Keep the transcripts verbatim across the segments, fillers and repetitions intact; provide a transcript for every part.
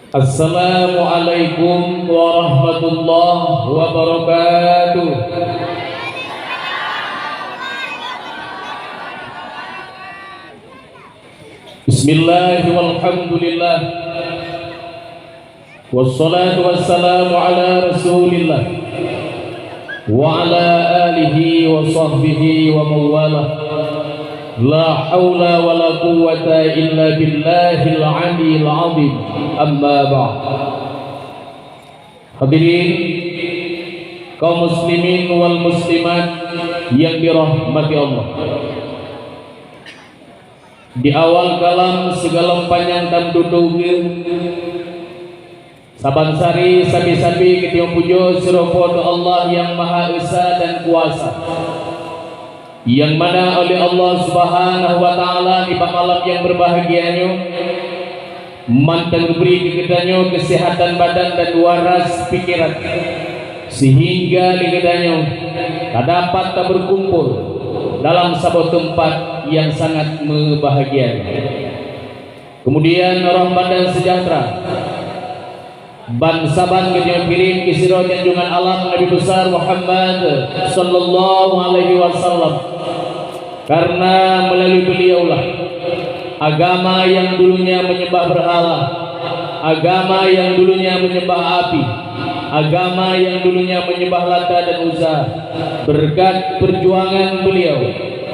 Assalamualaikum warahmatullahi wabarakatuh. Bismillah walhamdulillah. Wassalatu wassalamu ala Rasulillah wa ala alihi wa sahbihi wa mawalah. La haula wa la quwwata illa billahil aliyil azim. Amma ba'd. Hadirin kaum muslimin wal muslimat yang dirahmati Allah. Di awal kalam sigohlom panyang tameututoe, saban sari sabe-sabe geutanyoe pujoe sidroe Po teu Allah nyang Maha Esa dan Kuasa, nyang mana oleh Allah Subhanahu wa Taala nibak malam nyang beubahgia nyoe mantong geubri keu geutanyoe keuseuhatan badan dan waras pikeran, seuhingga lé geutanyoe tadapat tabeukumpol dalam saboh teumpat nyang sangat meubahgia nyoe. Keumudian rahmat dan seujahteura bansaban geutanyoe kirém keu sidroe junjungan alam Nabi Besar Muhammad sallallahu alaihi wasallam, karena meulalu beuliaulah agama nyang dulunya menyembah beurhala, agama nyang dulunya menyembah api, agama nyang dulunya menyembah Lata dan Uzza. Beureukat peurjuangan beuliau,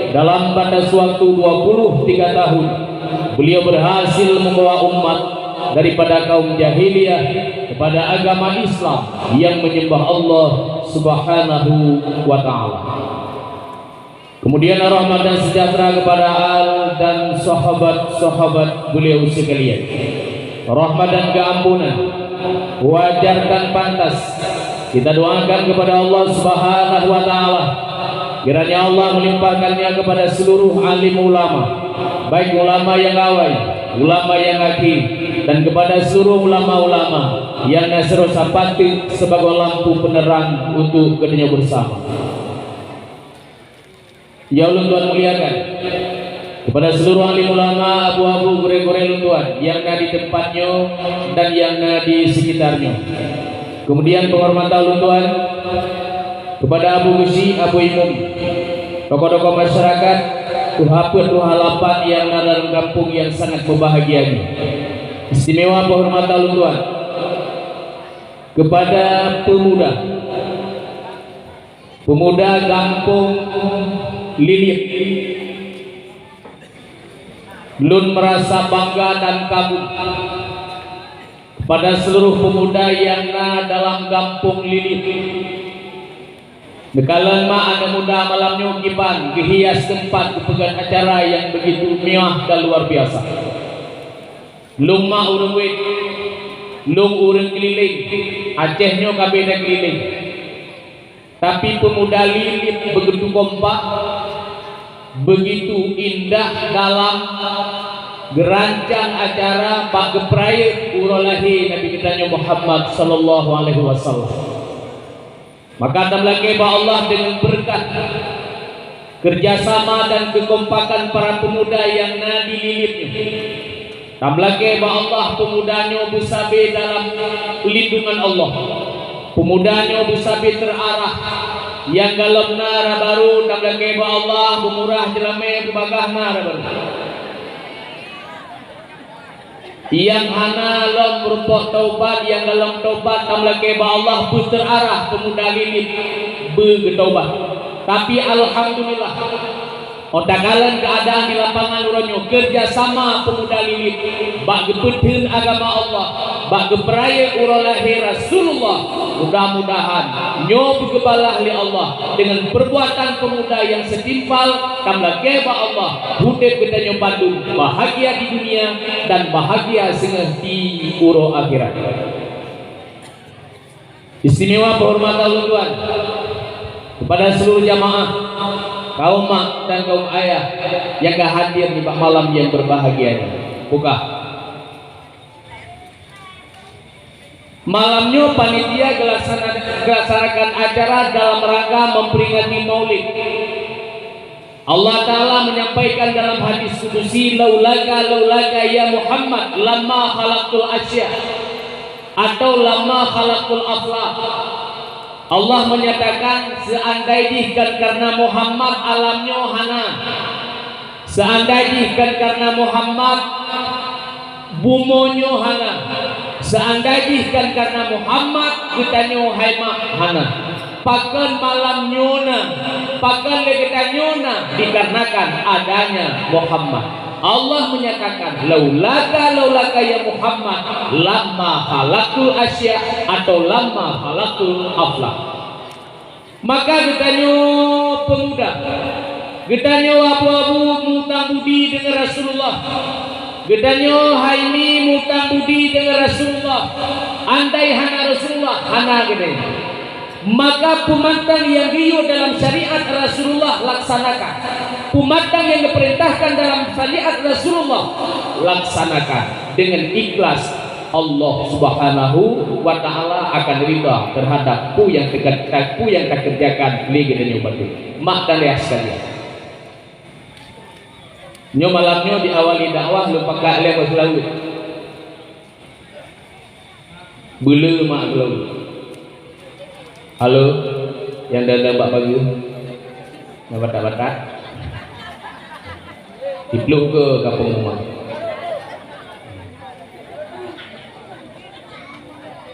dalam batas waktu dua puluh tiga tahun, beuliau beurhasil meubawa umat daripada kaum jahiliyah keupada agama Islam nyang menyembah Allah Subhanahu wa Taala. Keumudian rahmat dan seujahteura keupada al dan sahabat-sahabat beuliau sikalian. Rahmat dan keuampunan wajar dan pantas kita doakan keupada Allah Subhanahu wa Taala, kiranya Allah meulimpahkannya keupada seuluruh alim ulama, baik ulama nyang awai, ulama nyang akhé, dan keupada seuluruh ulama-ulama nyang na sidroe sapat teuk sibagoe lampu peuneurang untuk geutanyoe beusama. Nyang ulôn tuan muliakan, keupada seuluruh alim ulama, abu-abu, gurée-gurée lôn tuan nyang na di teumpat nyoe dan nyang na di seukitar nyoe. Keumudian, peunghormatan lôn tuan keupada Abu Geuchik, Abu Imum, tokoh-tokoh masyarakat, tuha peuet, tuha lapan nyang na dalam gampông nyang sangat meubahgia nyoe. Istimewa peunghormatan lôn tuan keupada peumuda, peumuda gampông Lilip. Lôn meurasa bangga dan kagum keupada seuluruh peumuda nyang na dalam gampông Lilip. Neukalon mak aneuk muda malam nyoe kiban geuhias teumpat geupeugét acara nyang beugitu meuwah dan luar biasa. Lôn mak ureuëng wét, lôn ureuëng keulileng, Aceh nyoe ka beda keulileng. Tapi peumuda Lilip beugitu kompak, beugitu indah dalam geurancang acara bak geupeurayeuk uroe lahé Nabi geutanyoe Muhammad sallallahu alaihi wasallam. Maka tameulakée bak Allah deungon beureukat keurjasama dan keukompakan para peumuda nyang na di Lilip nyoe. Tameulakée bak Allah, peumuda nyoe beusabe dalam lindungan Allah. Peumuda nyoe beusabe teurarah. Nyang galom na dara barô, tameulakée bak Allah, beumurah jeulamé beubagaih na dara barô. Nyang hana lom meurumpok taubat, nyang galom taubat, tameulakée bak Allah, beuteurarah peumuda Lilip beugeutaubat. Tapi alhamdulillah, óh takalon keuadaan di lapangan uroe nyoe, keurjasama peumuda Lilip bak geupeutheun agama Allah, bak geupeurayeuk uroe lahé Rasulullah. Mudah-mudahan nyoe beugeubalaih lé Allah deungon peurbuatan peumuda nyang seutimpal. Tameulakée bak Allah, udeb geutanyoe bandum bahagia di dunia dan bahagia singoh di uroe akhirat. Istimewa peunghormatan ulôn tuan keupada seuluruh jamaah, kaum mak dan kaum ayah nyang ka hadir nibak malam nyang beubahgia nyoe. Bukah. Malam nyoe panitia geulaksana-, geulaksanakan acara dalam rangka memperingati Maulid. Allah Ta'ala menyampaikan dalam hadis kudusi, "Laulaka, laulaka ya Muhammad, lamma khalaqtul asya," atau "Lamma khalaqtul aflak." Allah menyatakan, "Seandai jih kon karena Muhammad, alam nyoe hana. Seandai jih kon karena Muhammad, bumoe nyoe hana. Seandai jih kon karena Muhammad, geutanyoe hai mak hana. Pakon malam nyoe na, pakon lé geutanyoe na, dikarenakan adanya Muhammad." Allah menyatakan, "Laulaka, laulaka ya Muhammad, lamma khalaqtul asya," atau "Lamma khalaqtul aflak." Maka geutanyoe pemuda, geutanyoe abu-abu mutang budi deungon Rasulullah. Geutanyoe hai mi mutang budi deungon Rasulullah. Andai hana Rasulullah, hana geutanyoe. Maka peumantang nyang geuyue dalam syariat Rasulullah laksanakan. Peumantang nyang geupeurintahkan dalam syariat Rasulullah laksanakan dengan ikhlas. Allah Subhanahu wa Ta'ala akan ridha terhadap peue nyang teuka-, peue nyang takeureujakan lé geutanyoe bandum. Mak dan ayah sekalian, nyoe malam nyoe diawali dakwah lôn pakat lé meuseulaweuet. Beuleu mak seulaweuet. Halo, nyang dada bak pageue, nyang batak-batak, siploh keu ka peunguma.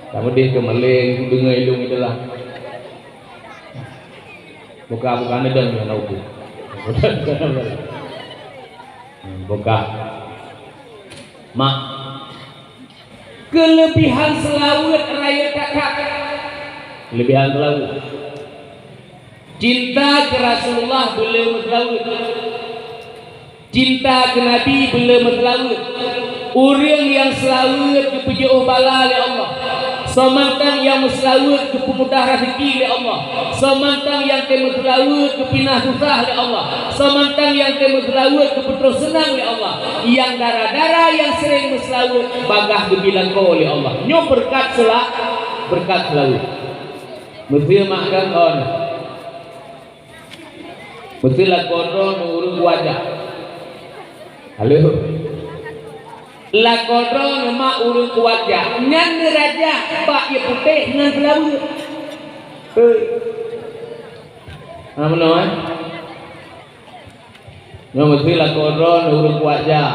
Kameudeh keu maleng, deungoe ilong itulah. Buka, buka, neudong nyang na upu. Buka. Mak. Keuleubihan seulaweuet rayeuk that-that. Keuleubihan seulaweuet. Cinta keu Rasulullah beuleu meuseulaweuet. Cinta keu Nabi beuleu meuseulaweuet. Ureuëng nyang seulaweuet geupeujiôh bala lé Allah. Soe mantong nyang meuseulaweuet geupeumudah raseuki lé Allah. Soe mantong nyang tém meuseulaweuet geupinah susah lé Allah. Soe mantong nyang tém meuseulaweuet geupeutroh seunang lé Allah. Nyang dara-dara nyang seuréng meuseulaweuet bagaih geubi lakoe lé Allah. Nyoe beureukat seula-, beureukat seulaweuet. Meuseu mak dan on. Meuseu lakoe droeneuh ureuëng kuat jak. Halo. Lakoe droeneuh mak ureuëng kuat jak. Nyan neuraja bak ié putéh ngon seulaweuet. Hei. Hana meunoe, eh? Nyoe meuseu lakoe droeneuh ureuëng kuat jak.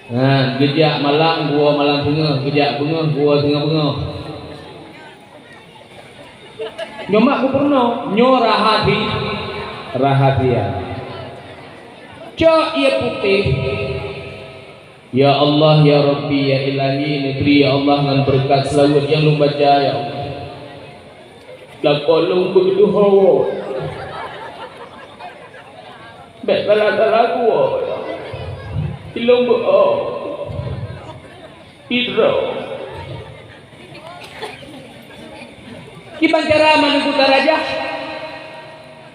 Nah, geujak malam, geuwoe malam singoh, geujak beungoh, geuwoe singoh beungoh. Nyoe mak geupurunoe, nyoe rahasi-, rahasia. Cok ié putéh. Ya Allah, ya Rabbi, ya Ilahi, neubri ya Allah ngon beureukat seulaweuet nyang lôn baca, ya Allah. Lakoe lôn beudôh hawa. Bék galak-galak geuwoe, ya Allah. Ilôn beu-o. Idroe. Kiban cara meuneugu darajah?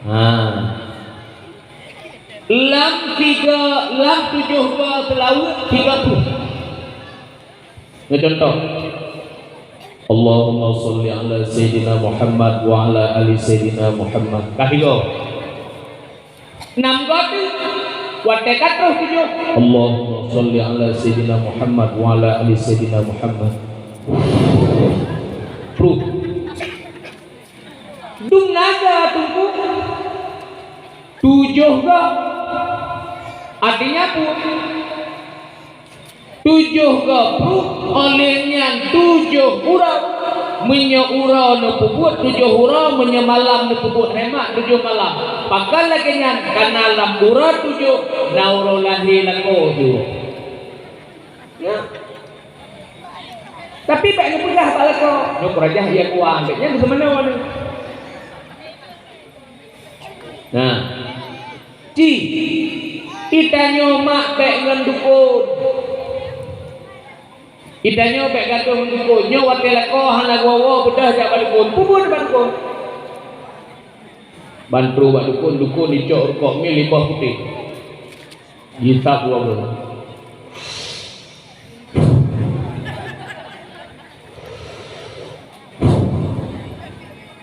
Ha. Lam tiga, lam tujoh go seulaweuet tiga ploh. Nyoe contoh. Allahumma shalli ala Sayyidina Muhammad wa ala ali Sayyidina Muhammad. Ka tiga. Nam go teuk. Watée ka troh tujoh. Allahumma shalli ala Sayyidina Muhammad wa ala ali Sayyidina Muhammad. Ploh. Dum naga Teungku. Tujoh go. Artinya pun. Tujoh go ploh, óh lheueh nyan tujoh uroe. Meunyoe uroe neupeubuet tujoh uroe, meunyoe malam neupeubuet hemat tujoh malam. Pakon lagée nyan? Kareuna lam uroe tujoh na uroe lahé lakoe jih. Ya. Tapi bék neupeugah bak lakoe, nyoe peurajah ia kuat, bék nyan seumeunoe. Nah, ci, itanyoe mak bék ngon dukon. Itanyoe bék gadoh ngon dukon. Nyoe watée lakoe hana geuwoe-woe beudôh jak bak dukon. Peue buet bak dukon? Ban troh bak dukon, dukon jicok rukok miel limboh putéh. Jisab dua buleuen.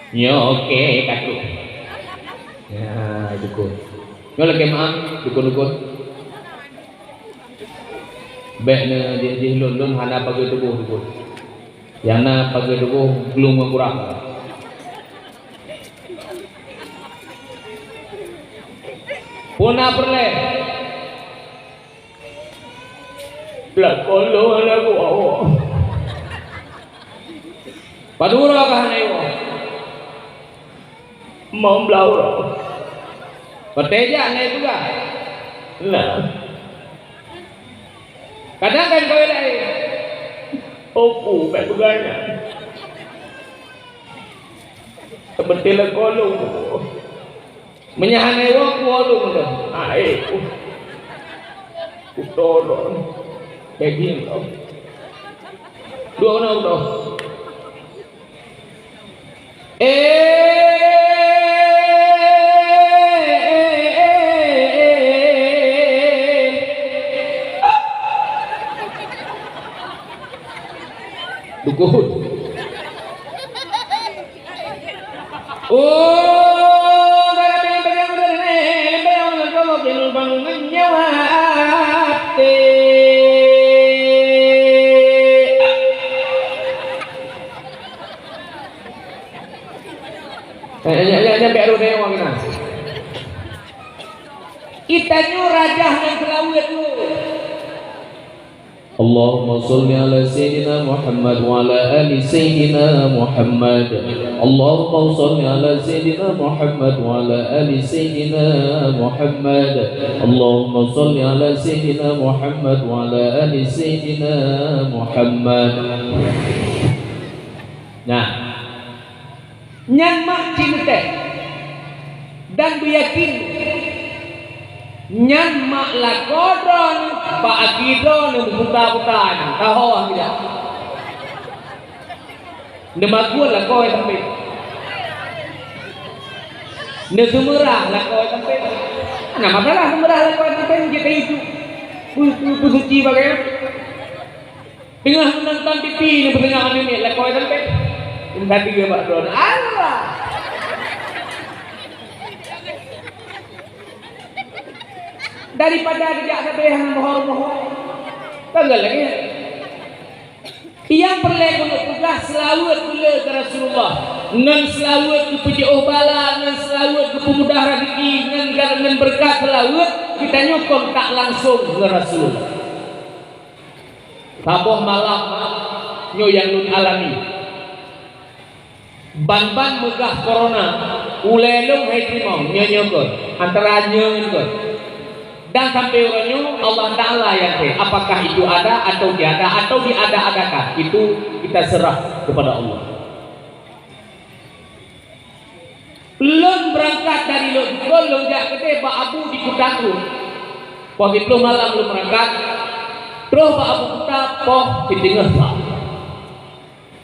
Nyoe oke, ka troh. Ya. Dukon. Nyoe lakèe meu'ah, dukon-dukon. Bèk neujih-jih lôn, lôn hana pageue tuboh dukon. Nyang na pageue tuboh glung ngon kurah. Peue na peureulèe? Lakoe lôn hana kuwoe. Padub uroe ka hana iwoe? Limong blaih uroe. Watèe jak na ipeugah? Na. Kadang kan kawé laén. Oh, peue bèk peugah nyan. Seubeuté lakoe lôn. Meunyo hana iwoe, kuwoe lôn lom. Aéh, uh. Kuto lôn. Daging lôn. Dua orang tu. Eh, eh, eh, eh, eh. Dukun. Oh, eh, eh, eh, eh, eh, eh, Itanyoe rajah ngon seulaweuet tu. Allahumma shalli ala Sayyidina Muhammad wa ala ali Sayyidina Muhammad. Allahumma shalli ala Sayyidina Muhammad wa ala ali Sayyidina Muhammad. Allahumma shalli ala Sayyidina Muhammad wa ala ali Sayyidina Muhammad. Nah, nyan mak cit meutéh dan beuyakin nyan mak lakoe droeneuh bak aki droeneuh meuputa-puta nyan, ka ho tidak? Neumakot lakoe sampé. Neuseumeurah lakoe sampé. Hana masalah seumeurah lakoe sampé, jeuet keu itu. Pu-, pu-, peusuci bagai. Teungoh meunonton T V, neupeudeungoe aneuk miet lakoe sampé. Meunasah bak droeneuh. Allah! Daripada geujak sabe hana mohor-mohor. Kan lagèe nyan. Nyang peureulèe keuneuk peugah seulaweuet keu Rasulullah. Ngon seulaweuet keu peujiôh bala, ngon seulaweuet keu peumudah raseuki, ngon, ngon beureukat seulaweuet, geutanyoe kontak langsong ngon Rasulullah. Saboh malam nyoe nyang lôn alami. Ban-ban meugah corona, ulèe lôn hai teurimong, nyoe-nyoe kon, antara nyoe ngon kon. Dan sampai uroe nyoe, Allah Taala nyang teu, apakah itu ada atau tiada atau diada-adakan, itu kita serah kepada Allah. Lôn beurangkat dari Lhoksukon, lôn jak keudéh bak Abu di Kuta Krueng. Poh siplôh malam lôn beurangkat, troh bak Abu Kuta poh siteungoh sa.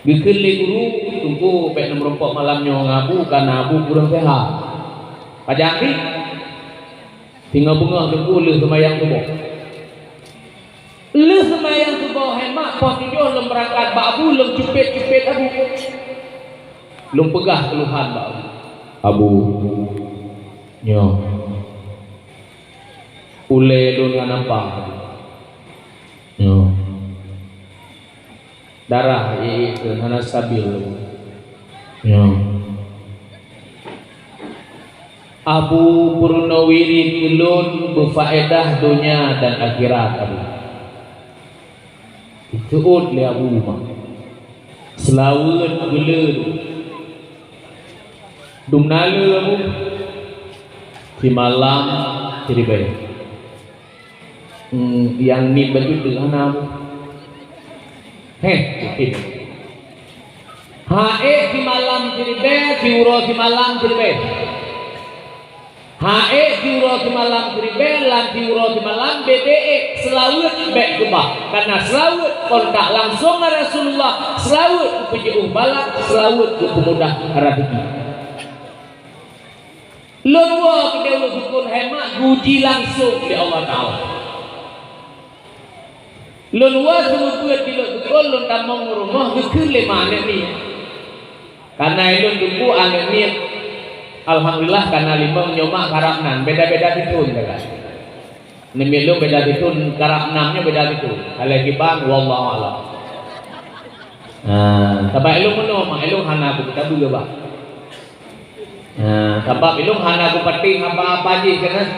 Geukheun lé guru, "Teungku, bèk neumeurumpok malam nyoe ngon Abu, kareuna Abu kurang seuhat." Pajan pih? Singoh beungoh Teungku lheueh seumayang suboh. Lheueh seumayang suboh, hai mak, poh tujoh lôn beurangkat bak Abu, lôn cupet-cupet Abu. Lôn peugah keuluhan bak Abu. "Abu, nyoe ulèe lôn ngon apa?" Nyoe. Darah ié-ié keu hana stabil. Nyoe. Abu peurunoe wirid keu lôn beufaedah donya dan akhirat, Abu. Jiteuôt lé Abu mak. Seulaweuet geuleu. Dum na lé Abu. Simalam siribèe. Hmm, nyang niet bacut deuh hana. Heh, yakin. Ha ék simalam siribèe, siuroe simalam siribèe. Ha ék siuroe simalam siribèe, lam siuroe simalam bèk ék, seulaweuet bèk keubah. Kareuna seulaweuet kontak langsong ngon Rasulullah, seulaweuet keu peujiôh bala, seulaweuet keu peumudah raseuki. Lôn woe keudéh Lhoksukon hai mak geuji langsong lé Allah Taala. Lôn woe seumeubeuet di Lhoksukon lôn tamong u rumoh geukheun lé ma aneuk miet. Kareuna lôn teupeu aneuk miet Alhamdulillah, kana limong nyoe mak karab nan, beda-beda sithon, kata. Namiet lôn beda sithon, karab nam nyoe beda sithon. Alah kibang, wallahu a'lam. Ha, sabab ilôn meunoe, mak ilôn hana kupeutabeue, bah. Ha, sabab ilôn hana kupatéh apa-apa jih, keunan.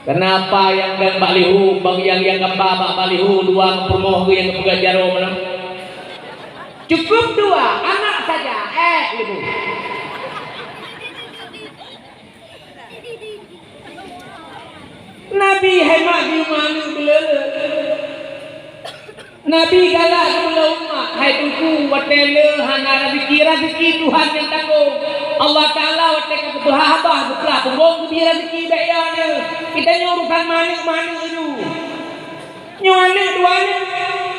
Kenapa nyang dan bak lihu, bang nyang, nyang gamba bak, bak lihu, dua peurumoh geuh nyang geupeugah jaroe meunan? Cukup dua, anak saja, eh, libu. Nabi hai mak di rumah aneuk beuleueh. Nabi galak keu umat, hai Teungku, watée le hana raseuki, raseuki Tuhan nyang tanggong. Allah Taala watée ka geupeuhah haba, geuplah punggong geubri raseuki bak ia nyoe. Geutanyoe urusan maneuk-maneuk nyoe. Nyoe aneuk dua nyoe,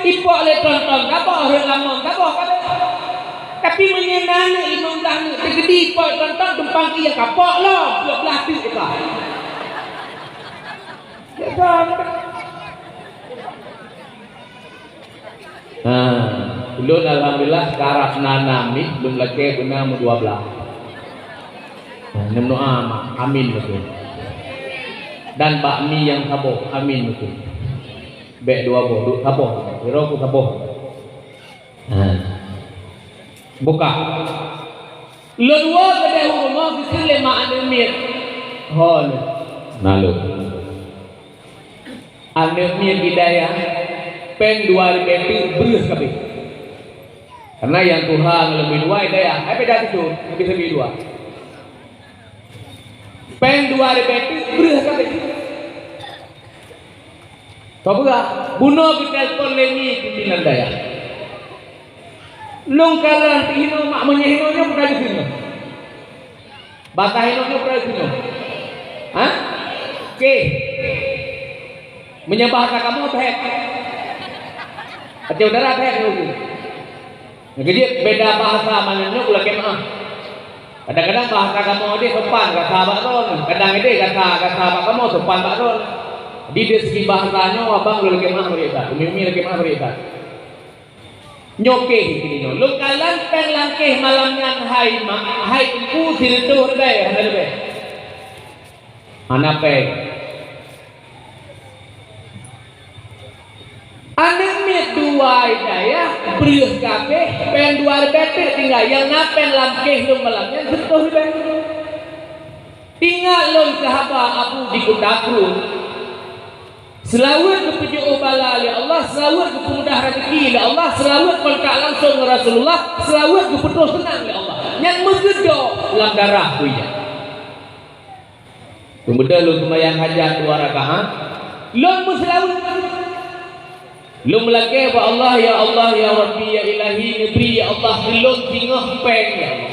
ipok lé tron-tron, gaboh rhot lamong, gaboh, gaboh. Tapi meunyoe na aneuk limong blaih aneuk, teukeudi ipok tron-tron, tumpang ie kapok lom, dua blaih teuk ika. Ya, Ha, ulôn alhamdulillah karab na, na mi, lôn lakée beuna meudua blaih. Ha, neumeudoa mak, amin beutôi. Dan bak mi nyang saboh, amin beutôi. Bék dua boh, duek saboh, sidroe ku saboh. Ha. Buka. Lôn woe keudeh u rumoh geukheun lé mak aneuk miet. Ho lôn. Na lôn. Aneuk miet di dayah, péng dua ribée teuk breuh kabeh. Karena nyang tuha ngon leubeh dua di dayah, ai beda situ, leubeh-leubeh dua. Péng dua ribée teuk breuh kabeh. Toh peugah, bunoe geutelepon lé mi pimpinan dayah. Lôn kalon teuhinoe mak meunyoe hinoe nyoe bukan di sinoe. Bahasa hinoe nyoe peureuet sinoe. Ha? Oke. Meunyoe bahasa kamoe bhek. Até udara bhek nyoe. Nyang keujeuet beda bahasa malam nyoe ulôn lakée meu'ah. Kadang-kadang bahasa kamoe deh sopan gata bak droen, kadang deh gata, gata bak kamoe sopan bak droen. Di, di segi bahasa nyoe abang ulôn lakée meu'ah bri that, umi-umi lakée meu'ah bri that. Nyoe keh keunoe. Lôn kalon péng lam keh malam nyan hai mak, hai teungku sireutôh ribée hana leubeh. Hana péng. Aneuk miet dua dayah breuh kabeh péng dua ribée teuk tinggai nyang na péng lam keh lôn malam nyan sireutôh ribée. Ingat lôn keu haba Abu di Kuta Krueng. Seulaweuet geupeujiôh bala lé Allah, seulaweuet geupeumudah raseuki lé Allah, seulaweuet kontak langsong ngon Rasulullah, seulaweuet geupeutroh seunang lé Allah. Nyan meugeudôh lam darah peue nyan. Peumudah lôn seumayang hajat dua rakaat, lôn meuseulaweuet. Lôn meulakée bak Allah, "Ya Allah, ya Rabbi, ya Ilahi, neubri, ya Allah, keu lôn singoh péng, ya Allah."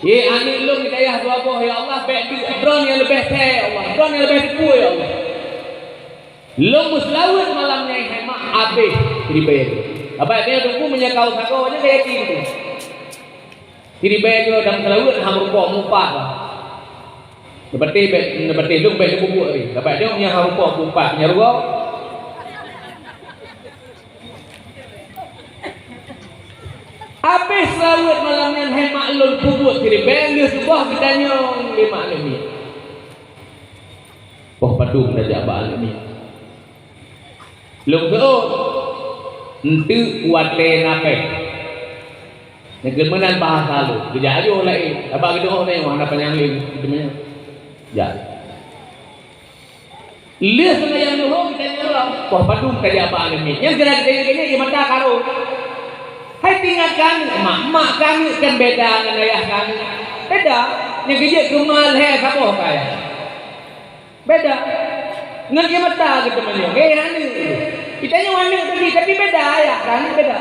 Ye aneuk lôn di dayah dua boh, ya Allah, bék duek droe nyang leubeh thée, ya Allah, droe nyang leubeh teupeue, ya Allah. Lôn meuseulaweuet malam nyan hai mak abéh ribée. Abah nyoe teungku meunyoe ka u sagoe nyan ka yakin tu. Ribée nyoe dan meuseulaweuet han meurumpok meuupat. Neubatéh bék, neubatéh lôn bék neububuek ri. Abah nyoe meunyoe han meurumpok meuupat nyan rugoe. Abéh seulaweuet malam nyan hai mak lôn peubuet siribée lheueh suboh geutanyong lé mak lôn miet. Poh padum tajak bak lôn miet. Lôn seuôt, eunteuk watée na péng. Nyang keuh meunan bahasa lôn. Geujak ajoh laén, sabab geudeuh nyoe hana panyang lé, geuteumeung. Jak. Lheueh seumayang luhô geutanyoe lom, poh padum ka jak bak aneuk miet. Nyang geura geutanyoe-tanyoe ie mata karô. Hai teuingat keu aneuk, mak, mak keu aneuk kan beda ngon ayah keu aneuk. Beda. Nyang keujeuet keu ma lhée saboh keu ayah. Beda. Ngon ie mata geuteumanyong, eh aneuk. Geutanyoe aneuk tadi, tapi beda ayah keu aneuk beda.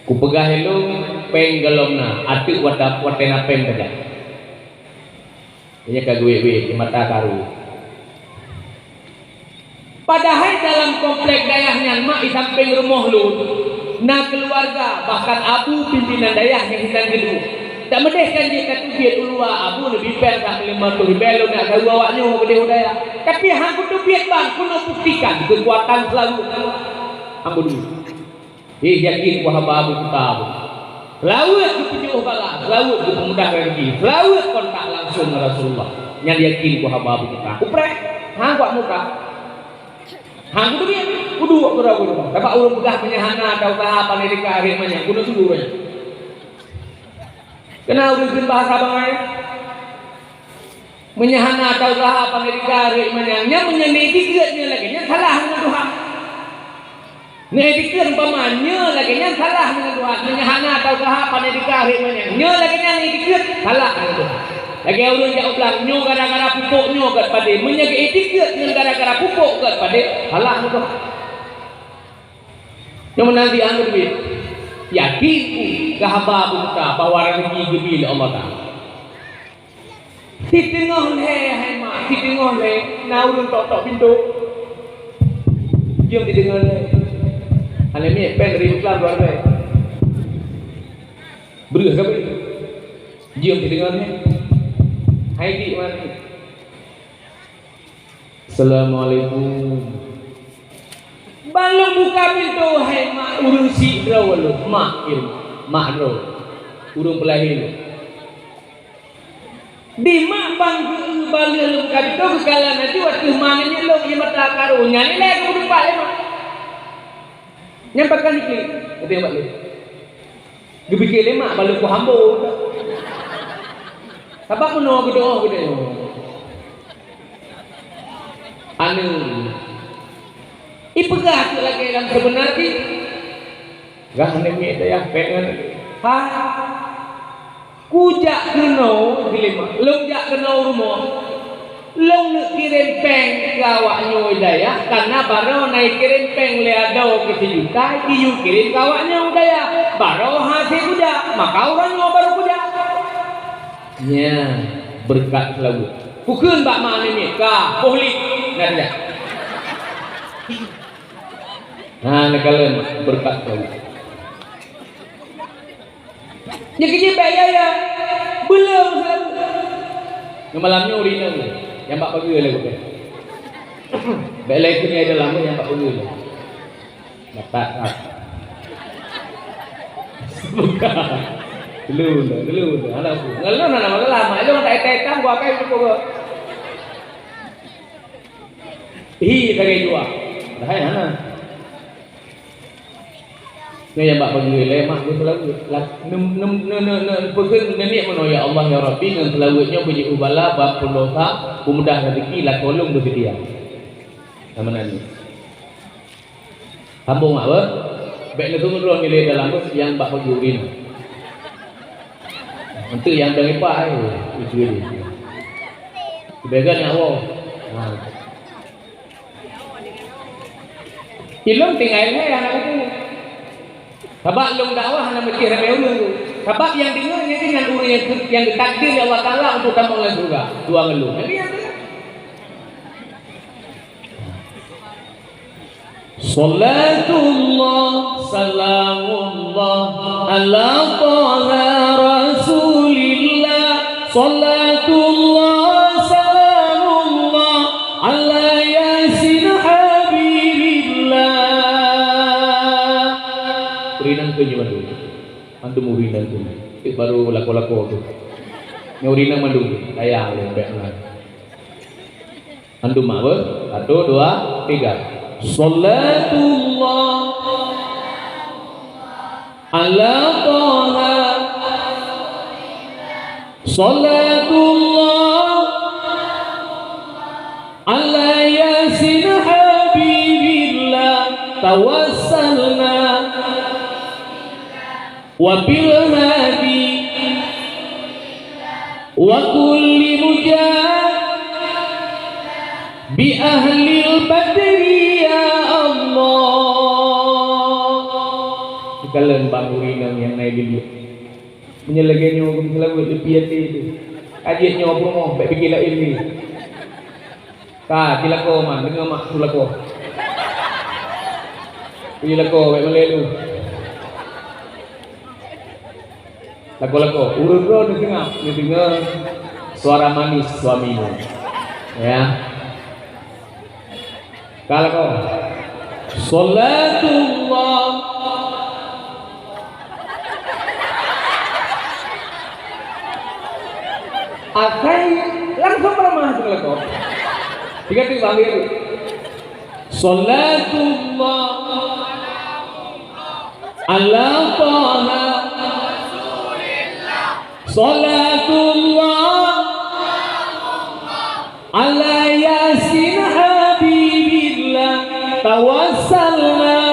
Kupeugah ilôn péng gohlom na, ateueh watée, watée na péng saja. Nyan ka geuwét-wét, ie mata karô. Padahai dalam komplek dayah nyan mak di sampéng rumoh lôn, na keuluwarga, bahkan abu pimpinan dayah nyang hinan geuduek. Dak meudeh kan jeuet ka teubiet u luwa, abu neubi péng ka lima ploh ribée lôn nak saweue awak nyoe keudeh u dayah. Tapi han kuteubiet bang, keuneuk buktikan keukuatan seulaweuet. Ambo dulu. Éh, yakin ku haba Abu Kuta. Seulaweuet geupeujôh bala, seulaweuet geupeumudah rezeki, seulaweuet kontak langsong ngon Rasulullah. Nyan yakin ku haba Abu Kuta. Kupreh, hang kuat muka. Hang kuteubiet, kuduek keudroe-keudroe. Sabab ureuëng peugah meunyoe hana tausaha pandai teuka hareuem manyang, guna suluh ureuëng. Keunan ureuëng kheun bahasa bangai. Meunyoe hana tausaha pandai teuka hareuem manyang, nyan meunyoe neuitikeuet nyoe lagée nyan salah ngon Tuhan. Neuitikeuet umpama nyoe lagée nyan salah ngon Tuhan. Meunyoe hana tausaha pandai teuka hareuem manyang, nyoe lagée nyan neuitikeuet salah ngon Tuhan. Lagée ureuëng jak u blang, nyoe gara-gara pupuk nyoe gét padé. Meunyoe geuitikeuet ngon gara-gara pupuk gét padé, salah ngon Tuhan. Nyang meunan di aneuëk miet, yakin ku keu haba Abu Kuta bahwa rezeki geubri lé Allah Taala. Siteungoh lhée, hai mak, siteungoh lhée, na ureuëng tok-tok pintoe. Jeuem siteungoh lhée. Aneuëk miet péng ribée klam dua ribée. Breueh ka bri. Jeuem siteungoh lhée. Hai dik meunan. Assalamualaikum. Ban lôn buka pintoe, hai mak, ureuëng syiek droe lôn, mak, mak droe. Ureuëng peulahé lôn. Di mak ban geu-eu baleueh lôn buka pintoe, geukalon laju ateueh mak nyan lôn ie mata karu. Nyan ilée geupeudumpat lé mak. Nyan pakon iklik, kata bak lôn. Geupike lé mak, baleueh ku hambo. Sabab meunoe geudoh geude. Aneuëk. Ipeugah teuk lagée lam seubeuna jih. Gah aneuëk miet dayah péng ngon. Ha. Kujak keunoe, lôn jak keunoe rumoh. Lôn neuk kirém péng keu awaknyoe dayah, kana baroe na ikirém péng lé adoe keu sijuta, jiyue kirém keu awaknyoe dayah. Baroe hase kujak, maka uroe nyoe baru kujak. Nyan, beureukat seulaweuet. Kukheun bak mak nyan, ka, boh lé, na dijak. Na neukalon beureukat seulaweuet. Nyan keuh jih bék yaya. Beuleueng. Ngon malam nyoe ureueng inong nyang bak pageue lé gobnyan. Bék lé keunoe dalam nyang bak pageue lé. Batak ah. Bukan. Dulu, dulu, dulu. Hana apa. Ngon lôn hana masalah. Mak lôn tak itam-itam, gua akai cukup. Hi, lagèe jua. Dah hai hana. Nyan nyang bak pageue lé mak geuh seulaweuet. Lah, nem, nem, ne, ne, ne, peugah neuniet meunoe, "Ya Allah, ya Rabbi, ngon seulaweuet nyoe beujeuet ubala, bak peudosa, peumudah rezeki, lakoe lôn beuseutia." Sama nani. Sambông awak, bèk neuteumeung droe nilai dalam bus nyang bak pageue urin. Untuk nyang dong ipa, eh, itu dia. Sebagai nyawa. Nah. Ilôn tinggai lhèe hana meudeungoe. Sabab lôn dakwah hana meucih ramé ureueng tu. Sabab nyang deungoe nyan kan ureueng nyang, nyang geutakdir lé Allah Taala untuk tamong lam syeuruga. Dua ngeulôn. Jadi nyang tu. Salatullah, salamullah, ala Taha Rasulillah. Salatullah, salamullah, ala Yasin Habibillah. Urinang keu nyoe mandum. Mandum urinang keu nyoe. Cit baru lakoe-lakoe tu. Nyoe urinang mandum. Sayang lé, bèk meunan. Mandum mak beuh. Satu, dua, tiga. Salatullah ala Taha. Salatullah ala Yasin Habibillah. Tawassalna wa bil hadi wa kulli mujahid bi ahlil badri ya Allah. Kalon bang urinang nyang nai lilip. Meunyoe lagèe nyoe geumeuseuleubeuet leupie até tu. Ka jeuet nyoe peurumoh, bèk pike laén lé. Ka, ci lakoe man, deungoe mak su lakoe. Ci lakoe, bèk malèe lu. Lakoe-lakoe, ureueng droe neudeungoe, neudeungoe suara manis suami nyoe. Ya. Ka lakoe. Salatullah Akai langsung beureumaih seukali kok. Tiga tiga bang dia. Salatullah ala Taha. Salatullah ala Yasin Habibillah. Tawassalna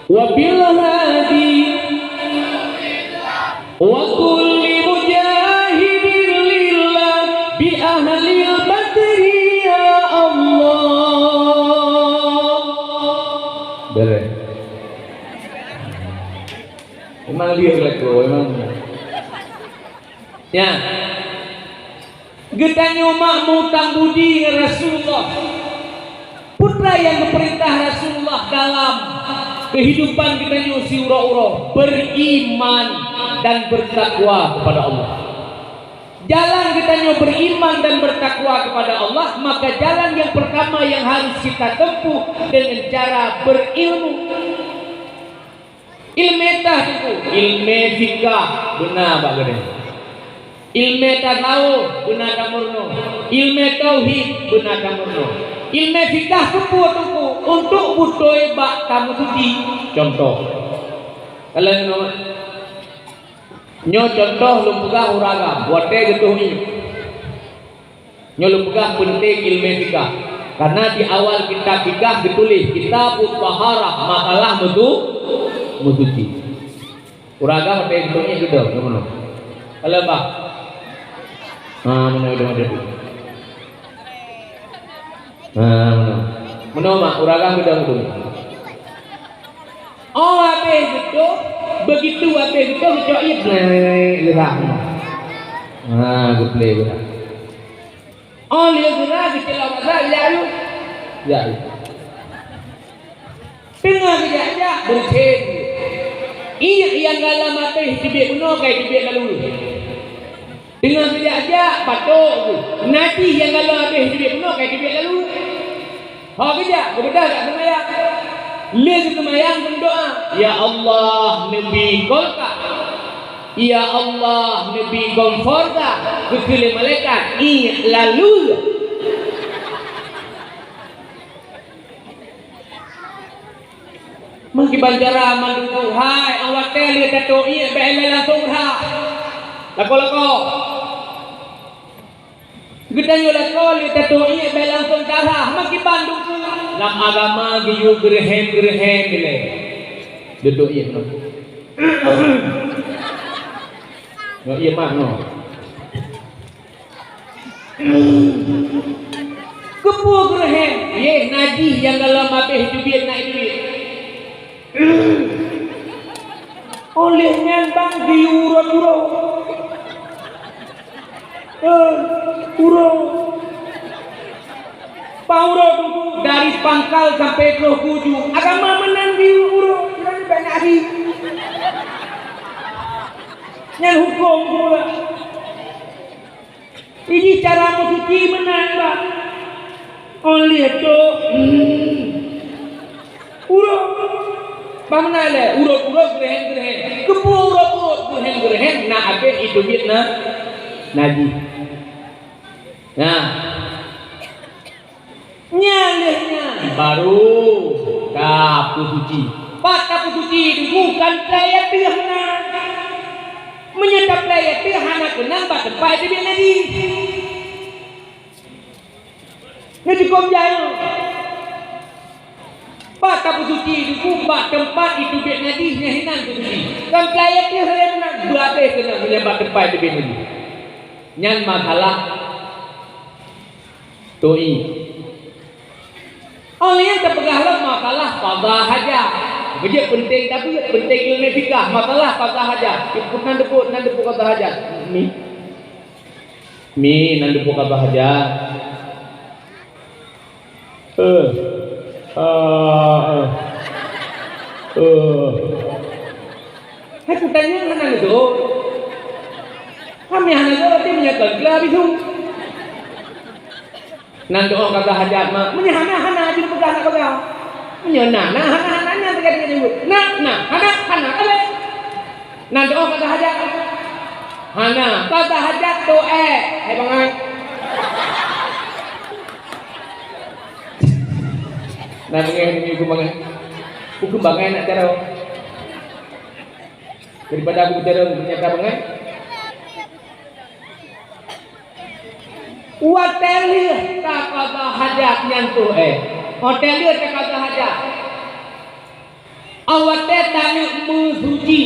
wa bil hadi wa kulli mujahidin lillah bi ahlil badri ya Allah. Beres. Memang dia lagu, memang. Ya. Geutanyoe mak mutang budi ngon Rasulullah. Peue nyang geupeurintah Rasulullah dalam keuhidupan geutanyoe siuroe-uroe, beriman dan bertakwa kepada Allah. Jalan geutanyoe beriman dan bertakwa kepada Allah, maka jalan yang pertama yang harus kita tempuh dengan cara berilmu. Ileumèe tah Teungku, ileumèe fikah beuna bak geutanyoe. Ileumèe tasawuf beuna tameurunoe. Ileumèe tauhid beuna tameurunoe. Ileumèe fikah keupeue Teungku? Untuk beutôi bak tameusuci. Contoh. Kalau nyoe, nyoe contoh lôn peugah ureueng agam, watèe geutoh ié. Nyoe lôn peugah peunteng ileumèe fikah. Karena di awal kitab fikah geutuléh, Kitabut Taharah, masalah meusu-, meusuci. Ureueng agam watèe geutuléh geudoh, geumono. Kalau bah. Ha, meunoe, meunoe, meunoe. Ha, meunoe. Meunoe mak, ureueng agam geudoh, geudoh. Oh, habéh geudoh, begitu habéh geudoh, geucok ié, bleh, geurah. Ha, geubleh geurah. Oh, lheueh geurah geucilok masa, jak ayue. Jak ayue. Teungoh geujak-jak, beureucen. Ié nyang galom habéh teubiet bunoe, ka teubiet lalu. Teungoh geujak-jak, patok geuh. Najih nyang galom habéh teubiet bunoe, ka teubiet lalu. Ho geujak, geubeudôh jak seumayang. Lheueh geuseumayang geumeudoá, "Ya Allah, neubi kolka." Ya Allah, neubi komporta, geukheun lé malaikat, "Ié lalu." Meukiban cara mandum hai, awak teuh lé tato ié bèk lé langsung ha. Lako-lako. Geutanyoe lakoe lé tato ié bèk langsung darah, meukiban Teungku. Lam agama geuyue geureuhem-geureuhem ilèe. Dudoe ié nyoe. Nyoe ié mak nyoe. Keupeue geureuhem? Yeh, najih nyang galom habéh teubiet na ié. Óh lheueh nyan bang geuyue uroe-uroe. Eh, uroe. Bang uroe Teungku, dari pangkal sampai troh keu uju. Agama meunan geuyue uroe, meunan bak Nabi. Nyan hukôm geuh. Jih cara meusuci meunan, bah. Óh lheueh tu, hmm. Uroe. Bah meunan lé, urot-urot, geureuhem-geureuhem. Keupeue urot-urot, geureuhem-geureuhem, na abéh iteubiet na, najih. Nah. Nyan lheueh nyan baru tapeusuci. Pat tapeusuci Teungku, kan plai ateueh meunan. Meunyoe taplai ateueh hana keunong bak teumpat iteubiet najih. Nyoe cukôp jai nyoe. Pat tapeusuci Teungku, bak teumpat iteubiet najih nyan hinan teusuci. Kan plai ateueh lagèe meunan, beuabéh keunong meunyoe bak teumpat iteubiet najih. Nyan masalah To'i. Óh lheueh nyan tapeugah lom masalah qadha hajat. Beujeuet peunteng tabeuet, peunteng ileumèe fikah, masalah qadha hajat. Nan teupeu, nan teupeu qadha hajat. Mi. Mi, nan teupeu qadha hajat. Eh. Ah, eh. Eh. Hai kutanyong hana geudong. Kami hana geudong, tapi meunyoe kon keu bisu. Nan doa qadha hajat, mak. Meunyoe hana, hana, jeuet peugah nak peugah. Meunyoe na, na, hana, hana, nyan teuka jeuet. Na, na, hana, hana, ka lheueh. Nan doa qadha hajat. Hana, qadha hajat tu, eh, hai bangai. Nah, bangai ni hukum bangai. Hukum bangai nak cara. Daripada aku bicara, ternyata bangai. Watèe lheueh taqadha hajat nyan tu, eh. Watèe lheueh taqadha hajat. Watèe taneuk meusuci.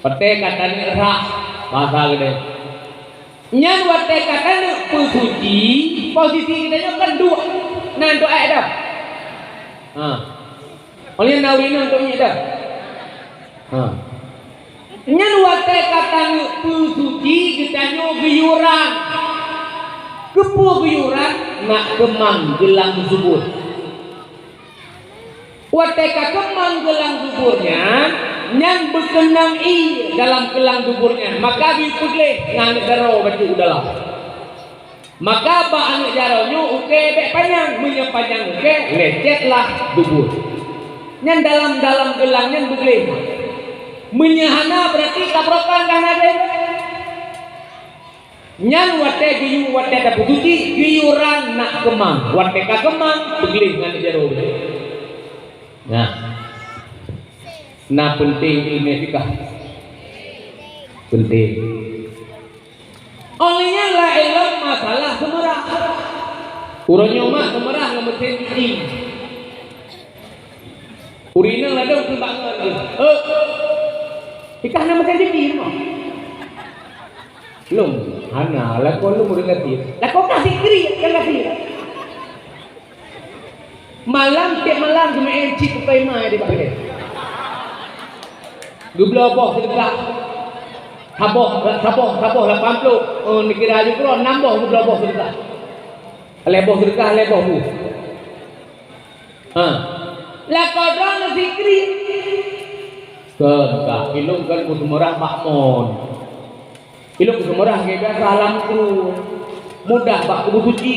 Watèe ka taneuk rhah, bahasa keudéh. Nyan watèe ka taneuk peusuci, posisi geutanyoe kan duek. Nan duek dak? Ha. Oleh na ureueng inong tu nyan dah. Ha. Nyan watèe ka taneuk peusuci geutanyoe geuyue rang. Keupeue geuyue rang? Nak keumang geulang subur. Watèe ka keumang geulang subur nyan, nyan beukeunong ié dalam keulang subur nyan, maka geupeugleh ngon jaroe bacut u dalam. Maka bak aneuk jaroe nyoe ukèe bèk panyang, meunyoe panyang ukèe, leucetlah dubur. Nyan dalam-dalam geulang nyan beugleh. Meunyoe hana, beurati kabrokan ka hana deh. Nyan watèe geuyue, watèe tapeusuci, geuyue rang nak keumang. Watèe ka keumang, peugleh ngon jaroe. Nah. Na peunteng ileumèe fikah. Peunteng. Óh lheueh nyan laén lom masalah seumeurah. Uroe nyoe mak seumeurah ngon meusén cuci. Ureueng inong ladôm keumbak ngon, "Eh, ikah na meusén cuci rumoh?" "Lôn, hana, lakoe lôn ureueng gasien." "Lakoe kah sikri, kan gasien." Malam tiep malam geumeu'en cit ukai ma di bak ilèe. Geubloe boh seudeukah. Saboh, saboh, saboh lapan ploh. Oh, neukira aju keudroe, nam boh geubloe boh seudeukah. Lhèe boh seudeukah, lhèe boh bu. Ha. Lakoe droeneuh sikri. Kön ka, ilôn kan beuseumeurah bak mon. Ilôn beuseumeurah lagèe biasa lam kru. Mudah bak kubu suci.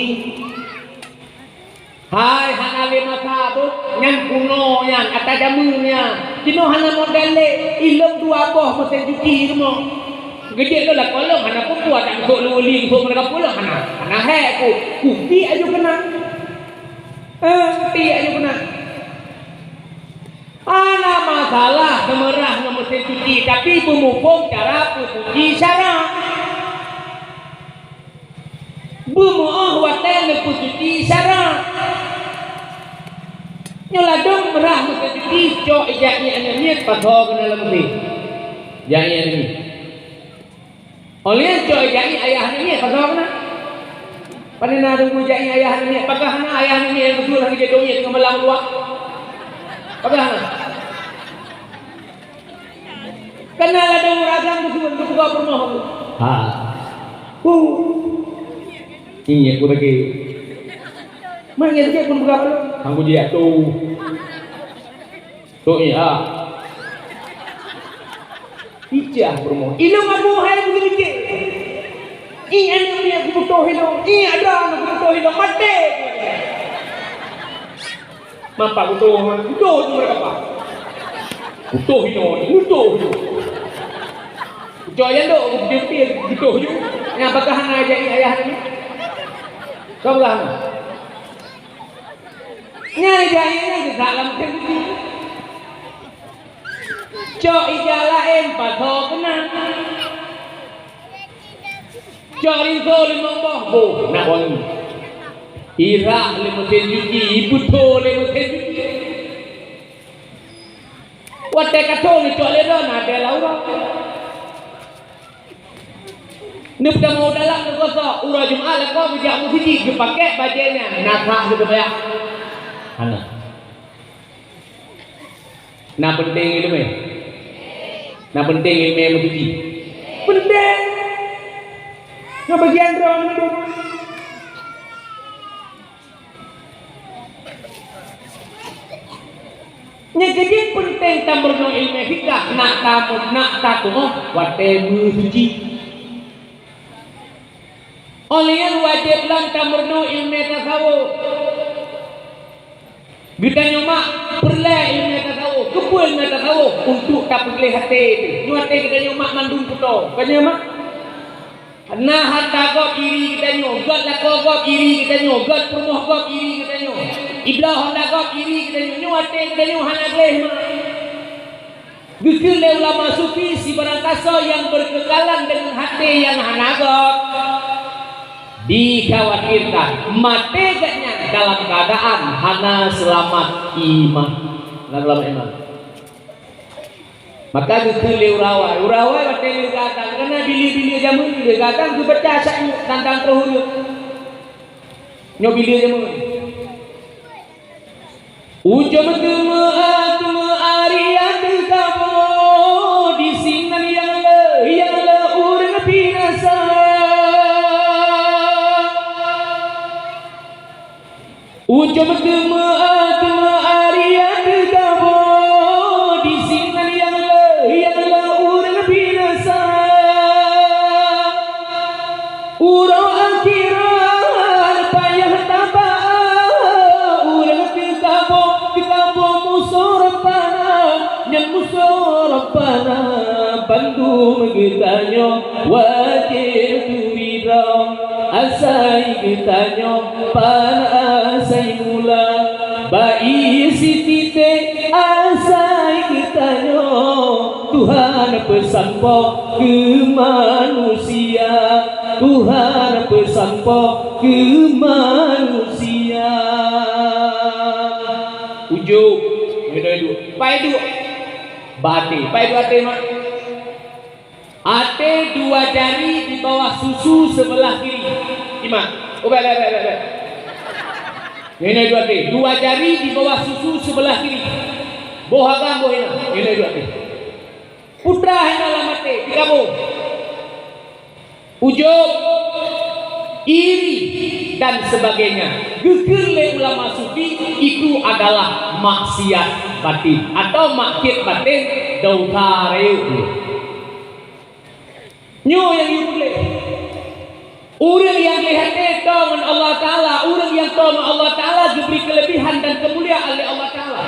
Hai, hana lé masa beuh, nyan kuno nyan, ata jameun nyan. Jinoe hana model lé, ilôn dua boh meusén cuci rumoh. Geujeuet lôn lakoe lôn hana peue-peue, dak geusok lôn li, geusok meureuka pulang hana. Hana hék ku, kupi aju keunan. Eh, kupi aju keunan. Hana masalah seumeurah ngon meusén cuci, tapi beumuphom cara peusuci syara. Beumeu'oh watèe neupeusuci syara. Nyoe ladôm meurah meuseuti cok ijak ngieng aneuk miet pasoe keunan lam meusé. Jak ngieng aneuk miet. Óh lheueh cok ijak ngieng ayah aneuk miet pasoe keunan. Pane na teungku ijak ngieng ayah aneuk miet, pakon hana ayah aneuk miet nyang beutôi lagèe jadong ngieng teungoh malam luwah. Pakon hana. Kana ladôm ureueng agam geuseumeung geupeugah peurumoh. Ha. Huh. Ingat ku lagi. Mak ingat sikit pun peugah pula. Hang ku jiak tu. Tu iya. Ijah peurumoh. Ilôn abu hai ku sikit. Ih, aneuk miet ku butoh ilôn. Ih, ada aneuk ku butoh ilôn. Maté. Mampak butoh, butoh tu mereka apa? Butoh ino, butoh tu. Ucok ayah dok, butoh tu, butoh tu. Nyang apakah hana jadi ayah ni? Kau lah. Nyai jadi ni salam sendiri. Cok ija laén pasoe keunan. Cok rinso limong boh, boh, nak wangi. Irak lé meusén cuci, ipeutho lé meusén cuci. Watèe ka tho neucok lé droe, na bèe lam uroe. Neupeutamong dalam neugosok, uroe Jumat lakoe geujak meuseujid, geupakèk bajèe nyan, na sah geuteubiet. Hana. Na peunteng ileumèe? Na peunteng ileumèe meusuci? Peunteng! Ngon bagian droe ngon donya. Nyang keujeuet peunteng tameurunoe ileumèe fikah, nak tameu-, nak tatu'oh watèe meusuci. Óh lheueh nyan wajéb lom tameurunoe ileumèe tasawuf. Geutanyoe mak peureulèe ileumèe tasawuf. Peue na tasawuf? Untuk tapeugleh até teuh. Nyoe até geutanyoe mak mandum kuto. Ka nyoe mak? Na hareuta gob iri geutanyoe, göt lakoe gob iri geutanyoe, göt peurumoh gob iri geutanyoe. Ibloe honda gob iri geutanyoe. Nyoe até geutanyoe hana gleh mak. Geukheun lé ulama sufi, sibarang kasoe nyang berkekalan dengan até nyang hana gob, dikhawatirkan maté gobnyan dalam keadaan hana seulamat iman. Hana seulamat iman. Maka geukheun lé ureueng awai, ureueng awai watèe lheueh gadang, karena bile-bile jameun lheueh gadang geubaca syair tantang troh ureueng. Nyoe bile jameun. Ujoe teumeu'ah, teumeu'ah rian teuh kamoe, disinan nyang le, nyang le ureueng binasa. Ujoe teumeu'ah, teumeu'ah rian teuh kamoe, disinan nyang le, nyang le ureueng binasa. Uroe akhirat payah tabah, ureueng teukamoe, teukamoe musoh Rabbana, nyan musoh Rabbana bandum geutanyoe wajéb teuridha. Asai geutanyoe pan asai mula, bak ie sititék asai geutanyoe. Tuhan peusampoe keu manusia, Tuhan peusampoe keu manusia. Ujoe, nyoe duek. Pai duek. Bak até. Pai duek até, mak. Até dua jari di bawah susu sebelah kiri. Iman. Oh, baik, baik, baik, baik, baik. Nyoe duek até. Dua jari di bawah susu sebelah kiri. Boh agam, boh inan. Nyoe duek até. Putra hana lam até, teukamoe. Ujub, iri, dan sebagainya. Geukheun lé ulama sufi, itu adalah maksiat batin atau maksiat batin, dosa rayeuk. Nyoe nyang yue peugleh. Ureueng nyang gleh até toe ngon Allah Taala, ureueng nyang toe ngon Allah Taala geubri keulebihan dan keumuliaan lé Allah Taala.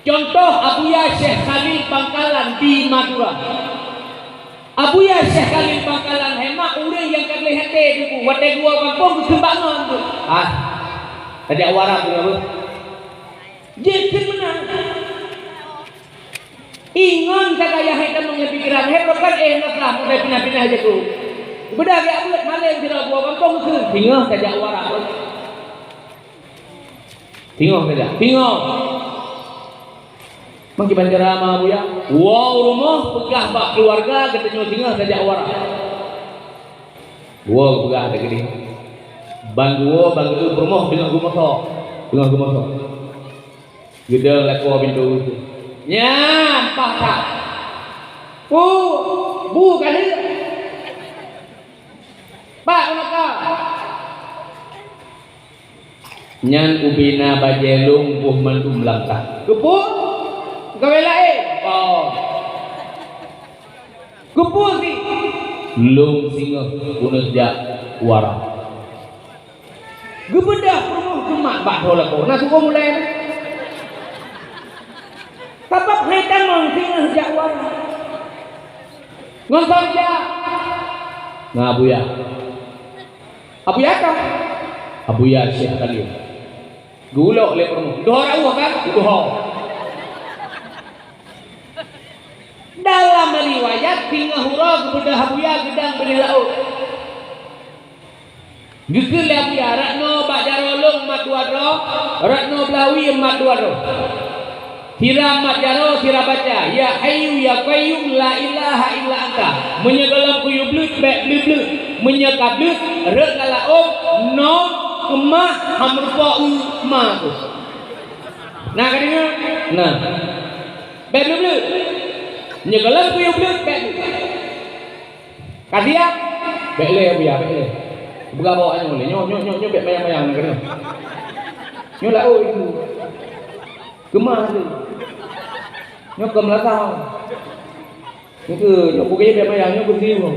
Contoh, Abuya Syekh Khalil Bangkalan di Madura. Abuya Syekh Khalil Bangkalan, hai mak, ureueng nyang ka gleh até dulu, watèe geuwoe gampông geukheun bak ngon tu. Ah, tajak u Arab tu apa? Jeuet kheun meunan. Ingon ka gaya hai tamong lam pikeran, hai brokan, eh, ngasah, meutai pinah-pinah aja tu. Beudah gaya buet, malém sidroe geuwoe gampông geukheun, singoh tajak u Arab. Singoh saja, singoh. Meukiban ceramah, Buya. Woe u rumoh, peugah bak keuluwarga, geutanyoe singoh saja u Arab. Woe peugah lagèe nyoe. Ban geuwoe, ban geuwoe peurumoh, teungoh geumoso. Teungoh geumoso. Geudong lakoe pintoe. Nyan, paih that. Bu, bu ka lheueh. Pak, keunoe ka. Nyan ubena bajèe lôn boh mandum lam kah. Keupeue? Gawé laén. Oh. Keupeue si? Lôn singoh keuneuk jak u Arab. Geubeudah peurumoh geumat bak droe lakoe. Na suko mulai na. Sabab hai tamong singoh jak u Arab. Ngon soe jak? Ngon Abuya. Abuya toh? Abuya Syekh Khalil. Geulok lé peurumoh. Duha rauh kan? Duha. Dalam riwayat, singoh uroe geubeudah Abuya geudang beudeh laôt. Geukheun lé Abuya, "Ratnoe bak jaroe lôn mat dua droe, ratnoe blah wie mat dua droe." Sira mat jaroe, sira baca, "Ya Hayyu ya Qayyum la ilaha illa anta." Meunyoe gohlom kuyue bleuet, bèk bleuet-bleuet. Meunyoe ka bleuet, rhot lam laôt, noe, keumah, han meurumpok u ma tu. Na ka deungö? Na. Bèk bleuet-bleuet. Meunyoe gohlom kuyue bleuet, bèk bleuet. Ka siap? Bèk lé, Abuya, bèk lé. Buka bawa nyoe lé. Nyoe, nyoe, nyoe, nyoe bèk mayang-mayang nyoe. Nyoe laôt itu. Keumah tu. Nyoe keu meulakau. Nyoe keu, nyoe bukée bèk mayang, nyoe keu siu.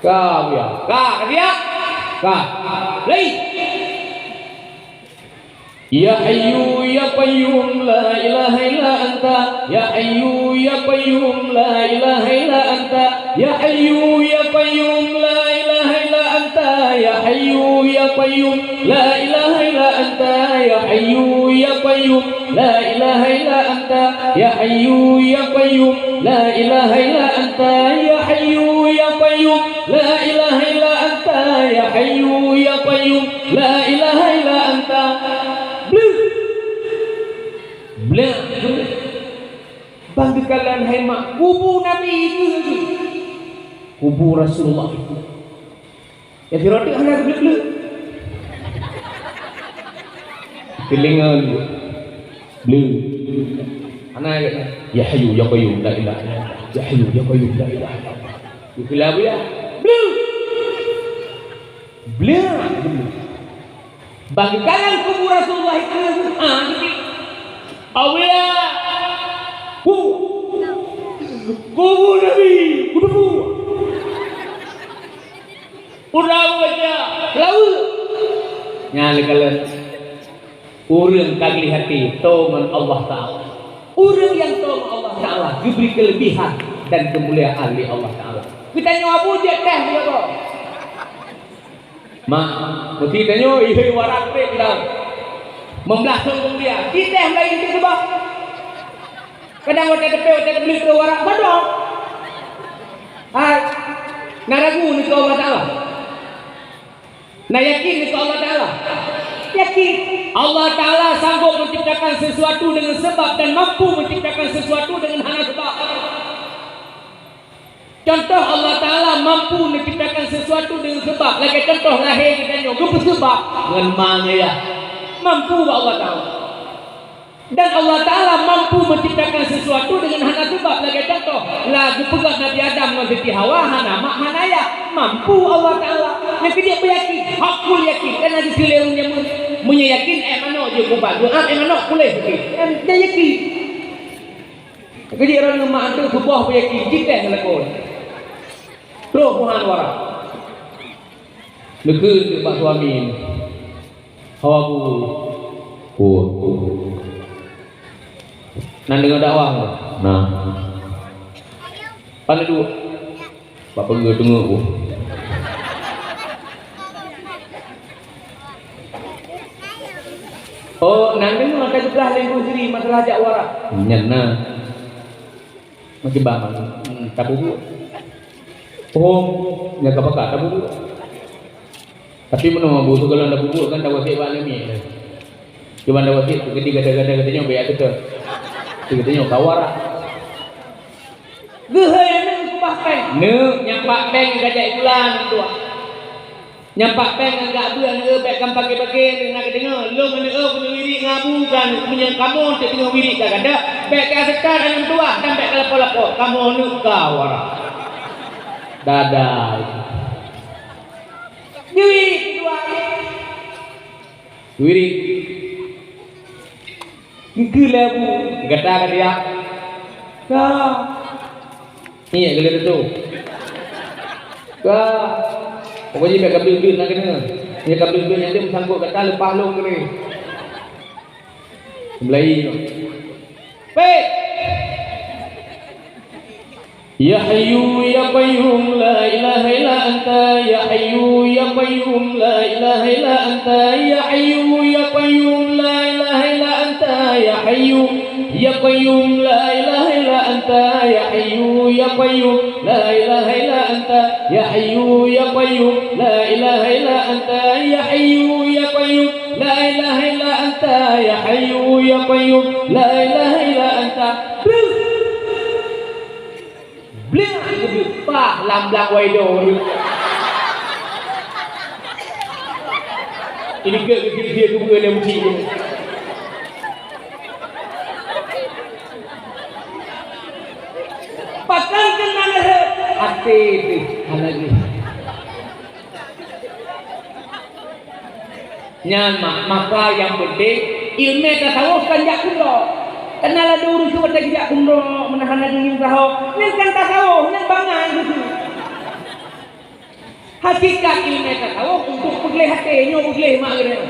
Ka, Abuya. Ka, ka siap? Ka. Lei. Ya Hayyu ya Qayyum la ilaha illa anta. Ya Hayyu ya Qayyum la ilaha illa anta. Ya Hayyu ya Qayyum la ilaha illa anta. Ya Hayyu ya Qayyum la ilaha illa anta. Ya Hayyu ya Qayyum la ilaha illa anta. Ya Hayyu ya Qayyum la ilaha illa anta. Ya Hayyu ya Qayyum la ilaha illa anta. Ya Hayyu ya Qayyum la ilaha illa anta. Bleuh! Bleuh! Bang geukalon hai mak, kubu Nabi itu. Kubu Rasulullah itu. Ya, si Radik hana geubleuk-bleuk. Telinga dia. Bleuh. Hana ya. Ya Hayyu ya Qayyum la ilaha illa anta. Ya Hayyu ya Qayyum la ilaha illa anta. Itulah dia. Bleuh. Bleuh. Bang geukalon kubu Rasulullah itu, ah, gitu. Awia. Ku. Kubu Nabi. Kubu. Ureueng baca lawa. Nyan lé kalon. Ureueng ka gleh até, toe ngon Allah Taala. Ureueng nyang toe ngon Allah Taala geubri keulebihan dan keumuliaan lé Allah Taala. Geutanyoe abu jeuet teh meunyoe. Mak, meusti tanyoe, ihôi warak trép dah. Meublah song keumuliaan. Titeh laén teuh seubab. Kadang watèe teupeu, watèe teubeli keu warak bodoh. Hai, na ragu nikeue Allah Taala? Na yakin nikeue Allah Taala? Yakin. Allah Taala sanggup menciptakan sesuatu dengan sebab dan mampu menciptakan sesuatu dengan hana sebab. Contoh, Allah Taala mampu menciptakan sesuatu dengan sebab. Lagèe contoh lahé geutanyoe, geupeuseubab ngon ma ngon yah. Mampu bak Allah Taala. Dan Allah Taala mampu menciptakan sesuatu dengan hana sebab. Lagèe contoh, lah geupeugah Nabi Adam ngon Siti Hawa hana mak hana yah. Mampu Allah Taala. Nyang keujeuet beuyakin, hakul yakin. Kan ada sileh ureueng jameun, meunyoe yakin, eh, manok jeuet kuban. Doa, eh, manok puléh. Kan dia yakin. Keujeuet droeneuh mak antu suboh beuyakin, jiteh lakoe. Troh muhan warak. Neukheun bak suami. Hawa bu. Pun. Nan deungoe dakwah? Nah. Pan duek? Bak peue teungoh bu. Oh, nan deungoe ka jeublah lé Guru Sri masalah jak warak. Nyan na. Meukeubah, hmm, tapubuet. Oh, nyang ka pakat tapubuet. Tapi meunoe bu sigohlom tapubuet kan tawasiet bak aneuk miet. Cuman tawasiet keu gata-gata geutanyoe bèk teuka. Geutanyoe ka warak. Geuhôi aneuk keubah péng. Neuk nyang bak péng ka jak bulan tuah. Nyang bak péng ngon gak beuet aneuk bèk kam pake-pake, na geudeungoe, lôn aneuk keuneuk wirit ngon abu kan, meunyoe kamoe teuk deungoe wirit ka gata, bèk ka seukat aneuk tuah dan bèk ka lapo-lapo, kamoe aneuk ka warak. Dada. Wirit dua. Wirit. Engkeu lé bu, gata ka riak. Ka. Iya, geulah tu. Ka. Pokoknya biar kabel-kabel nak kena. Ya, kabel-kabel yang dia bersangkut gata lepas long kena. Mulai. Pet. Ya Hayyu ya Qayyum la ilaha illa anta, ya Hayyu ya Qayyum la ilaha illa anta, ya Hayyu ya Qayyum la ilaha illa anta, ya Hayyu ya Qayyum la ilaha illa anta, ya Hayyu ya Qayyum la ilaha illa anta, ya Hayyu ya Qayyum la ilaha illa anta, ya Hayyu ya Qayyum la ilaha illa anta, ya Hayyu ya Qayyum la ilaha illa anta. Blang, pah lam blang wai do. Ini ke dia ke bukan yang mesti. Pakan kena leher. Hati tu, hana lagi. Nyan mak, maka nyang penting, ileumèe tasawuf kan jak keudroe. Kana ladôm ureueng keu watèe geujak keudroe, meunahan lagèe nyan tasawuf, nyan kan tasawuf, nyan bangai gitu. Hakikat ileumèe tasawuf untuk peugleh até, nyoe peugleh mak geuh.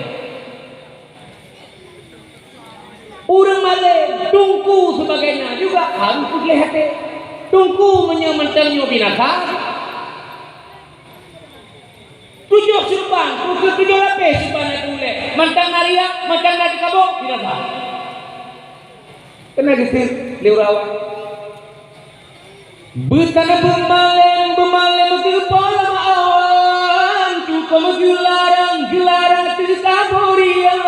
Ureuëng malém, teungku, sebagainya juga harus peugleh até. Teungku meunyoe mantong nyoe binasa, tujoh seureuban, tujoh lapéh seureuban na ulée, mantong na riya, mantong na teukaboh, binasa. Keuneuk geuseuk lé ureuëng awai. Beutaneubeuk malém, beumalém keu poh lam awan, cukôp geularang, geularang teuka boh riah.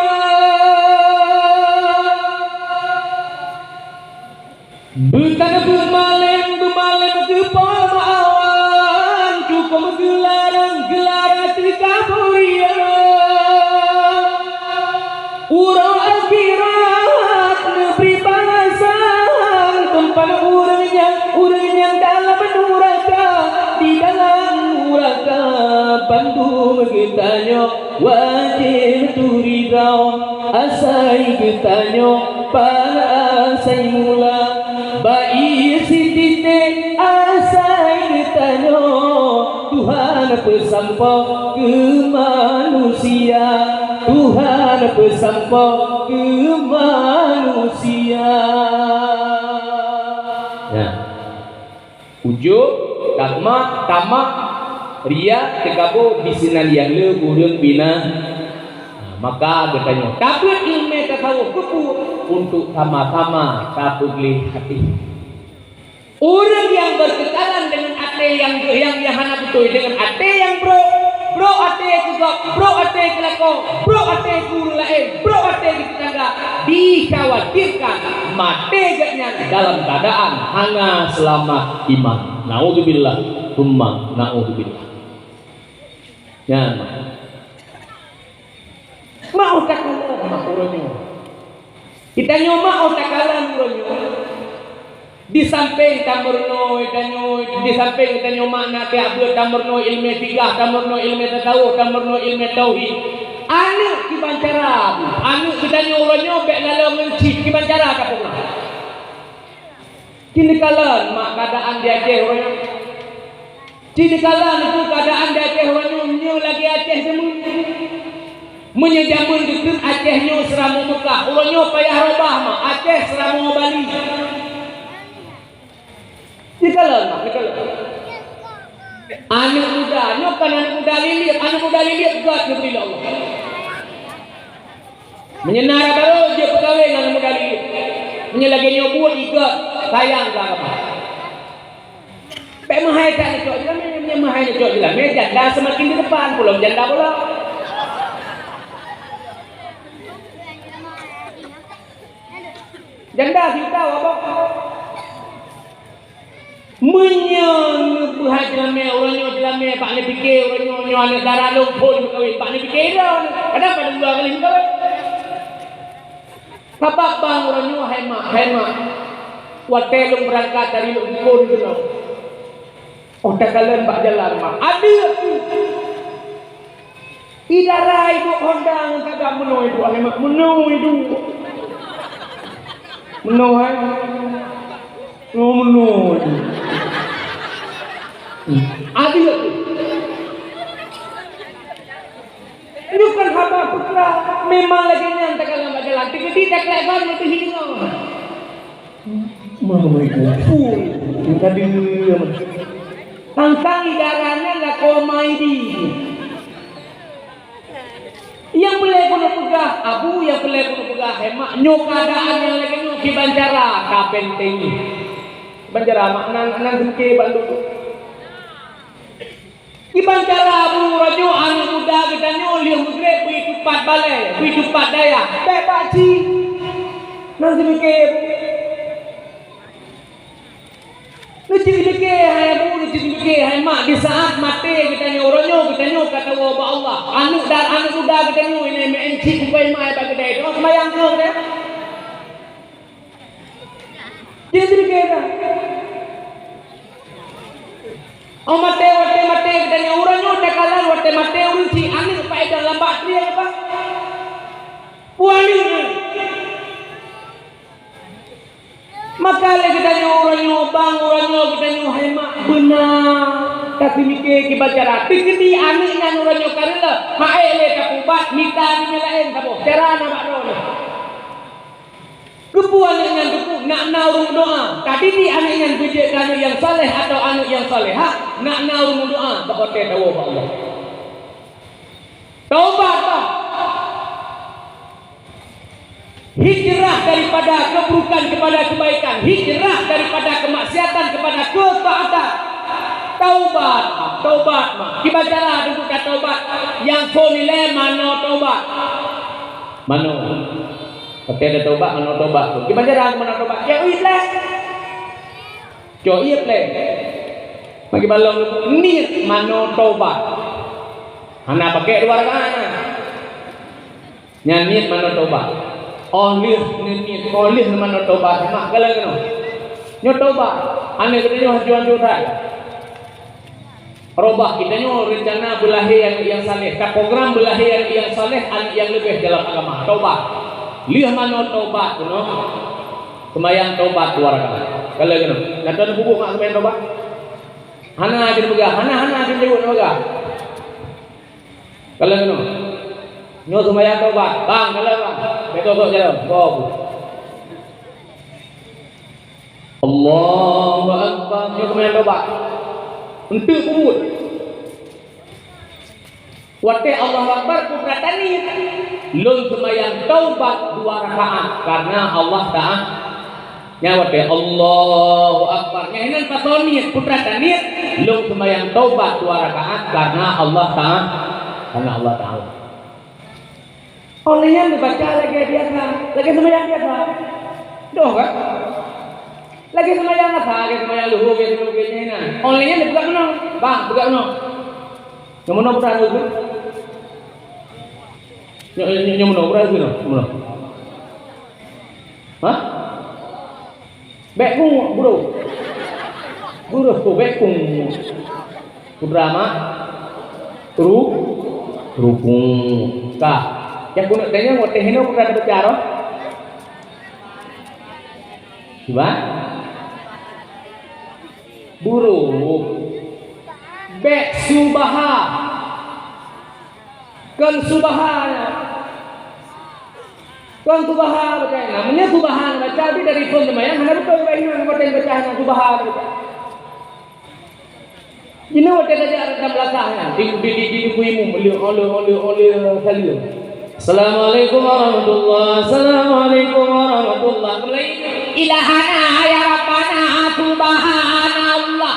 Beutaneubeuk malém, beumalém keu poh lam awan, cukôp geularang, geularang teuka boh riah. Uroe akhirat neubri balasan, teumpat ureuëng nyang, ureuëng nyang dalam nuraka, di dalam nuraka. Bandum geutanyoe wajéb teuridha, asai geutanyoe paih asai mula. Bak ié sititék asai geutanyoe, Tuhan peusampoe keu manusia, Tuhan peusampoe keu manusia. Nyan. Ujub, tamak, tamak, riya, teukaboh, bisinan nyang le ureuëng bina. Maka geutanyoe tabeuet ileumèe tasawuf keu peue? Untuk sama-sama tapeugleh até. Ureuëng nyang beukeukalan deungon até nyang, nyang, nyang hana beutôi, deungon até nyang brok, brok até keu gob, brok até keu lakoe, brok até keu ureuëng laén, brok até keu tetangga, dikhawatirkan maté geuhnyan dalam keuadaan hana seulamat iman. Naudzubillah, tsumma naudzubillah. Nyan. Mak ôh takalon mak uroe nyoe. Geutanyoe mak ôh takalon uroe nyoe. Di sampéng tameurunoe tanyoe, di sampéng tanyoe mak na tiep beuet tameurunoe ileumèe fikah, tameurunoe ileumèe tasawuf, tameurunoe ileumèe tauhid. Aneuk kiban cara, aneuk geutanyoe uroe nyoe bèk laloe ngon chip, kiban cara tapeugah. Keuneuk kalon mak keuadaan di Aceh uroe nyoe. Ci neukalon keuadaan di Aceh uroe nyoe, nyoe lagèe Aceh jameun. Meunyoe jameun dikeue Aceh nyoe seuramoe Meukah, uroe nyoe payah robah mak, Aceh seuramoe Bali. Neukalon mak, neukalon. Aneuk muda, nyoe kon aneuk muda liliek, aneuk muda liliek gèt neubri lé Allah. Meunyoe na barô jeuet peukawen ngon aneuk muda liliek. Meunyoe lagèe nyoe buet, gèt sayang keu agama. Bèk meuhai that neucok jeulamèe, meunyoe meuhai neucok jeulamèe, janda seumaken di depan, peulom janda bola. Janda siuta wabah. Meunyoe neubeuhai jeulamèe, uroe nyoe jeulamèe bak neupike, uroe nyoe, nyoe aneuk dara lôn phôn meukawen, bak neupike droe, kadang pada dua kali meukawen. Sabab bang uroe nyoe hai mak, hai mak. Watèe lôn beurangkat dari lôn phôn keunoe. Óh takalon bak jalan mak. Adeuk. Idara iduek Honda ngon tagak meunoe iduek hai mak. Meunoe iduek. Meunoe hai. Oh, meunoe iduek. Adeuk. Nyoe kan haba peukra, memang lagèe nyan takalon bak jalan. Teukeudi takalon ban meutuhi deungoe. Meukumpul. Tadi tang-tang idara nyan lakoe maidi. Nyang peureulèe keuneuk peugah, Abu, nyang peureulèe keuneuk peugah, hai mak, nyoe keuadaan nyang lagèe nyoe kiban cara tapeunténgi. Kiban cara mak nan, nan seuke bandum. Kiban cara Abu, uroe nyoe aneuk muda geutanyoe lheueh meugreb bri tupat balèe, bri tupat dayah, bèk bak ci. Nan seuke. Neucit pike hai Abu, neucit pike hai mak, di saat maté geutanyoe, uroe nyoe geutanyoe ka tawoe bak Allah. Aneuk dan aneuk muda geutanyoe inai meu'en cit kubai mai bak keudè, teungoh seumayang keu geutanyoe. Jadi, jadi kira. Oh, maté, watèe maté geutanyoe, uroe nyoe takalon watèe maté ureueng cit, aneuk paédah lam bak trieng apa? Peue aneuk? Maka lé geutanyoe uroe nyoe bang, uroe nyoe geutanyoe hai mak beuna. Tapi mike kiban cara. Teukeudi aneuk nyan uroe nyoe ka reuloh, hana ék lé tapeuubat, mita nibak laén saboh. Cara na bak droeneuh. Keupeue aneuk nyan geupeu nak na ureuëng meudoá? Tadidik aneuk nyan beujeuet keu aneuk nyang saleh atawa aneuk nyang salehah, nak na ureuëng meudoá bak watée tawoe bak Allah. Taubat bah. Hijrah daripada keburukan kepada kebaikan, hijrah daripada kemaksiatan kepada ketaatan. Taubat, taubat mah. Kiban cara untuk taubat? Nyang phon ilée manoe taubat. Manoe. Tapi ada taubat, manoe taubat tu. Kiban cara manoe taubat? Cok ié pleh. Cok ié pleh. Bagi balong niet manoe taubat. Hana pakai dua rakaat. Nyan niet manoe taubat. Oh lheueh niet, oh lheueh manoe taubat. Mak kala keunoe. Nyoe taubat. Aneuk geutanyoe hanco-hanco that. Robah geutanyoe rencana beulahé aneuk nyang saleh. Taprogram beulahé aneuk nyang saleh, aneuk nyang leubeh dalam agama. Taubat. Lheueh manoe taubat keunoe. Seumayang taubat dua rakaat. Kala keunoe. Gata neupeubuet mak seumayang taubat? Hana jeuet peugah, hana, hana jeuet peugah. Kalon nyoe. Nyoe seumayang taubat. Bang, kalon bang. Beutôi sok jalan. Boh. Allahu Akbar. Nyoe seumayang taubat. Enteuk peubuet. Watée Allahu Akbar, peue peurata niet. Lôn seumayang taubat dua rakaat karena Allah Taala. Nyan watée Allahu Akbar. Nyan inan pasoe niet, peue peurata niet, lôn seumayang taubat dua rakaat karena Allah Taala. Karena Allah Taala. Óh lheueh nyan neubaca lagée biasa, lagée seumayang biasa. Doh kan? Lagée seumayang asa, lagée seumayang luhur, lagée seumayang biasa nyan. Óh lheueh nyan neupeugah meunoe, bang, peugah meunoe. Nyang meunoe peugah meunoe. Nyang, nyang, nyang meunoe peugah meunoe. Meunoe. Hah? Bék pungo, bro. Bro, bék pungo. Putra mak. Ru. Rukung. Ka. Nyang keuneuk tanyong, watée hinoe putra teubicara. Cuba. Bro. Bék subaha. Kon subaha nyan. Kon subaha baca nyan. Meunyoe subaha baca, tapi dari phon seumayang hana beutôi, baca nyan, baca nyan subaha baca. Jinoe watée tajak rata meulakah nyan, di, di, di, di, di, di, di, oleh, oleh, oleh, oleh, salam. Assalamualaikum warahmatullah. Assalamualaikum warahmatullah. Kembali. Ilahana ya Rabbana, subhanallah.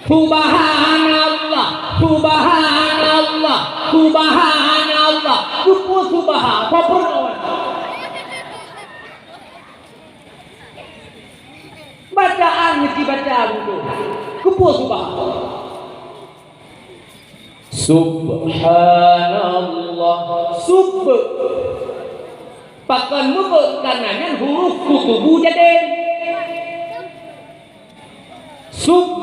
Subhanallah, subhanallah, subhanallah. Keupeue subha? Apa peurunoe? Bacaan meusti baca beutôi. Keupeue subha? Subhanallah. Sub. Pakon mubeuk kana nyan huruf kutubu jadid. Sub.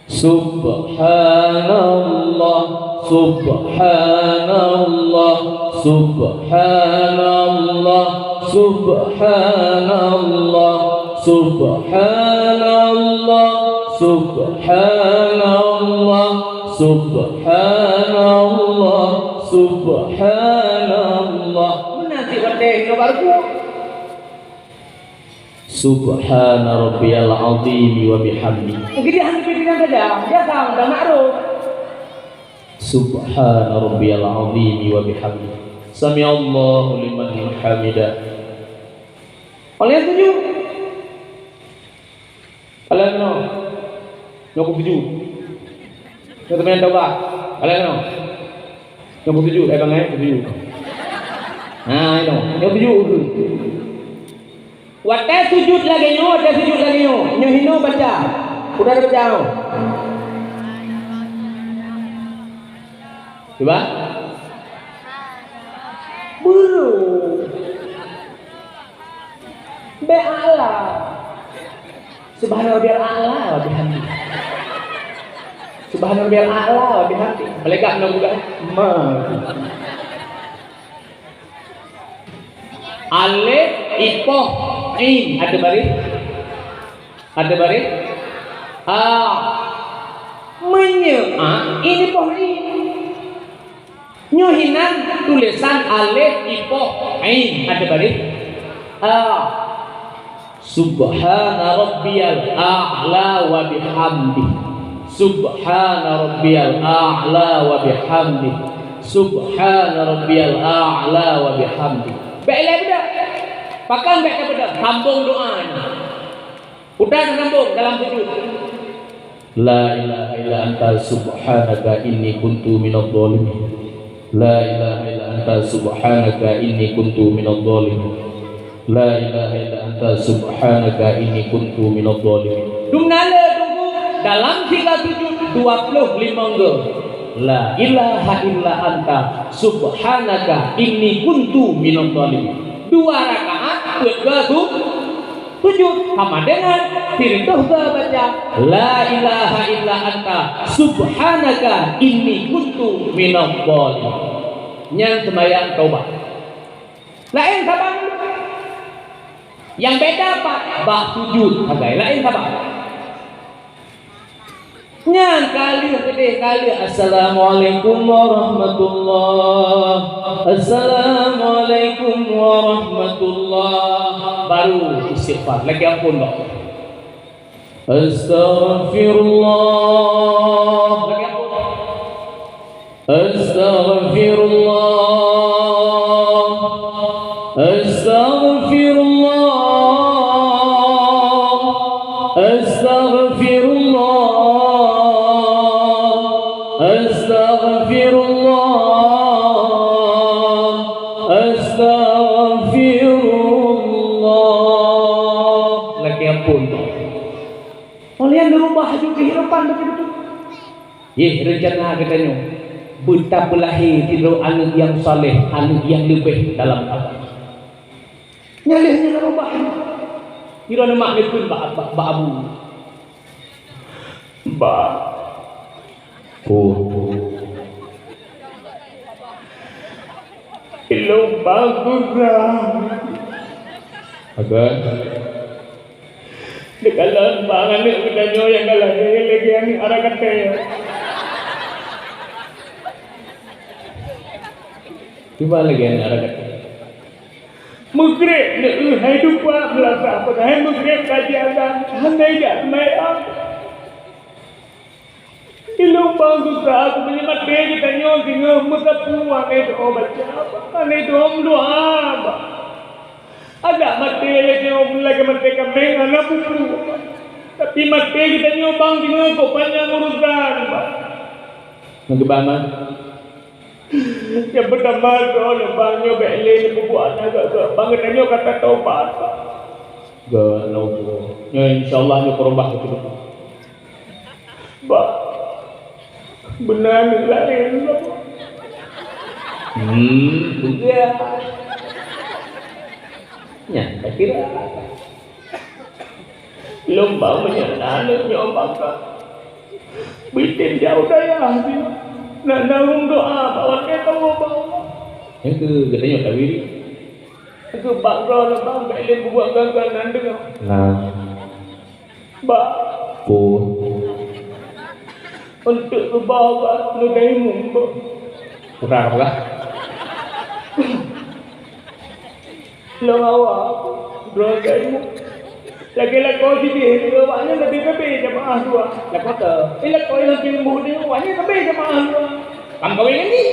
Subhanallah, subhanallah, subhanallah, subhanallah, subhanallah, subhanallah, subhanallah, subhanallah. Meunan cit watée nyoe baru. Subhana rabbiyal azimi wa bihamdi. Mungkin dia hanya pimpinan saja, biasa, udah makruf. Subhana rabbiyal azimi wa bihamdi. Sami'allahu liman hamidah. Oleh tujuh. Kalian no. Nyok tujuh. Nyok teman coba. Kalian no. Nyok tujuh, eh, bangai tujuh. Nah, itu. Nyok tujuh. Watée sujud lagée nyoe, watée sujud lagée nyoe, nyoe hinoe baca. Udah baca nyoe. Cuba. Buru. Be Allah. Subhana rabbiyal a'la wa bihamdi. Subhana rabbiyal a'la wa bihamdi. Pelegak nang budak. Ma. Alif, ipoh, in. Ada baris? Ada baris? A. Meunyoe a, in ipoh in. Nyoe hinan tulésan alif ipoh ain ada baréh. A. Subhana rabbiyal a'la wa bihamdi. Subhana rabbiyal a'la wa bihamdi. Subhana rabbiyal a'la wa bihamdi. Bèk lé budak. Pakon bèk lé budak. Sambông doa nyoe. Udah sambông dalam sujud. La ilaha illa anta subhanaka inni kuntu minadh dhalimin. La ilaha illa anta subhanaka inni kuntu minadh dhalimin. La ilaha illa anta subhanaka inni kuntu minadh dhalimin. Dumna le tunggu dalam tiga sujud dua puluh lima go. La ilaha illa anta subhanaka inni kuntu minadh dhalimin. Dua rakaat buet go su- Tujuh, hama deungon, sireutoh geubaca, "La ilaha illa anta, subhanaka, inni kuntu minadh dhalimin." Nyan seumayang taubat. Laén saban. Nyang beda bak, bak sujud sagai. Laén saban. Nyan ka lheueh keudeh ka lheueh, "Assalamualaikum warahmatullah. Assalamualaikum warahmatullah." Baru istighfar. Lagèe ampôn, Bang. Astaghfirullah. Lagèe ampôn. Astaghfirullah. Astaghfirullah. Astaghfirullah. Astaghfirullah. Astaghfirullah. Lagèe ampôn. Oleh nyan neurubah laju keuhidupan beutôi-beutôi. Yeh, reuncana geutanyoe beutapeulahé sidroe aneuk nyang saleh, aneuk nyang leubeh dalam agama. Nyan lheueh nyan rubah. Sidroe mak neukheun bak, bak, bak abu. Bak. Oh. Ilôn bagus dah. Agak. Dikalon bak aneuk geutanyoe nyang ka lahé lagèe aneuk ara katée. Cuba lagèe aneuk ara katée. Meugreb neuk hai dua beulasah, padahai meugreb ka jiazan, hana jak seumayang. Ilôn bang susah, aku meunyoe maté geutanyoe singoh meusapeue aneuk doa baca, aneuk doa meudoa, bah. Adak maté lé singoh lagèe maté kaméng hana buku. Tapi maté geutanyoe bang singoh kok panyang urusan, bah. Meukeubah, mah. Nyang peutama droeneuh bang nyoe bèk lé neupeubuet agak-agak. Bang geutanyoe ka tatobat, bah. Geunoe, nyoe insya Allah nyoe keurubah beutôi. Bah, beuna aneuk laén lom. Hmm, beugah. Nyan takira. Lom bang meunyoe na aneuk nyoe bangka. Beutem jauh dayah jih. Nak na ureueng doa bak watèe tawoe bak Allah. Nyang keu geutanyoe tawirit. Keu bak droeneuh bang bèk lé peubuet gagal nan deungoe. Nah. Bah. Pun. Untuk rubah bah, nu daimum bah. Kurang lah. Lôn awak, droe daimum. Lagèe lakoe sideh, awaknyan leubeh-leubeh jamaah dua. Lakoe teu. Eh, lakoe nyang pih leumbot nyoe, awaknyan leubeh jamaah dua. Kam kawin nyan jih.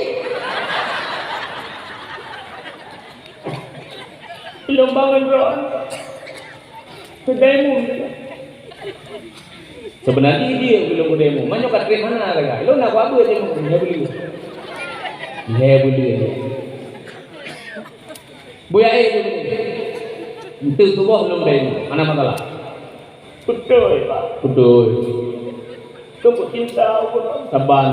Lôn bangon droe. Keu daimum. Seubeunajih dia belom keu daimum. Meunyoe ka trép hana lagèe. Lôn na kuabeuet daimum, nyoe beuleueh. Nyoe beuleueh. Buya éh tu. Enteuk tuboh lôn daimum. Hana masalah. Beutôi, Pak. Beutôi. Sungguh cinta aku tu. Saban.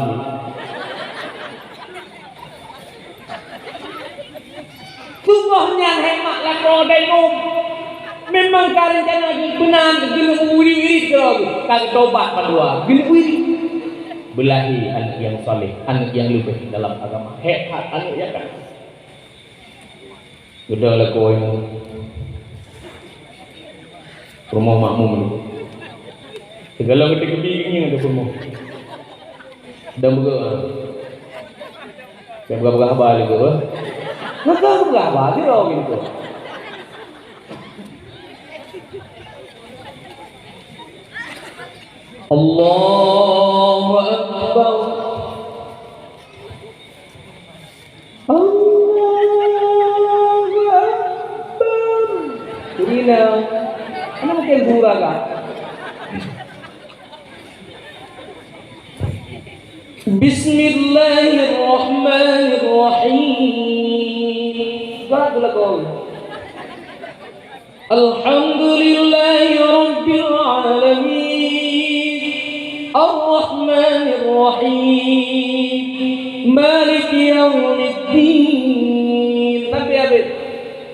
Tuboh nyan hemat lakoe daimum. Memang ka reuncana geuh beuna geuneuk wirit-wirit keudroe geuh. Ka geutobat padua geuneuk wirit. Beulahé aneuk nyang saleh, aneuk nyang leubeh dalam agama. Hék that aneuk nyan kan. Geuda lakoe nyoe. Peurumoh makmum nyoe. Sigohlom geuteuk geubi ngieng di peurumoh. Dan beugöt, ah. Nyang peugah-peugah haba lé tu, eh? Peugah-peugah haba, sidroe gitu. Allahu Akbar. Allahu Akbar. Ina, ana mungkin gura ka? Bismillahirrahmanirrahim. Ba tu lakoe. Alhamdulillahi Rabbil Alamin. Ar-Rahmanir Rahim. Maliki Yaumiddin. Sampai habis.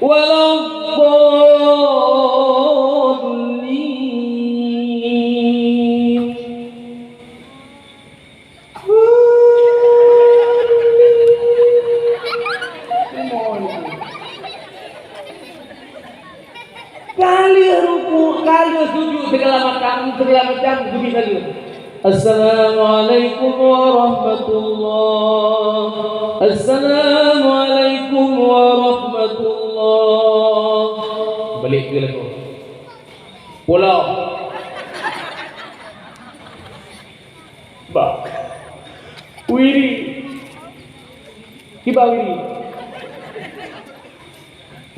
Waladdallin. Ka lheueh rukuk, ka lheueh sujud, segala macam, segala macam, geubri salam. Assalamualaikum warahmatullah. Assalamualaikum warahmatullah. Balik ke lagu. Pulang. Bah. Wiri. Kiban wiri.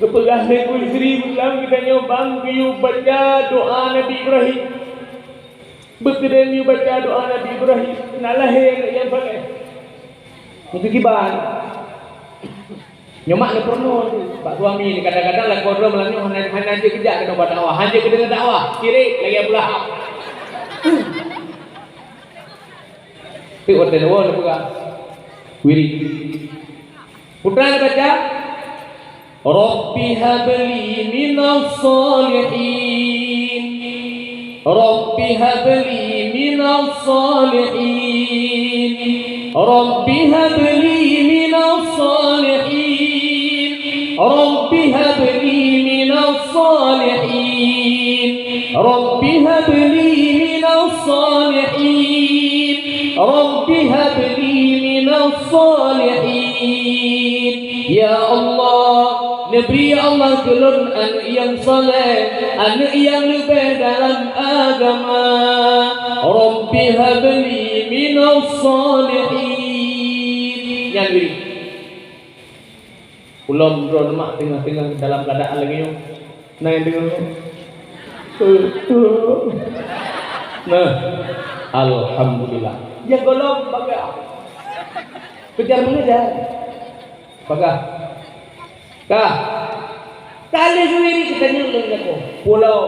Geupeugah lé Guru Sri Islam geutanyoe bang geuyue baca doa Nabi Ibrahim. Beukeudeh geuyue baca doa Nabi Ibrahim, na lahé aneuëk nyang saleh. Itu kiban. Nyoe mak neupeureunoe bak suami ni, kadang-kadang lakoe droe malam nyoe hana, hana jeuet keujak keunoe bak dakwah, hana jeuet keudeungoe dakwah, kirek lagée Abu Lahab. Teuk watée neuwoe neupeugah, wirid. Peue neubaca? Rabbi habli minas shalihin. Rabbi habli minas shalihin. Rabbi habli minas shalihin. Rabbi habli minas shalihin. Rabbi habli minas shalihin. Rabbi habli minas shalihin. Ya Allah, neubri ya Allah keu lôn aneuëk nyang saleh, aneuëk nyang leubeh dalam agama. Rabbi habli minas shalihin. Nyan diri. Ulôn droe mak teungoh-teungoh dalam keuadaan lagée nyoe. Na nyang deungoe? Nah, alhamdulillah. Nyang gohlom bagaih. Kejar mengejar. Bagaih. Kah. Kali sendiri kita nyuruh lagi. Pulau.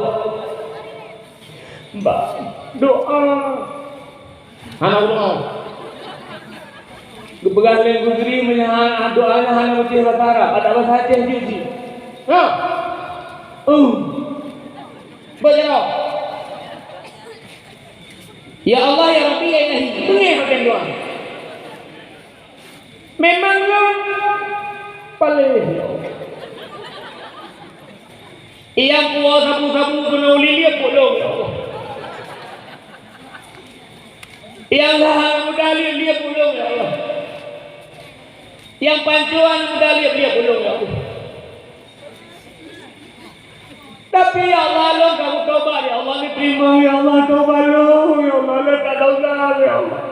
Mbak, doa. Hana ulôn. Geupeugah lé Guru Sri meunyoe hana doa nyan hana meucéh basa Arab, adak basa Aceh jih cit. Ha. Uh. Baca. Ya Allah, ya Rabbi, ya Ilahi. Beungéh pakai doa. Memang lôn paléh, ya Allah. Nyang puwoe sabu-sabu keunoe u liliet buet lôn, ya Allah. Nyang laha muda liet-liet buet lôn, ya Allah. Nyang pancôh muda liet-liet buet lôn, ya Allah. Tapi, ya Allah, lôn ka meutobat, ya Allah, neuteurimong, ya Allah, tobat lôn, ya Allah, lôn ka dosa, ya Allah.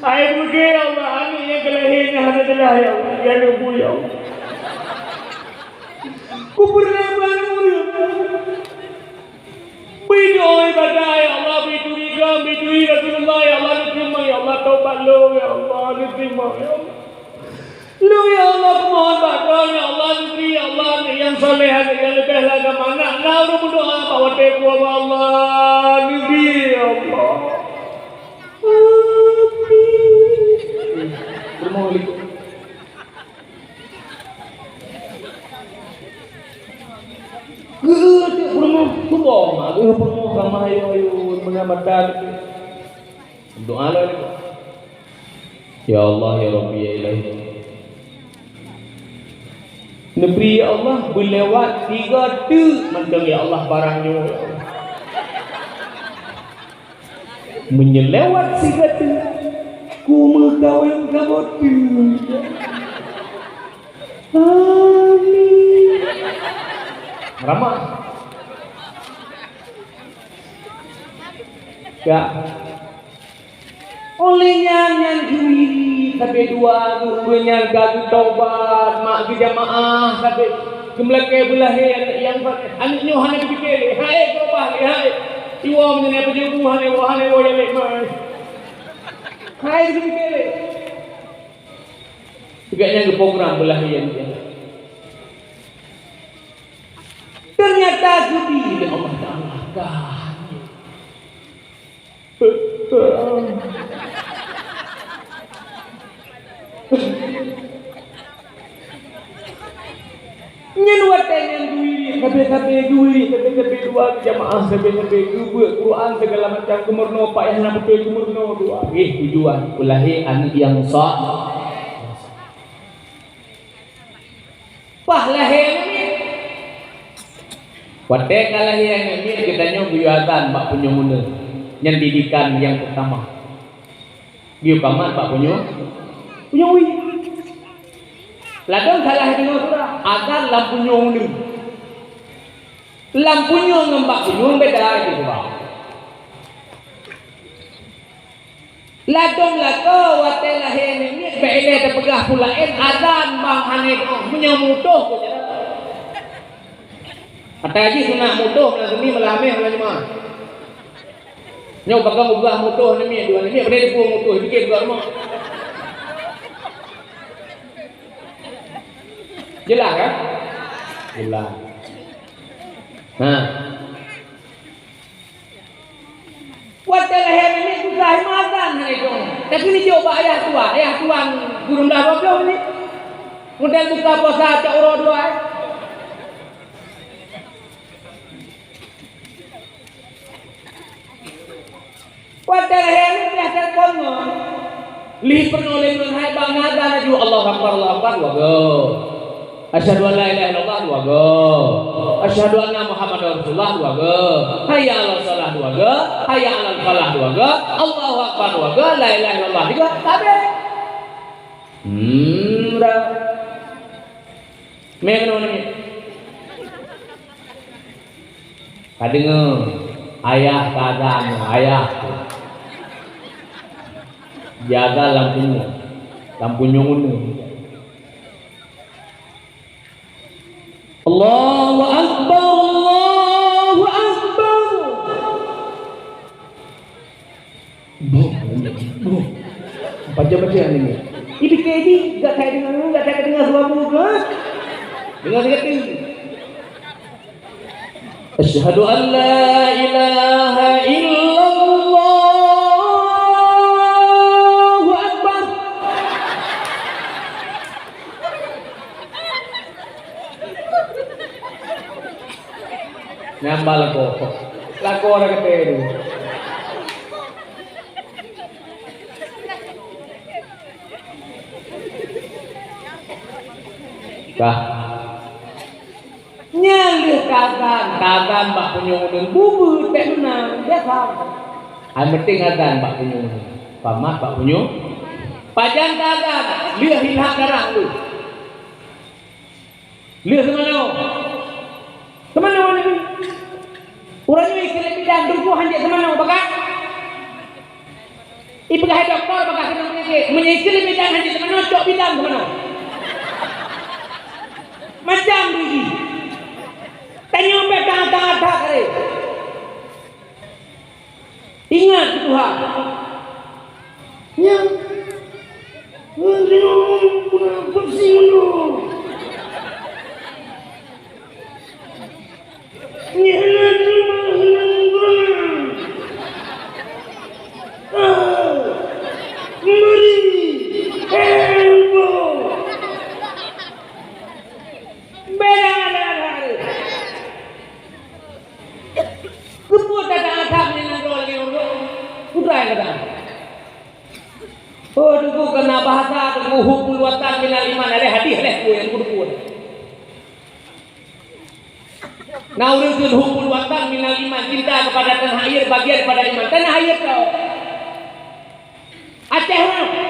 Hai beugée, ya Allah, aneuëk nyang ka lahé nyan hana jeulaih, ya Allah, ya Rabbi, ya Allah. Kupeureulée bangun, ya Allah. Bri doa ibadah, ya Allah, bri turi agam, bri turi Rasulullah, ya Allah, neuteurimong, ya Allah, tobat lôn, ya Allah, neuteurimong, ya Allah. Lôn, ya Allah, kumohon bak Droe, ya Allah, neubri, ya Allah, aneuëk nyang saleh, aneuëk nyang leubeh lam agama. Na, na ureuëng meudoa bak watée kuwoe, ya Allah, neubri, ya Allah. Amin. Rumoh likot. Geuh teuk peurumoh, cuba mak geuh peurumoh ramah ayo-ayo meunamatan. Doa lom. Ya Allah, ya Rabbi, ya Ilahi. Neubri, ya Allah, beulewat tiga teuk mantong, ya Allah, barang nyoe, ya Allah. Meunyoe lewat sigoe teuk, Ku meukawen ka boh teuk. Amin. Ramah. Ya. Oleh nyan, nyan Juwiri sabe dua geuh nyan ka geutobat, mak geujamaah sabe geumeulakée beulahé aneuk nyang, aneuk nyoe hana geupike lé, hai geurubah lé, hai. Iwoe meunyoe pajoh bu hana iwoe, hana iwoe ya lé mai. Hai geupike lé. Gobnyan geuprogram beulahé aneuk nyan. Ternyata geubri lé Allah Taala ka. Nyan watée nyan geuwirit sabe-sabe, geuwirit sabe-sabe dua, jamaah sabe-sabe, geubeuet Quran segala macam, geumeurunoe, payah na beutôi geumeurunoe dua. Eh, tujuan beulahé aneuk nyang sa-, Paih lahé aneuk miet. Watée ka lahé aneuk miet, geutanyoe geuyue azan bak punyueng uneuen. Nyan didikan nyang peutama. Geuyue kamat bak punyueng, punyueng wie. Ladôm salah deungoe surah, azan lam punyueng uneuen. Lam punyueng ngon bak punyueng beda itu surah. Ladôm lakoe watée lahé aneuk miet, bèk ilée teupeugah peue laén, azan bang hana deungoe, meunyoe meututoh keu jalan. Ata jih sunat meututoh, na seuni malam Khamis, malam Jumat. Nyoe pakon peugah meututoh aneuk miet, dua aneuk miet, padahai dipeue meututoh, dikit juga rumah. Jelas kan? Jelas. Nah. Watée lahé aneuk miet, tugaih meuazan hana jong. Tapi neujok bak ayah tuan, ayah tuan sikureueng blaih dua ploh menit. Kemudian buka puasa cok uroe dua, eh. Watée lahé aneuk miet, telepon ngon. Lheuh peurunoe lé ngon hai bang, na azan laju, Allahu Akbar, Allahu Akbar, dua go. Asyhadu an la ilaha illallah, dua go. Asyhadu anna Muhammadar Rasulullah, dua go. Hayya 'alas shalah, dua go. Hayya 'alal falah, dua go. Allahu Akbar, dua go. La ilaha illallah, tiga. Habis. Hmm, dah. Mé keunoe nangis. Ka deungoe, ayah ka azan, ayah. Jaga lam punyueng, lam punyueng uneuen. Allahu Akbar, Allahu Akbar. Boh, boh. Baca-baca ni. Ini K D, gak saya dengar, gak saya dengar suara boh ke? Dengar, dengar, dengar. Asyhadu an la ilaha illallah. Allahu Akbar. Nyambal lakoe. Lakoe dah kata tu. Kah. Nyan lheueh ka azan, ka azan bak punyueng uneuen bubu, bék meunan, biasa. Hai meunteng azan bak punyueng uneuen. Pamat bak punyueng. Pajan ka azan, lheueh ilham darah tu. Lheueh seumanoe. Seumanoe ni. Ureueng nyoe ikheun lé bidan, teungku hanjeuet seumanoe, bagaih. Ipeugah dokto bagaih keunong peunyakét. Meunyoe ikheun lé bidan hanjeuet seumanoe, cok bidan seumanoe. Macam tu jih. Tanyoe bèk that-that keu lé. Ingat keu Tuhan. Nyan. Ngon lôn peue na fungsi ngon lôn. Nyan na teuma hilang guna. Ah, mari. Tempo. Beda, beda, beda. Keupeue that-that nyan nanggroe lagèe nyan? Peue nyang that-that? Oh, teungku, keu na bahasa teungku, hubbul watan minal iman, lé hadih lé, peue nyang teungku. Na ureueng kheun hubbul watan minal iman, cinta kepada tanah air bagian daripada iman. Tanah air keu Aceh nyoe.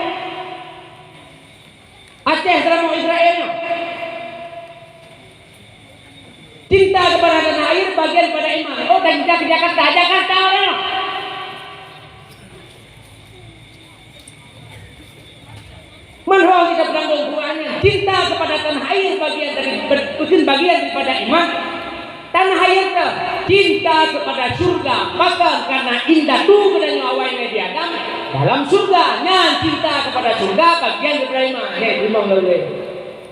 Aceh sama Israel nyoe. Cinta kepada tanah air bagian pada iman. Oh, dan cinta ke Jakarta, Jakarta orang. Manhaj kita pegang Quran, cinta kepada tanah air bagian dari, bukan bagian daripada iman. Tanah air tu cinta kepada syurga, bahkan karena indatu geutanyoe awai Nabi Adam dalam syurga. Nyan cinta kepada syurga bagian daripada iman. Nyan, imam lalu.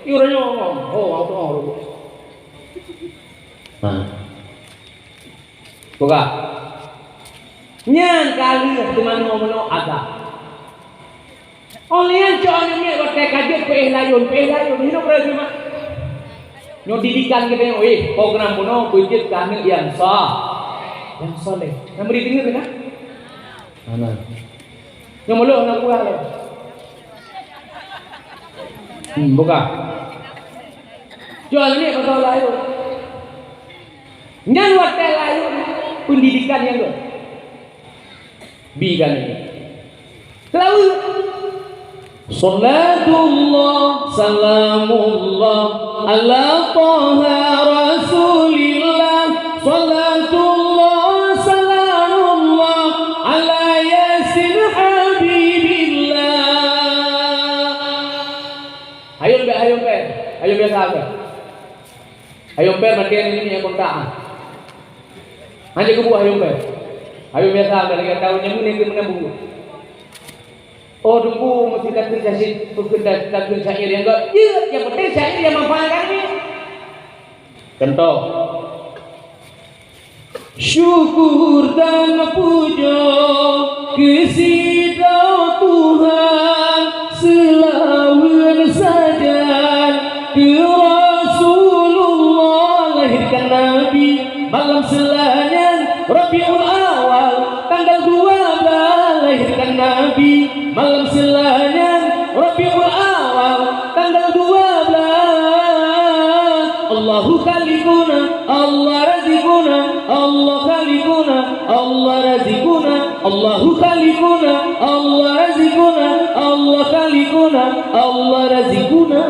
Iuranyo ngomong, oh, aku ngomong. Nah. Buka. Nyan ka lheueh teumanoe-manoe agam. Oh, nyan cok aneuk miet watèe ka jeuet peuéh layôn, peuéh layôn, hidup lagi mak. Nyoe didikan geutanyoe, eh, program bunoe beujeuet keu aneuk nyang sa-, nyang saleh. Nyang bri deungoe kan? Hana. Nyang muloh na buah lé. Hmm, buka. Jual ni pasal layôn. Nyan watèe layôn pendidikan nyang geuh. Bi kan ini. Selalu. Salatullah, salamullah, ala Taha Rasulillah. Salatullah, salamullah, ala Yasin Habibillah. Hayom bèk, hayom bèk. Hayom biasa bèk. Hayom bèk, maté ni, ni, kontak. Hanya kubu hayom bèk. Hayom biasa bèk, lagi tahu nyamu ni ke mana buku. Oh, Teungku, meusti takheun syair, takheun, takheun syair nyang gèt. Ya, nyang penting syair nyang manfaat kami. Contoh. Syukur dan puja keu sidroe Tuhan, seulaweuet sajan keu Rasulullah, lahirkan Nabi malam Seulanya Rabiul Awal, tanggal dua belas lahirkan Nabi. Malam Seulanya Rabiul Awal, tanggal dua belas. Allahu Khaliquna, Allah Raziquna, Allah Khaliquna, Allah Raziquna, Allahu Khaliquna, Allah Raziquna, Allah Khaliquna, Allah Raziquna.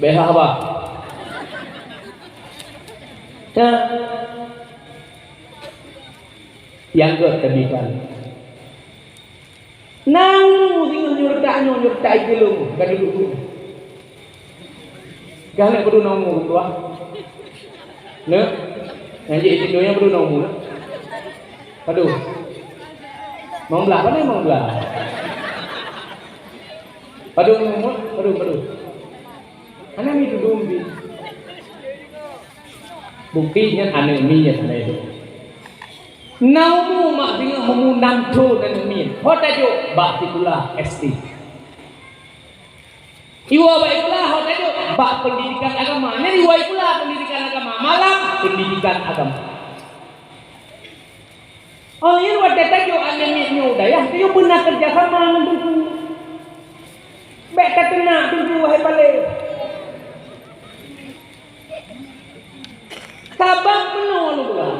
Bèk haba. Nah. Nyang gèt teubiet. Nang singoh nyoe reutak nyoe, nyoe reutak i geulong, ka duduek. Ka hana padum na umu keudua. Nyoe, nyang jeuet i dudoe nyan padum na umu nyoe. Padum. Limong blah, padum limong blah. Padum umu, padum, padum. Hana mi dudoe bi. Bukti nyan aneuk miet hana itu. Na umu mak singoh umu nam thon aneuk miet. Ho tajok bak sikula S D. Iwoe bak sikula ho tajok bak pendidikan agama. Nyan iwoe sikula pendidikan agama. Malam pendidikan agama. Oh, nyan watèe tajok aneuk miet nyoe u dayah, tanyoe beuna keurajasama ngon Teungku. Bèk tateunak Teungku, wahai paleng. Sabab meunoe lôn peugah.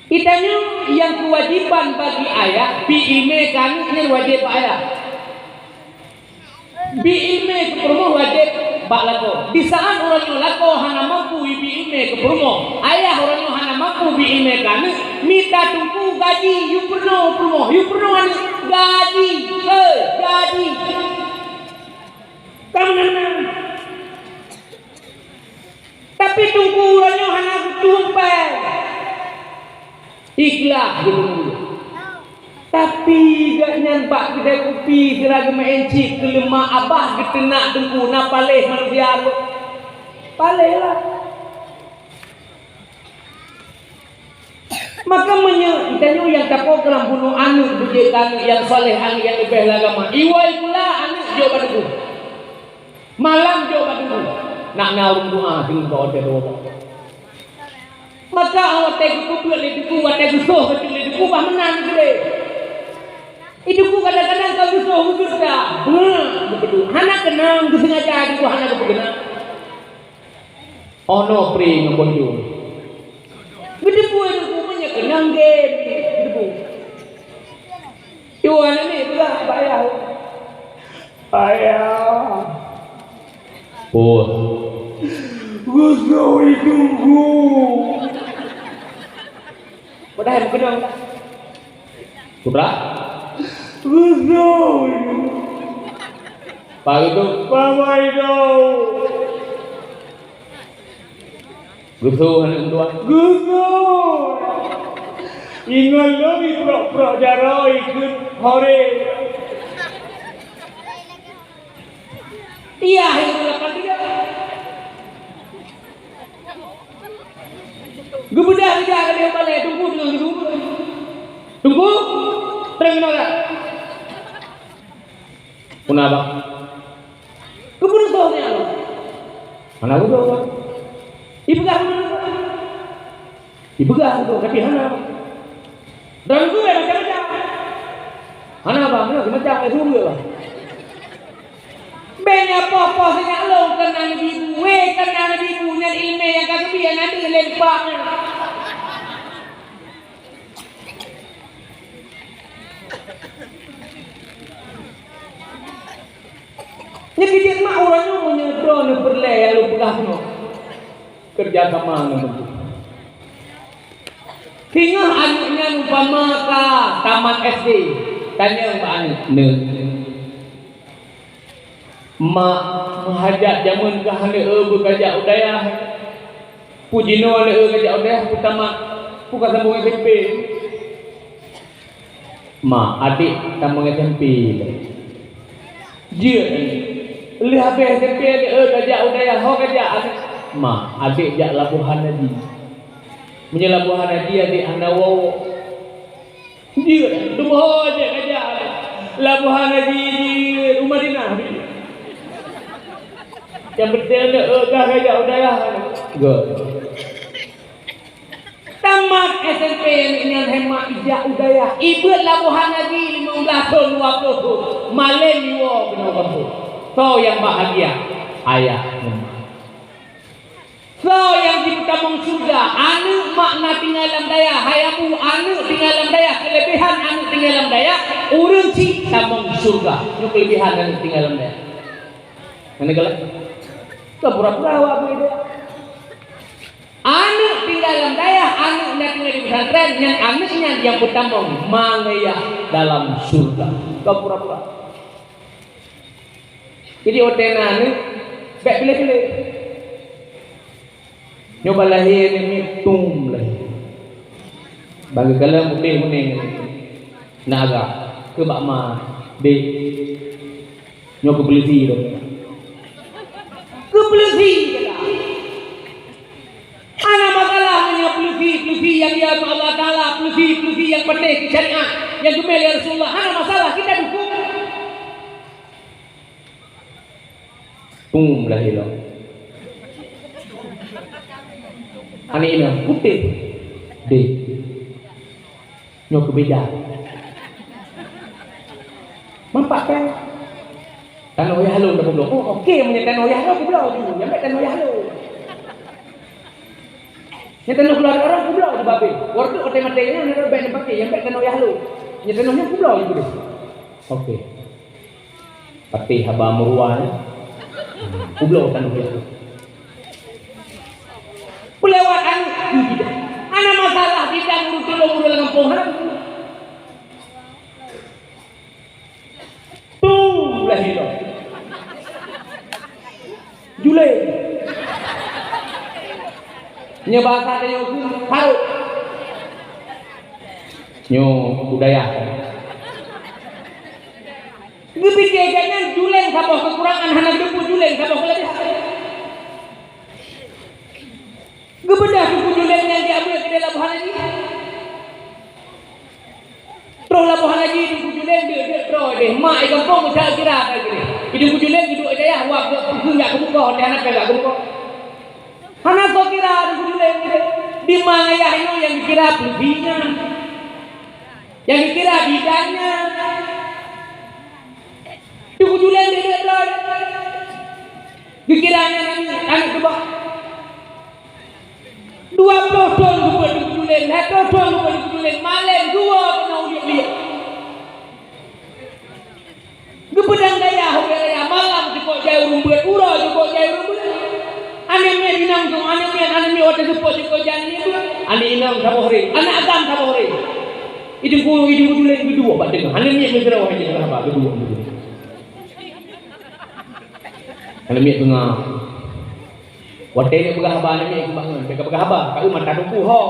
Geutanyoe nyang keuwajiban bagi ayah, bi ileumèe keu aneuk nyan wajéb bak ayah. Bi ileumèe keu peurumoh wajéb bak lakoe. Di saat uroe nyoe lakoe hana mampu bi ileumèe keu peurumoh, ayah uroe nyoe hana mampu bi ileumèe keu aneuk, mita Teungku gaji, yue peurunoe peurumoh, yue peurunoe aneuk, gaji, hei, gaji. Ka meunan. Tapi Teungku uroe nyoe hana geutumpée. Ikhlas geuteumé. Tapi gobnyan bak keudè kupi sira geumeu'en cit keu leumah abah geuteunak Teungku na paléh manusia tu. Paléh lah. Maka meunyoe geutanyoe nyang taprogram bunoe aneuk beujeuet keu aneuk nyang saleh, aneuk nyang leubeh lé agama, iwoe pula aneuk jok bak Teungku. Malam jok bak Teungku. Nak na ureueng doa deungon keu watèe doa. Maka watèe geupeubeuet lé Teungku, watèe geusoh bacut lé Teungku, bah meunan keudeh. Di Teungku kadang-kadang ka geusoh geugeurta. Beuh, geupeudong. Hana keunong geusengaja Teungku hana geupeukeunong. Oh no, pri ngon bonjong. Geuteupeue Teungku meunyoe keunong gèt, geuteupeue. Tuan ni peugah bak ayah. Ayah. Oh. Gusnuri tunggu. Padahai meukeunong. Putra? Gusnuri. Pak itu? Papa itu. Gusnuri aneuk dua. Gusnuri. Ingat lom iprok-prok jaroe ikheun hore. Iya, hai guru lapan tiga. Geubeudôh ija ka lheueh balée, teungku deungon geuduek. Teungku, treun keunoe ka. Peuna, Bang? Geupeureusoh nyan. Hana geupeureusoh, Bang. Ipeugah geupeureusoh. Ipeugah geupeureusoh, tapi hana. Dan geupeugah macam-macam. Hana, Bang, hana macam-macam, eh, sungguh, Bang. Bèk nyan poh-poh sinyak lôn keunan ibu, weh, keunan ibu nyan ileumèe nyang ka geubri na deuh lé bak nyan. Nyan keuh jeuet mak uroe nyoe meunyoe droeneuh peureulèe nyang lôn peugah keunoe. Keureuja sama ngon Teungku. Singoh aneuk nyan umpama ka tamat S D, tanyong bak aneuk, "Neuk, mak meuhajat jameun kah aneuk eu beukajak u dayah? Peue jinoe aneuk eu kajak u dayah, peue tamat, peue ka sambông S M P?" "Ma, adék tamong S M P lé." "Jeuet, lheueh habéh S M P adék, eh, kajak u dayah, ho kajak?" "Ma, adék jak Labuhan Haji." "Meunyoe Labuhan Haji adék hana woe-woe." "Jeuet, tuboh ho adék kajak." "Labuhan Haji jeuet, u Madinah jeuet." "Nyang peunteng adék, eh, kajak u dayah." Göt. Tamat S M P nyan hemat ijak u dayah. Ibeuet Labuhan Haji limong blaih thon, dua ploh thon. Malém iwoe keunoe gampông. Soe nyang bahagia? Ayah ngon mak. Soe nyang jipeutamong syeuruga? Aneuk mak na tinggai lam dayah. Hai Abu, aneuk tinggai lam dayah. Keuleubehan aneuk tinggai lam dayah, ureueng chik tamong syeuruga. Nyoe keuleubehan aneuk tinggai lam dayah. Mana galak? Keu pura-pura awak beu idéh. Aneuk tinggai lam dayah, aneuk nyang tinggai di pesantren, nyan aneuk nyan nyang peutamong ma ngon yah dalam syeuruga. Kon pura-pura. Jadi, watèe na aneuk, bèk piléh-piléh. Nyoe ban lahé aneuk miet, tum lahé. Ban geukalon udép kunéng. Na agak keu bak ma, "Dek, nyoe keupeuleusi lôn." Keupeuleusi gata. Hana masalah meunyoe peuleusi, peuleusi nyang diatur Allah Taala, peuleusi, peuleusi nyang patéh keu syariat, nyang geumé lé Rasulullah, hana masalah, kita dukung. Pum lah ilong. Aneuk inong, putéh. Dek. Nyoe keubeda. Mampak kan? Tanoh yah lôn dah peubloe. Oh, oke, meunyoe tanoh yah lôn peubloe tu. Nyang bèk tanoh yah lôn. Nyang tanoh keuluwarga ureueng peubloe tu babeh. Watèe maté nyan, bèk neupaké, nyang bèk tanoh yah lôn. Nyang tanoh nyan peubloe tu. Oke. Patéh haba meuruwa nyan. Peubloe tanoh yah lôn. Peulewat aneuk. Hana masalah, kita guru tulông guru lam gampông, hana. Tu lah ilong. Juleng. Nyoe bahasa tanyoe keuh harok. Nyoe budaya. Geupike gobnyan juleng saboh keukurangan, hana geupeu juleng saboh keuleubehan. Geubeudôh Teungku Juleng nyang jiabeuet keudeh Labuhan Haji. Troh Labuhan Haji Teungku Juleng deuk-deuk troh deh. Mak i gampông meucak kira ka keudeh. Teungku Juleng geuduek i dayah, wak geupeukeuh jak keumukoh, teuh hana ka jak keumukoh. Hana soe kira Teungku Juleng keudeh. Di ma ayah nyoe nyang geukira peuleusi nyan. Nyang geukira bidan nyan. Teungku Juleng deuk-deuk droe. Geukira nyan aneuk, aneuk keubah. Dua ploh thon geupeuet Teungku Juleng, lhèe ploh thon geupeuet Teungku Juleng, malém dua keunoe uliek-liek. Peudang dayah, hubei raya malam jukok jai ureueng beuet, uroe jukok jai ureueng beuet. Aneuk miet inong tu, aneuk miet, aneuk miet watèe seupôt jukok jai aneuk miet beuet. Aneuk inong saboh ré, aneuk agam saboh ré. Idong ku, idong ku julen geuduek bak teungoh. Aneuk miet meusidroe hai jeuet haba geuduek. Aneuk miet teungoh. Watèe nyan peugah haba nyan, nyan bangon, teuka peugah haba, ka eu mata teungku ho.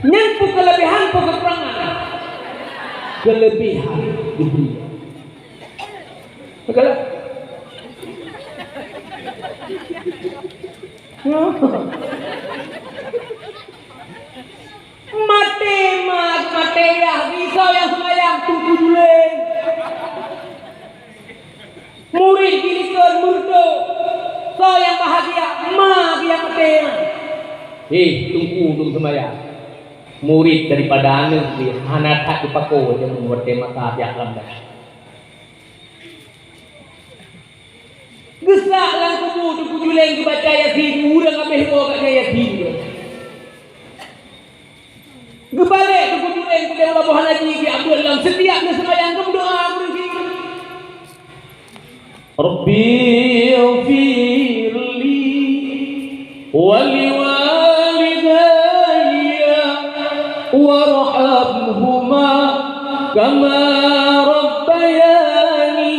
Nyan peue keuleubihan, peue keukurangan? Keuleubihan dibri. Beutôi lah. Maté mat, maté yah, soe nyang seumayang, teungku julen. Murit jih likot meureudok, soe nyang bahagia, ma nyang maté nyan. Hé, teungku dum seumayang. Murit daripada aneuk jih hana that geupakoe jameun watèe masa jak lam dayah. Geusak lam kubu teungku julen geubaca Yasin, ureueng habéh woe ka Yasin. Geubalek teungku julen keu dayah boh haji, geujak beuet lom, setiap neuseumayang geumeudoa ureueng jih. Rabbi ighfirli wa liwalidayya warhamhuma kama rabbayani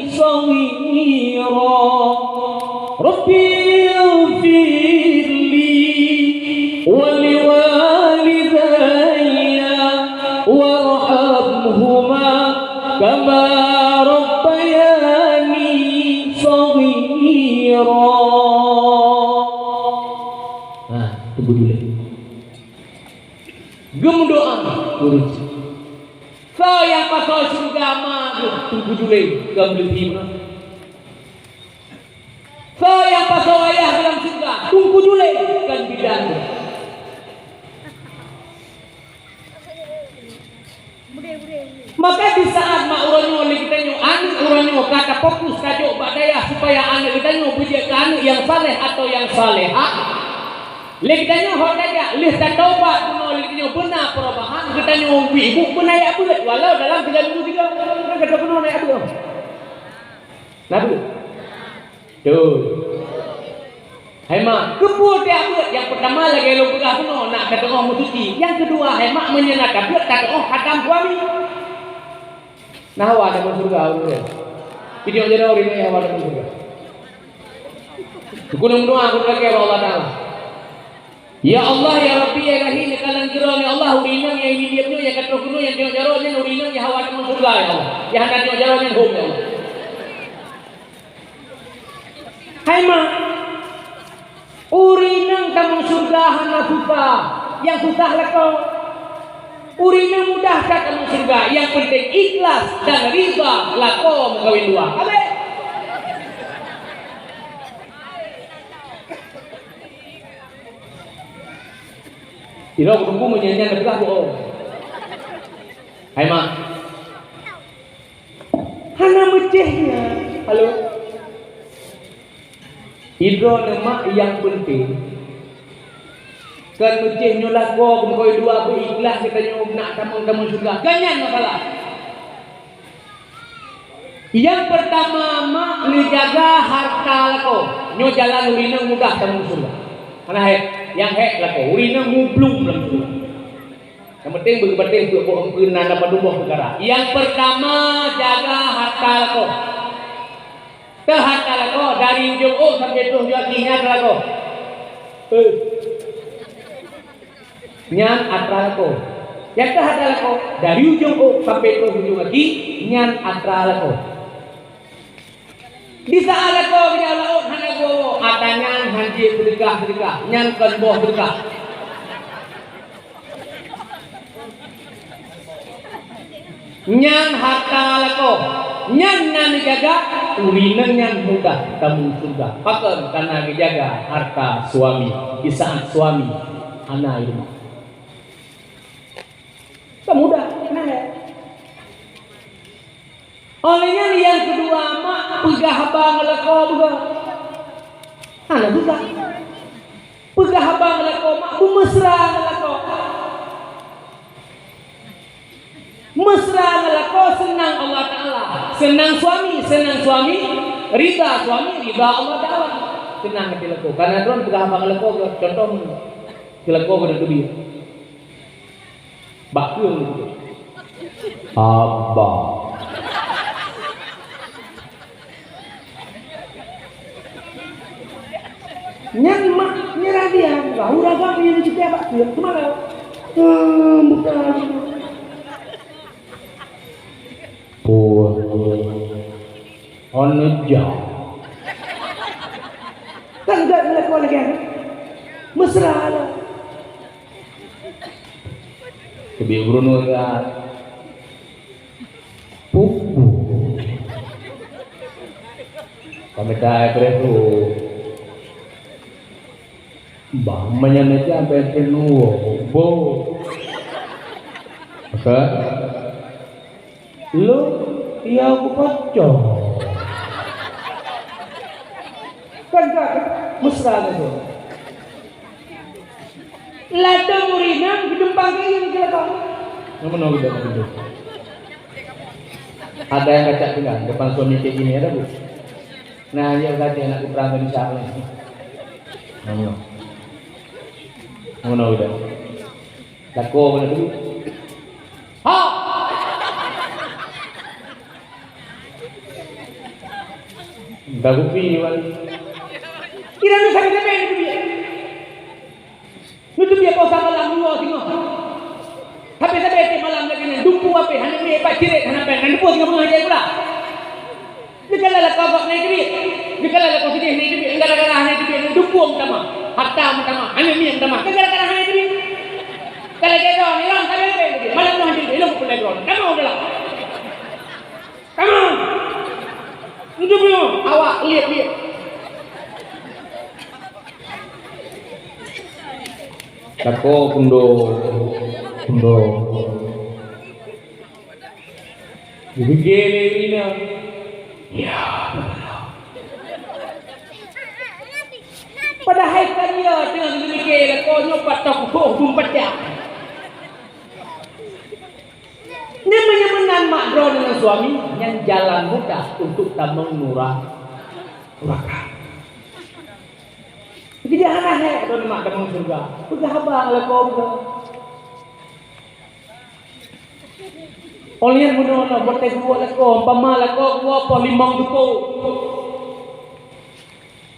shaghira. Rabbi ighfirli wa liwalidayya warhamhuma kama rabbayani shaghira. Nah, teungku julen. Geumeudoa ureueng jih. Soe nyang pasoe syeuruga ma geuh, teungku julen, kon leuti meunan. Soe nyang pasoe ayah dalam syeuruga, teungku julen, kon bidan geuh. Maka di saat mak uroe nyoe lé geutanyoe, aneuk uroe nyoe ka tafokus tajok bak dayah supaya aneuk geutanyoe beujeuet keu aneuk nyang saleh atau nyang salehah, lé geutanyoe hot tajak lheueh tataubat bunoe lé geutanyoe beuna perubahan, geutanyoe ubit ibu beuna jak beuet walau dalam tiga minggu tiga. Kan gata bunoe jak beuet. Na beuet? Beutôi. Hai mak, keupeue tajak beuet? Nyang peutama lagèe lôn peugah bunoe, nak ka teungoh meusuci. Nyang keudua, hai mak, meunyoe na ka beuet, ka teungoh khatam suami. Na hawa tamong syeuruga ureueng. Pidong jaroe ureueng nyang hawa tamong syeuruga. Keuneuk meudoa keuneuk lakèe bak Allah Taala. Ya Allah, ya Rabbi, ya Rahim, ya Kalam Jroh, ya Allah, ureueng inong nyang hireuen nyoe, nyang ka troh keunoe, nyang teungoh jaroe nyan, ureueng inong nyang hawa tamong syeuruga, ya Allah. Nyang hana teungoh jaroe nyan, hom, ya Allah. Hai mak, ureueng inong tamong syeuruga hana susah, nyang susah lakoe. Ureueng inong mudah that tamong syeuruga, nyang peunteng ikhlas dan ridha lakoe meukawen dua. Amin. Sidroe teungku meunyan-nyan teupeugah bohong. Hai mak. Hana meucéh nyan. Halo. Sidroe mak nyang peunteng. Kon meucéh nyoe lakoe, beumeukawen dua beuikhlas geutanyoe nak tamong-tamong syeuruga. Kon nyan masalah. Nyang peurtama, mak neujaga hareuta lakoe. Nyoe jalan ureueng inong mudah tamong syeuruga. Hana hék, nyang hék lakoe, ureueng inong mublum lam syeuruga. Nyang penting beugeubandeng peuet boh eumpeuen na padub boh peukara. Nyang peurtama, jaga hareuta lakoe. Teuh hareuta lakoe, dari ujong ôk sampoe troh ujong aki nyan atra lakoe. Eh. Nyan atra lakoe. Nyang teuh atra lakoe, dari ujong ôk sampoe troh ujong aki, nyan atra lakoe. Di saat lakoe geujak lam ôk hana geuwoe, atra nyan han jeuet seudeukah-seudeukah, nyan kon boh seudeukah. Nyan hareuta lakoe, nyan na neujaga, ureueng inong nyan mudah tamong syeuruga. Pakon? Kareuna geujaga hareuta suami di saat suami hana di rumoh. Kan mudah, hana hék. Óh lheueh nyan nyang keudua, mak peugah haba ngon lakoe beugöt. Hana susah. Peugah haba ngon lakoe, mak beumeusra ngon lakoe. Mesra ngon lakoe seunang Allah Taala. Seunang suami, seunang suami, ridha suami, ridha Allah Taala. Seunang até lakoe. Karena droe peugah haba ngon lakoe, contoh, keu lakoe keuneuk teubiet. Bak keueng. Haba. Nyan mak nyerah dia, bahu ragam dia cuti abak tu, kemana? Hmm, bukan. Oh, on jam. Kan enggak ngelakukan lagi, kan? Mesra lah. Teubiet gubernur ka pupu. Kami dah preh tu. Bah, meunyoe sampai keunoe, bo. Oke. Lo, ya, aku pacah. Kan tak mesra gitu. Ladôm ureueng inong geudumpang keu ié keu lakoe. Nyang meunoe geuduek pintoe. Ada yang kacak tinggal depan suami kayak gini, ada, Bu? Nah, ya, kata anak putra Indonesia ni. Nyang meunoe. Nyang meunoe geuduek. Lakoe beuna dulu. Ha! Dah kupi, Wan. Kira ni sakit apa yang kupi? Nutup dia puasa malam dua singoh. Habis-habis tiep malam lagi ni, dumpeue api, hana mi, bak ciret, hana péng, hana dumpeue singoh beungoh jai pula. Dikala lakoe gobnyan teubiet. Dikala lakoe sideh nyan teubiet, gara-gara hana teubiet, dumpeue meutamah. Harta meutamah, hana mi meutamah. Gara-gara hana teubiet. Kalau dia dah ni, orang kaya teubiet. Malam tu hana teubiet, ilong pun lakoe. Kamu dah lah. Kamu. Untuk awak lihat-lihat. Tako kundo, kundo. Dipike lé Rina. Ya Allah. Padahai kan dia tengah dipike lakoe nyoe pat takuhoh beumpacah. Nyan meunyoe meunan mak droeneuh ngon suami, nyan jalan mudah untuk tamong nura-, nuraka. Jadi hana hék droeneuh mak tamong syeuruga. Peugah haba lakoe buka. Óh lheueh meunoe na, watée geuwoe lakoe, umpama lakoe geuwoe poh limong teupeu.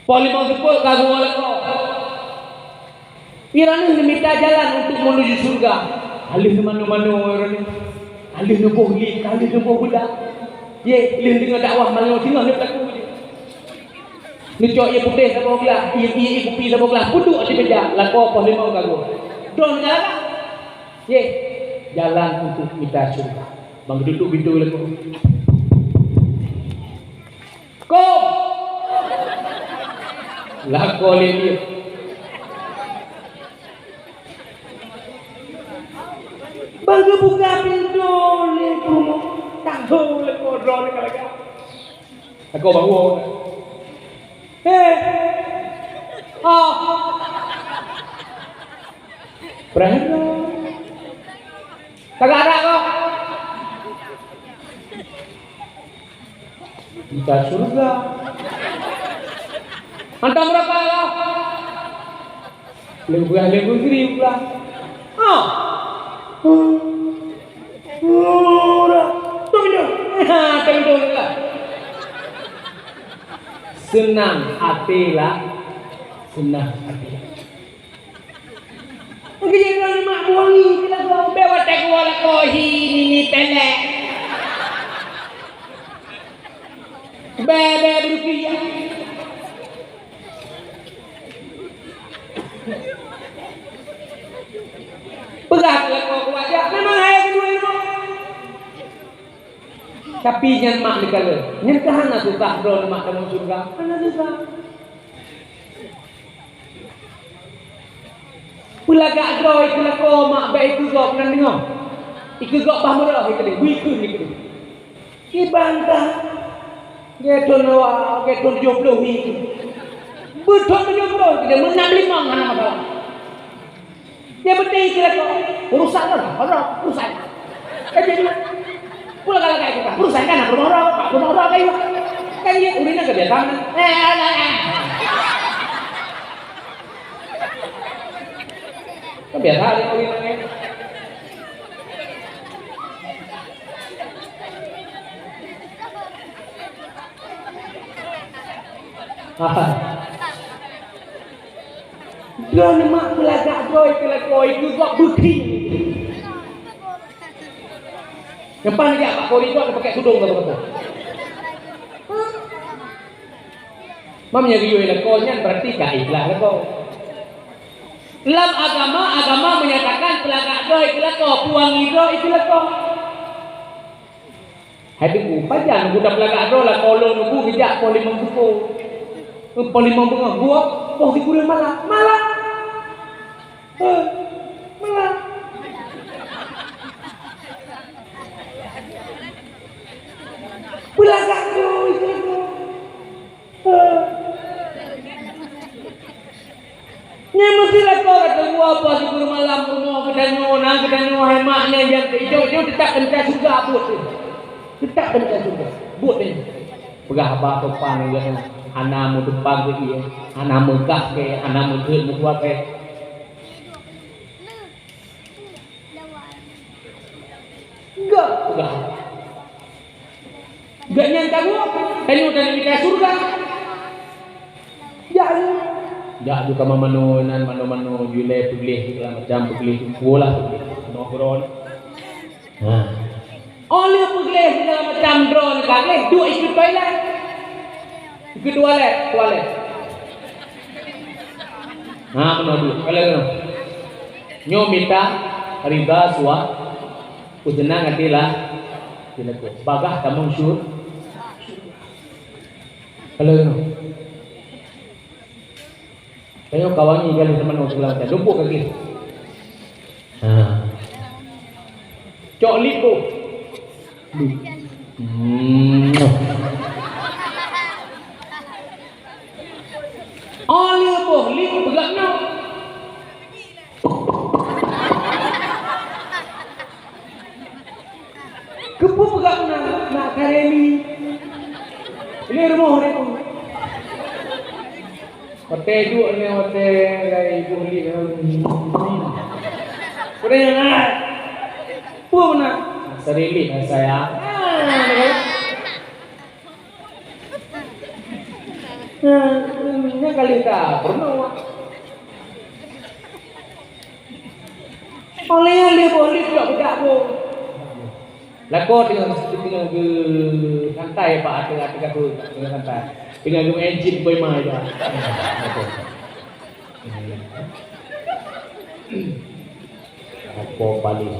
Poh limong teupeu ka geuwoe lakoe. Droeneuh neumita jalan untuk menuju syeuruga. Aleuh neumanoe-manoe droeneuh. Aleuh neuboh liek, aleuh neuboh beudak. Ye, lheueh deungoe dakwah manoe singoh leueb laku jih. Neucok ié putéh saboh glah, ié, ié, ié kupi saboh glah, peuduek ateueh meja, lakoe poh limong ka geuwoe. Droeneuh galak. Ye, jalan untuk mita syeuruga. Bang duek pintoe lakoe. Kok! Lakoe lé liek. Bang geubuka pintoe lé peurumoh. Tahu lakoe droeneuh ka lagak. Lakoe bang woe. Hei! Ah! Preh droe. Tagak-tagak kah? Mita syeuruga. Hantom raka kah? Leubeue-leubeue gri pula. Ha. Ura. Tunggu. Ha, tunggu lah. Seunang até lah. Seunang até. Geuyue ngon mak buangi teuh lagoe, bèk watèe geuwoe lakoe hi nini tèlèk. Bèk, bèk beureukiah. Peugah keu lakoe keu wajah, memang hai keudua ilmu. Tapi nyan mak neukalon, nyan ka hana susah droe mak tamong syeuruga, hana susah. Peulagak droe ikeue lakoe mak bak ikeue gob nan deungoe. Ikeue gob bah meurôh ikeue lé, bukon ikeue. Kiban ka. Geuthon awak, geuthon tujoh ploh ikeue. Beuthon tujoh ploh ikeue lé, meunam limong hana masalah. Nyang penting ikeue lakoe, urusan droe, urusan. Jadi, pula kalau kayak kita, urusan kan, rumah orang, rumah orang kayak gitu. Kan dia, urinnya kebiasaan. Eh, eh, eh, eh. Kebiasaan, urinnya. Droeneuh mak peulagak droe keu lakoe keu gob beukri. Leupah neujak bak kori gob neupakèk tudong keu lakoe. Mam nyang geuyue lakoe nyan berarti ka ikhlas lakoe. Lam agama, agama menyatakan peulagak droe keu lakoe, peuwangi droe keu lakoe. Hai teungku, pajan geuda peulagak droe lakoe lôn nunggu geujak poh limong teupeu. Eh, poh limong beungoh, buet poh sikureueng malam. Malam. Eh, malam. Peulagak droe, peulagak. Nyan meusti lakoe ka teungoh apa sikureueng malam rumoh geutanyoe, na geutanyoe hai mak nyan nyang keu ijok-ijok teutap keuneuk syeuruga buet teuh. Teutap keuneuk syeuruga buet teuh. Peugah haba sopan geutanyoe, hana meutumpang keu ié, hana meugah kèe, hana meugeuet meukuat kèe. Enggak, enggak. Enggak nyan kamoe, tanyoe dan mita syeuruga. Jak lé. Jak ju kama manoe nan, manoe-manoe ju lé peugleh segala macam peugleh, pula peugleh. Manoe keudroe. Ha. Óh lheueh peugleh segala macam droe ka gleh, duek ikeue toilet. Ikeue toilet, toilet. Ha, meunoe duek. Kalau nyoe mita rida sua-, Peuseunang até lah, bagah tamong syur-, kalau nyoe. Tanyoe ka wangi kali teuma nyoe, seugala macam. Lumpok kaki. Ha. Cok lip boh. Lip. Hmm. Oh, lip boh, lip peugah nyoe. Keupeue peugah na, na kareli. Ini rumoh ni pun. Watèe duek ni, watèe gai ibu lik. Peue na? Peue na? Sarilik, sayang. Ah, nyan kali ka peurunoe. Óh lheueh nyan lé boh lé cok beudak boh. Lakoe teungoh, teungoh geusantai bak ateueh-ateueh kasur, teungoh santai. Teungoh geumeu'en cit boi ma ija. Apa paling?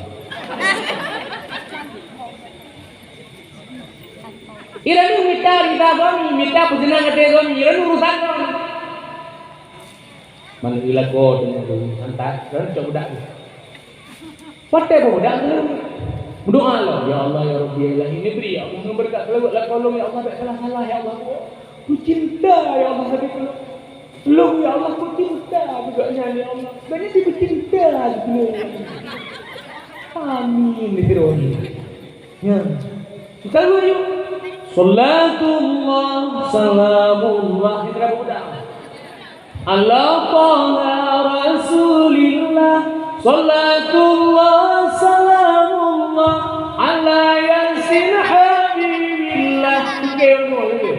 Ireuleueh mita rida gomi, mita peuseunang até gomi, ireuleueh urusan gomi. Malah lakoe teungoh geusantai, lalu cok beudak tu. Watèe beudak tu, meudoa lom, "Ya Allah, ya Rabbi, ya Ilahi, neubri, ya Allah, ngon beureukat keuluwarga lakoe lôn, ya Allah, bèk salah-salah, ya Allah. Kucinta, ya Allah, sabe keulôn. Lôn, ya Allah, kucinta juga nyan, ya Allah. Banyak dicinta juga." Amin, ya Rabbi. Ya. Kita dulu yuk. Salatullah, salamullah. Kita budak. Ala Taha Rasulillah. Salatullah, salamullah. Ala Yasin Habibillah. Oke, oke, oke.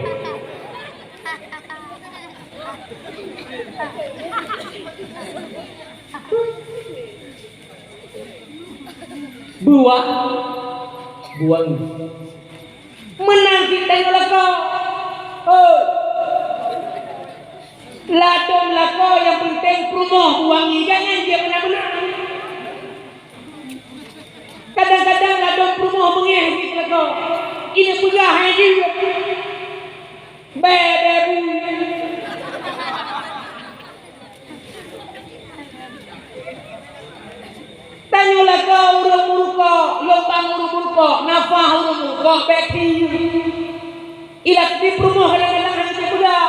Buang, buang. Meunan cit tanyoe lakoe. Hoi. Ladôm lakoe nyang peunteng peurumoh buang, jangan dia beuna-beuna. Kadang-kadang ladôm peurumoh beungéh cit lakoe. Ini peugah hai jeuet. Bèe, bèe bu. Tanyoe lakoe ureueng meurukok, lôn bang ureueng meurukok, nafah ureueng meurukok, bèk keu. Ilat di peurumoh kadang-kadang hana teupeugah.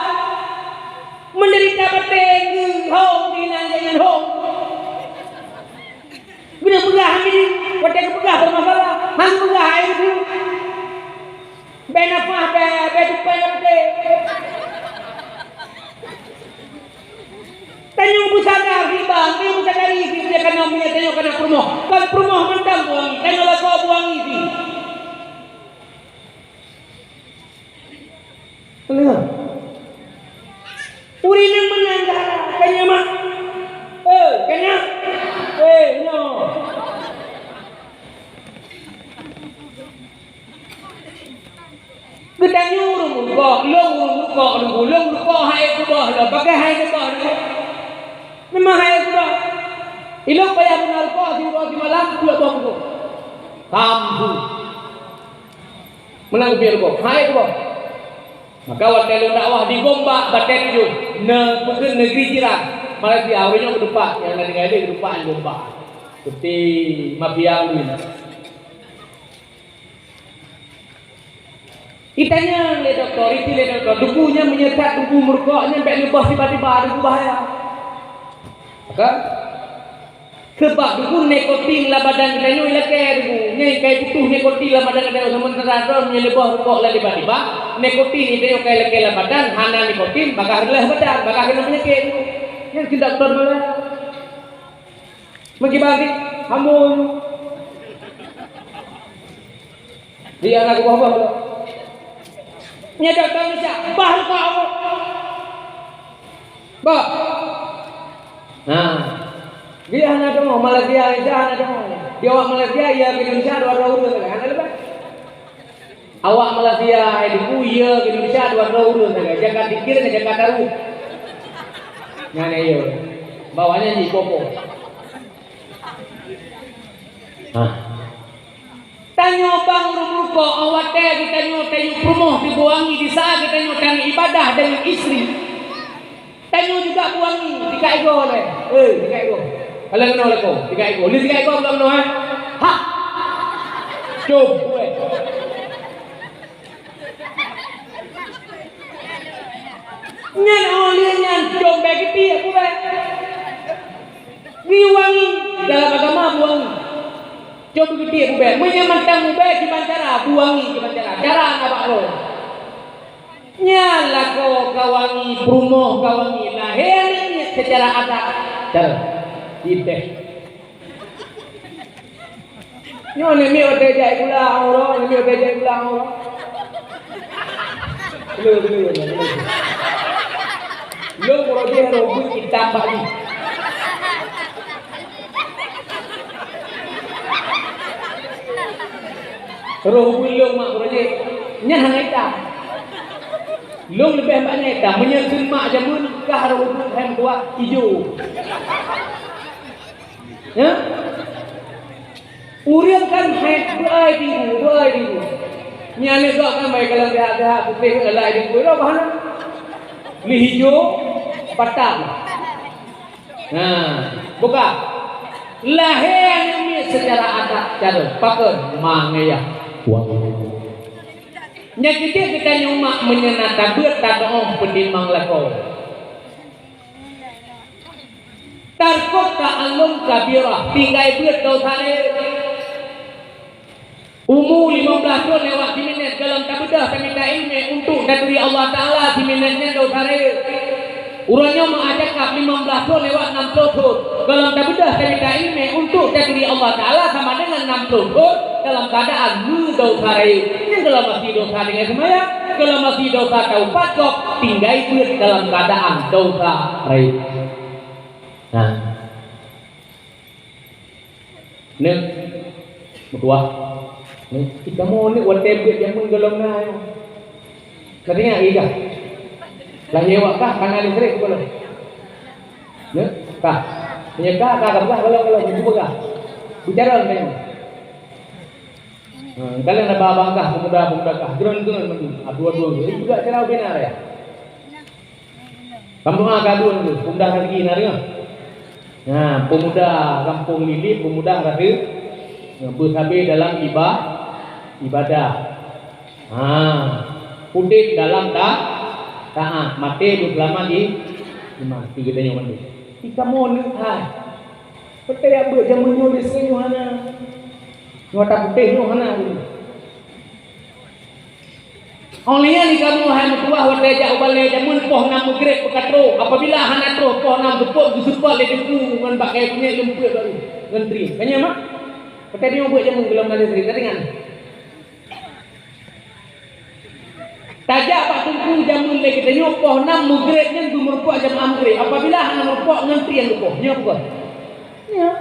Menderita batèe geuh, hom, di nan jangan hom. Guna peugah hami, watèe geupeugah bermasalah. Bang, ni meusadari si dia kana minyak tanyoe kana peurumoh. Kan peurumoh mantong buangi, tanyoe lakoe buangi si. Tengok. Ureueng nyang meunan dara, kanya mak. Eh, kanya. Eh, nyoe. Geutanyoe ureueng meurukok, lôn ureueng meurukok, lôn ureueng meurukok hai keubah lom, pakai hai keubah lom. Memang hai keubah. Ilôn payah beuna rukok siuroe simalam, dua boh rukok. Kampung. Meunan geubri rukok, hai keubah. Maka watèe lôn dakwah di Gombak, Batèe Tujoh, neupeukeuen negeri jiran, Malaysia, ureueng nyoe geudupat, nyang na tinggai lé geudupat di Gombak. Seperti mafia ureueng. Itanyong lé dokto, iti lé dokto, deungon nyan meunyoe that deungon meurukok nyan bèk neuboh tiba-tiba, deungon bahaya. Kan? Sabab deungon nikotin lam badan geutanyoe ilakèe deungon. Nyan kai butuh nikotin lam badan geutanyoe, seumeuntara droe meunyoe neuboh rukok lam tiba-tiba, nikotin geutanyoe kai lakèe lam badan, hana nikotin, bagaih reuloh badan, bagaih keuneuk peunyakét deungon. Nyan keuh dokto meulakèe. Meukiban cit, hambô. Di anak geuboh-boh tu. Nyan dokto Indonesia, bah rukok. Bah. Nah. Di hana deungoe, Malaysia, Indonesia hana deungoe. Di awak Malaysia, iya keu Indonesia dua droe ureueng, hana leubeh. Awak Malaysia hai deungoe, iya keu Indonesia dua droe ureueng sagai. Jaka dikir ngon jaka taruh. Nyan iya. Bawahnya ji popo. Hah. Tanyoe bang ureueng meurukok, 'oh watèe geutanyoe tayue peurumoh di buangi, di saat geutanyoe tangibadah deungon istri. Tanyoe juga buangi, tinggai goe lé. Eh, tinggai goe. Kalau keunoe lakoe, tinggai goe. Lé tinggai goe bukan keunoe, eh? Hah! Cop, weh. Nyan 'oh lheueh nyan cop bèk geutiek peue bèk. Geuwangi dalam agama buangi. Cop geutiek peue bèk. Meunyoe mantong peue bèk kiban cara, buangi kiban cara. Cara na bak droe. Nyan lakoe ka wangi, peurumoh ka wangi, lahé aneuk miet seucara adat. Cara. Ideh. Nyoe aneuk miet watèe jak sikula, uroe, aneuk miet watèe jak sikula, uroe. Lôn, lôn, lôn, lôn. Lôn uroe jih roh buet itam bak jih. Roh buet lôn mak uroe jih. Nyan hana itam. Lôn leubeh bak nyan itam. Meunyoe kheun mak jameun, kah roh buet hem kuah ijo. Ya? Ureueng kan hai beuai dibu, beuai dibu. Nyan lé gok kan bai kalon sehat-sehat putéh lai dibu dah bah na. Lé ijo patang. Nah, buka. Lahé aneuk miet seucara adat cara pakon ma ngayah. Wah. Nyan keuh geutanyoe mak meunyoe na tabeuet tadong peutimang lakoe. Tarkok ta'allum kabirah, tinggai beuet dosa rayeuk. Umu limong blaih thon lewat siminét gohlom tabeudôh tamita ileumèe untuk taturi Allah Taala, siminét nyan dosa rayeuk. Uroe nyoe meu'ah cakap limong blaih thon lewat nam ploh thon gohlom tabeudôh tamita ileumèe untuk taturi Allah Taala sama dengan nam ploh thon dalam keuadaan meudosa rayeuk. Nyan gohlom masih dosa tinggai seumayang, gohlom masih dosa taupat gob tinggai beuet dalam keuadaan dosa rayeuk. Nah. Nyoe, meutuah. Nyoe, ih, kamoe nyoe watèe beuet jameun gohlom na nyoe. Ka teuingat ih kah? Lahé awak kah ka na listrik gohlom? Nyoe, kah? Meunyoe kah, kah ka peugah gohlom-gohlom, nyoe peugah. Bicara lagèe nyoe. Ha, kalon na ba-, bangkah pemuda-pemuda kah, geuron-geuron mandum, ha, dua-dua. Jadi juga cara ubena raya. Kamoe ka dua tu, pemuda Raseuki na deungoe. Ha, pemuda Kampung Lilip, pemuda Raseuki, ha, beusabe dalam iba-, ibadah. Ha, udép dalam ta-, taat, maté beuseulamat di iman. Tiga tanyoe mandum. Ih, kamoe nyoe hai. Peuteuyak beuet jameun nyoe di sinoe hana. Nyoe ata putéh nyoe hana. Óh lheueh nyan kamoe hai meutuwah watée jak u balée jameun poh nam meugreb beuka troh, apabila hana troh poh nam seupôt geuseupôt lé teungku ngon bak kayée kunyét leumpeuet baru ngon trieng. Ka nyan mak? Watée nyoe buet jameun gohlom na lé sri, ka deungoe? Tajak bak teungku jameun lé geutanyoe poh nam meugreb nyan beumeurumpok jamaah meugreb. Apabila hana meurumpok ngon trieng geupoh, nyoe peugah. Nyan.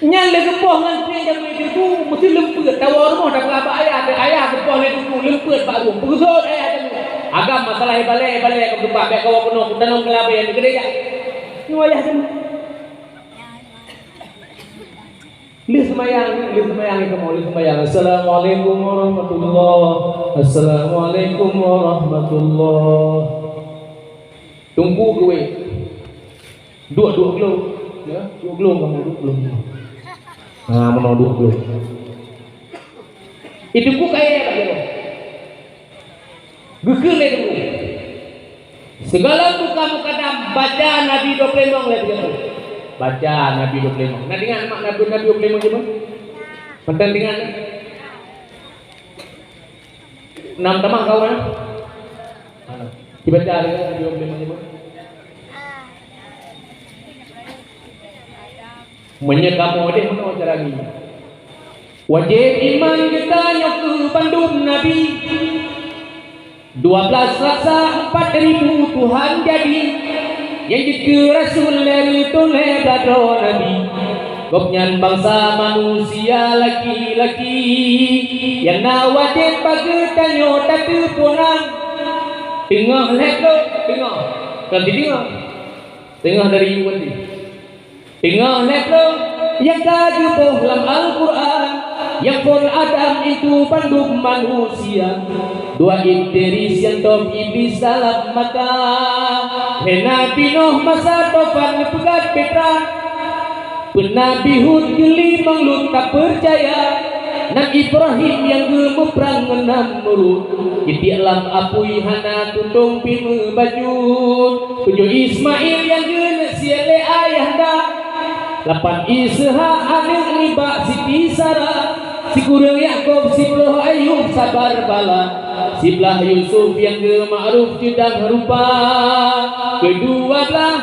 Nyan lé geupoh ngon trieng jameun teungku meusti leumpeuet tawoe rumoh tapeugah bak ayah, "Ayah, geupoh lé teungku leumpeuet bak rumoh." Peugeuseut ayah jameun. Agam masalah ibalée, ibalée ka beuteupat, bék kawoe keunoe, kutanom keulabée, nyan keudeh jak. Nyoe ayah jameun. Lheueh seumayang, lheueh seumayang kamoe, lheueh seumayang. Assalamualaikum warahmatullah. Assalamualaikum warahmatullah. Teungku geuwéh. Duek, duek glông. Ya, duek glông kamoe, duek glông. Ha, meunoe duek glông. Itu ku kayée bak jaroe. Geukheun lé teungku. Sigohlom buka mukadam baca Nabi dua ploh limong lé teungku. Baca Nabi dua ploh limong. Na deungoe mak Nabi, Nabi dua ploh limong jameun? Mantong deungoe. Nam tamah kawan. Hana. Dibaca lé Nabi dua ploh limong jameun. Meunyoe kamoe deh meunoe cara ngieng. Wajéb iman geutanyoe keu bandum nabi. Dua blaih rasa empat ribu Tuhan jadi. Nyang jeuet keu rasul lhèe reutôh lhèe blaih droe nabi. Gobnyan bansa manusia laki-laki. Nyang na wajéb bak geutanyoe tateupeue nyan. Teungoh lhèe ploh, teungoh. Kon sideungoe. Teungoh dari U N D. Teungoh lhèe ploh nyang ka geuboh lam Al-Qur'an, nyang phon Adam itu bandum manusia. Dua Idris nyang tom Iblis dalam mata. Lhèe Nabi Nuh masa tofan neupeugöt peutran. Peuet Nabi Hud keu limong Lut tapeucaya. Nabi Ibrahim nyang geumuprang ngon Namrud. Jitiek lam apui hana tutong pih meubacut. Tujoh Ismail nyang geuneuk sie lé ayahanda. Lapan Ishak aneuk nibak Siti Sarah. Sikureueng Yakub, siploh Ayub sabar bala. Siblaih Yusuf nyang geumakruf ceudang rupa. Keudua blaih.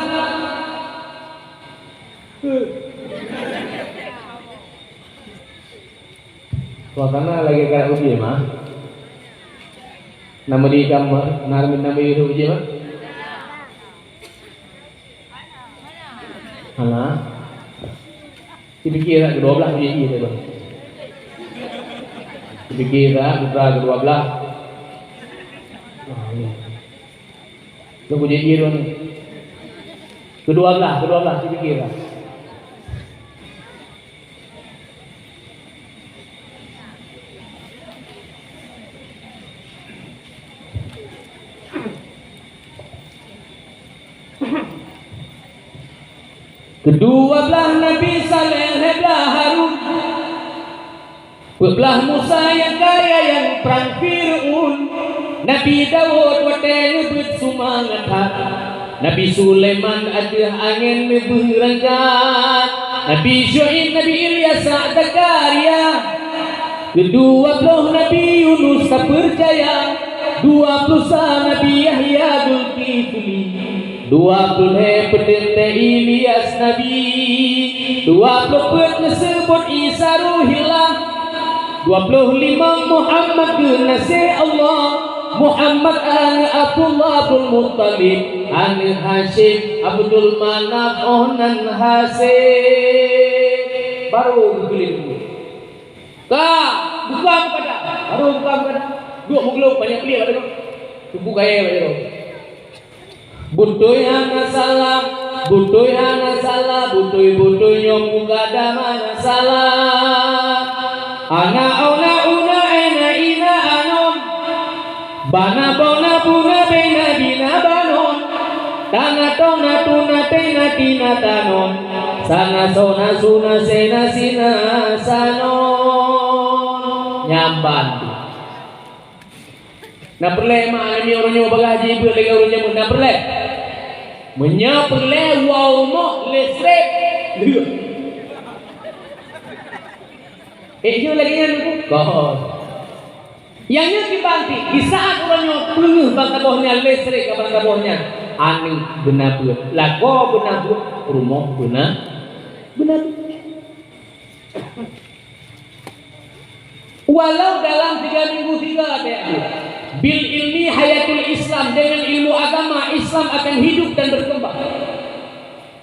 Suasana lagèe ka uji mah. Nama di kamar, nama, nama di uji mah? Hana. Dipikir tak kedua belah uji, uji tu. Dipikir tak putra kedua belah. Nah, ini. Tunggu jadi dia ni. Kedua belah, kedua belah, saya fikir lah. Kedua belah Nabi Saleh, lhèe belah Harun. Peuet blaih Musa nyang kaya nyang prang Fir'aun, Nabi Daud watèe neubeuet seumangat that, Nabi Sulaiman ateueh angèn neubeuet rangkat, Nabi Syu'aib, Nabi Ilyas, Zakaria, keudua ploh Nabi Yunus tapeucaya, dua ploh sa Nabi Yahya Zulkifli. Dua ploh lhèe peuet teuntèe Ilyas Nabi, dua ploh peuet neuseubut Isa Ruhillah, dua ploh limong Muhammad geunaséh Allah, Muhammad aneuk Abdullah Abdul Muttalib, aneuk Hasyim Abdul Manaf, oh nan Hasyim. Baru geukeuléng. Ka, buka mukadam. Baru buka mukadam. Duek meuglok banyak peue bak droe. Tuku gaya bak droe. Beutôi hana salah, beutôi hana salah, beutôi-beutôi nyoe mukadam hana salah. Ana ona una ena ina anon. Bana bona buna bena bina banon. Tana tona tuna tena tina tanon. Sana sona suna sena sina sanon. Nyan ban. Na peureulèe mak aneuk miet uroe nyoe bagah jibeuet lagèe ureueng jameun, na peureulèe? Meunyoe peureulèe, woe u mok listrik. Ék jeuet lagèe nyan, kon? Nyang nyoe kiban pih, di saat uroe nyoe peungeuh bansaboh nyan, lé srek ka bansaboh nyan, aneuk beuna beuet, lagoe beuna beuet, rumoh beuna, beuna beuet. Walau dalam tiga minggu tiga, até-até. Bil ilmi hayatul Islam, dengan ilmu agama, Islam akan hidup dan berkembang.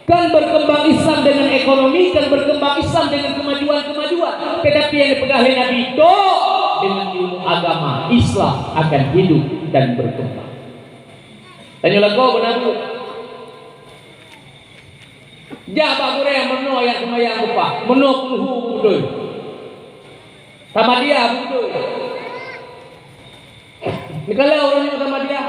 Kan berkembang Islam dengan ekonomi, kan berkembang Islam dengan kemajuan-kemajuan. Tetapi nyang dipeugah lé Nabi, tok, dengan ilmu agama, Islam akan hidup dan berkembang. Tanyoe lagoe beuna beuet. Jak bak gurèe, meunoe jak seumayang beupaih, meunoe kulhu beutôi. Tamadiyah beutôi. Neukalon ureueng nyoe tamadiyah.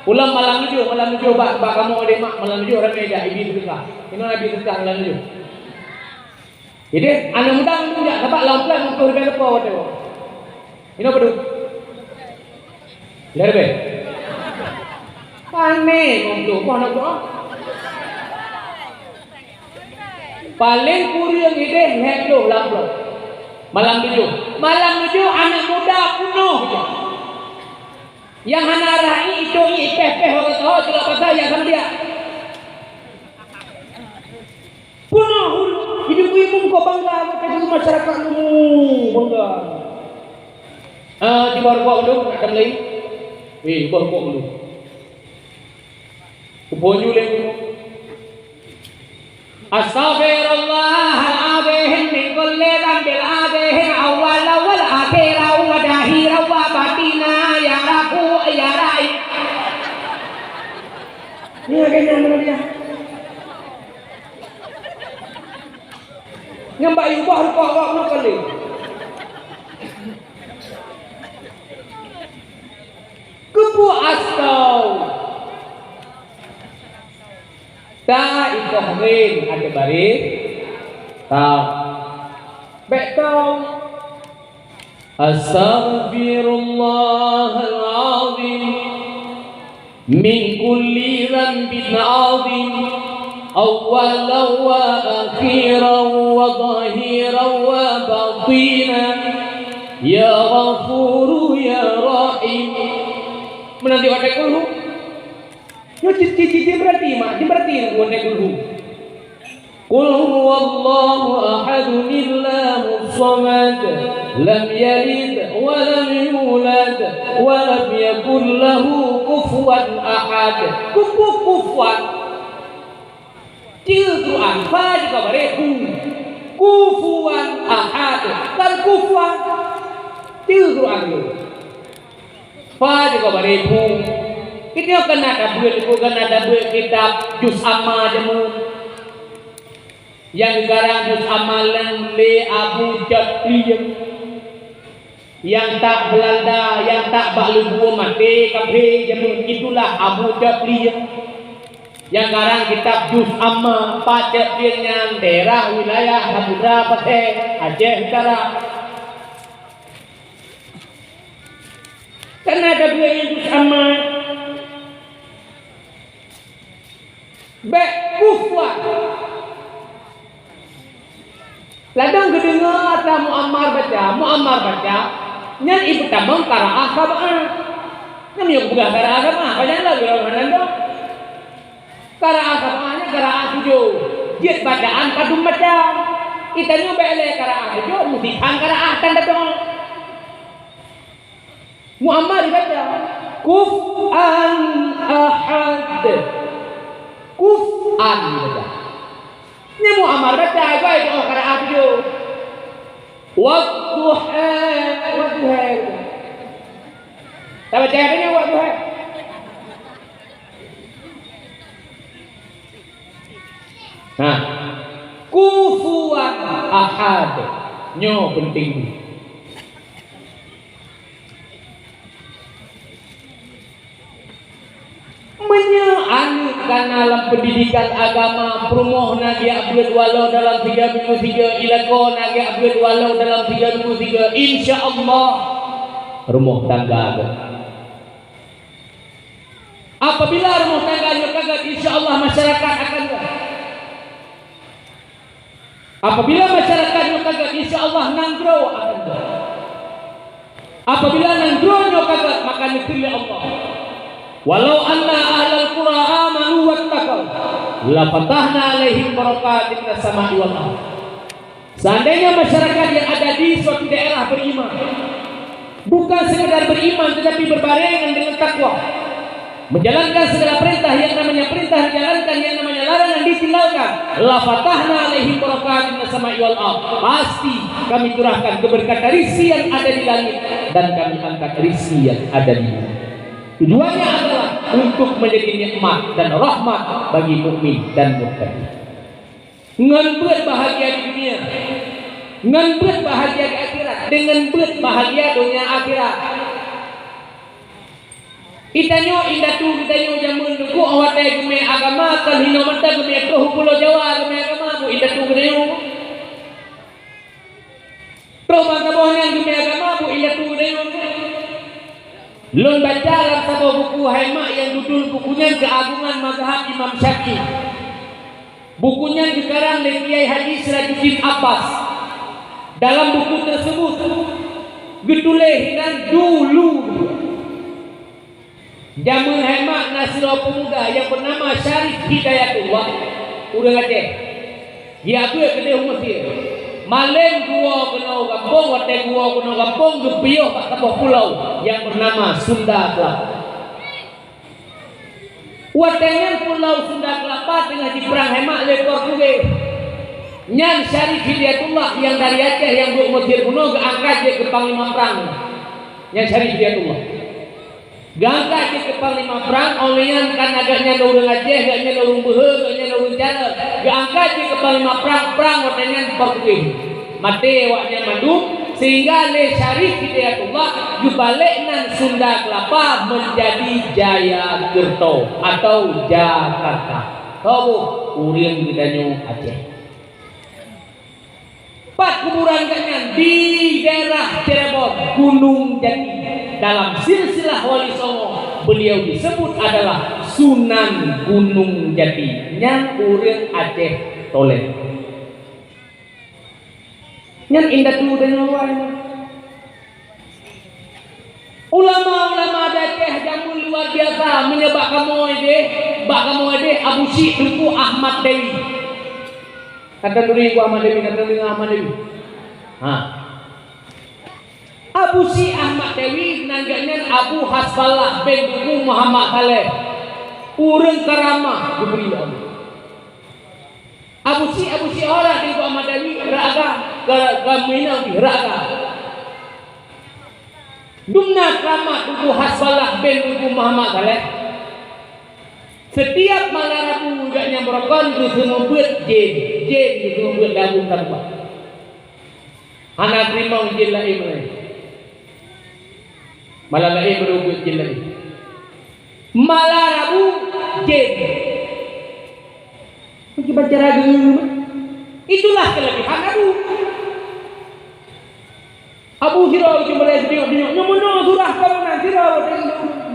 Ulôn malam tujoh, malam tujoh bak, bak kamoe deh mak, malam tujoh ramè jak, ibi seudeukah. Inoe ibi seudeukah malam tujoh. Jadi, aneuk muda nyoe jak, sabab lam plan untuk ribèe leupah watèe. Inoe padum? Lhèe ribèe. Pané ngon tu, boh na tu, ah. Paléng kureueng idéh lhèe ploh lam ploh. Malam tujoh. Malam tujoh aneuk muda peunoh je. Nyang hana rhah ié, itôh ié, ipéh-péh, orang tahu, cuma pasal nyang sama dia. Peunoh, ibu-ibu kok bangga, kata dulu masyarakat dulu bangga. Ah, di bawah rukok dulu, nak kembali. Eh, bawah rukok dulu. Kuponyu lé. Astaghfirullahalazim min kulli dzanbin azim, awwalan wa akhiran wa zahiran wa batinan, ya Rabbu, ya Rahim. Ni lagèe nyan mana dia? Nyan bak yubah rupa awak pun kali. Keupeue astau? Ta ikoh rin ateueh baréh. Ta. Bèk tau. Astaghfirullahalazim min kulli dzanbin azim, awwalan wa akhiran wa zahiran wa batinan, ya Ghafuru ya Rahim. Meunan di watèe kulhu. Nyoe ci-, ci-, ci-, ci berarti, mak, ci berarti watèe kulhu. Qul huwallahu ahad, Allahus samad, lam yalid wa lam yulad, wa lam yakul lahu kufuwan ahad. Kufu-, kufuwan. Ci Quran, fa jih ka bareh hu. Kufuwan ahad. Kan kufuwan. Ci Quran nyoe. Fa jih ka bareh hu. Kita kan ada buet, kan ada buet kitab Juz Amma jameun. Nyang geukarang Juz Amma lé Abu Jatlieng. Nyang that Beulanda, nyang that bak leubue maté kaphé jameun, itulah Abu Jatlieng. Nyang karang kitab Juz Amma, Pak Jatlieng nyan daerah wilayah Samudra Pasè, Aceh Utara. Kan ada buet nyang Juz Amma. Bèk kufuwan. Ladôm geudeungoe atra Muammar baca, Muammar baca, nyan ipeutamong qaraah sab'ah. Nyan meunyoe geupeugah qaraah sab'ah, pajan lom ureueng hana dong. Qaraah sab'ah nyan qaraah tujoh. Jeuet bacaan padum macam. Geutanyoe bèk lé qaraah tujoh, meusikan qaraah tan datong. Muammar ibaca, "Kufan ahad." Kufan ibaca. Nyan Muammar baca, ibai doa qiraat tujoh. Wadduha, wadduha. Tabaca apa nyan wadduha? Nah, kufuwan ahad. Nyoe penting. Meunyoe aneuk ka na lam pendidikan agama, peurumoh na geujak beuet walau dalam tiga minggu tiga, i lakoe na geujak beuet walau dalam tiga minggu tiga, insya Allah rumoh tangga gét. Apabila rumoh tangga nyoe ka gét, insya Allah masyarakat akan gét. Apabila masyarakat nyoe ka gét, insya Allah nanggroe akan gét. Apabila nanggroe nyoe ka gét, maka neukheun lé Allah, "Walau anna ahlal qura amanu wattaqau, lafatahna 'alaihim barakatim minas sama'i wal ardh." Seandainya masyarakat yang ada di suatu daerah beriman, bukan sekedar beriman tetapi berbarengan dengan takwa, menjalankan segala perintah, yang namanya perintah dijalankan, yang namanya larangan ditinggalkan, "Lafatahna 'alaihim barakatim minas sama'i wal ardh." Pasti Kami curahkan keberkatan rizki yang ada di langit dan Kami angkat rizki yang ada di bumi. Tujuannya adalah untuk menjadi nikmat dan rahmat bagi mukmin dan muttaqin. Ngon beuet bahagia di dunia, ngon beuet bahagia di akhirat, deungon beuet bahagia donya akhirat. Geutanyoe indatu geutanyoe jameun teungku, watée geumé agama kon hinoe mantong geumé troh u Pulo Jawa geumé agama, bu indatu geutanyoe. Troh bansaboh nyan geumé agama, bu indatu geutanyoe. Lôn baca lam saboh buku hai mak nyang judul buku nyan Keagungan Mazhab Imam Syafi'i. Buku nyan geukarang lé Kiai Haji Sirajuddin Abbas. Dalam buku tersebut geutuléh nan dulu. Jameun hai mak na sidroe peumuda nyang beunama Syarif Hidayatullah, ureuëng Aceh. Geujak beuet keudeh u Mesir. Malém geuwoe keunoe u gampông, watée geuwoe keunoe u gampông geupiôh bak saboh pulo nyang beunama Sunda Kelapa. Watée nyan Pulo Sunda Kelapa teungoh jiprang hai mak lé Portugis. Nyan Syarif Hidayatullah nyang dari Aceh nyang buet Mesir bunoe geuangkat jeuet keu panglima prang. Nyan Syarif Hidayatullah. Geuangkat jeuet keu panglima prang, óh lheueh nyan kan gobnyan ureuëng Aceh, gobnyan ureuëng beuhe, gobnyan ureuëng cara. Geuangkat jeuet keu panglima prang, prang watée nyan Portugis. Maté awaknyan mandum, sehingga lé Syarif Hidayatullah geubalek nan Sunda Kelapa menjadi Jayakerto atau Jakarta. Toh boh, ureuëng geutanyoe Aceh. Pat kuburan gobnyan? Di daerah Cirebon, Gunung Jati. Dalam silsilah Wali Songo, beliau disebut adalah Sunan Gunung Jati, nyang ureuëng Aceh Toleng. Nyan indatu dan nyawa nyan. Ulama-ulama di Aceh jameun luar biasa, meunyoe bak kamoe deh, bak kamoe deh Abu Syik Teungku Ahmad Dewi. Ka turi Teungku Ahmad Dewi, ka turi Ahmad Dewi. Ha. Abu Syik Ahmad Dewi nan gobnyan Abu Hasballah bin Teungku Muhammad Saleh. Ureuëng karamah geubri lé Allah. Abu Syik, Abu Syik ora Teungku Ahmad Dewi, raga, ka, ka meuinong pih raga. Dumna keramat Teungku Hasballah bin Teungku Muhammad Saleh. Setiap malam Rabu gobnyan beurokon geuseumeubeuet jén, jén geuseumeubeuet lam Rabu. Hana teurimong jén laén mulai. Malam laén baru beuet jén laén. Malam Rabu, jén. Bagi baca ragu. Itulah kelebihan Abu. Abu Hiro itu mulai sebiok-biok. Nyoe meunoe surah kamoe nan Hiro,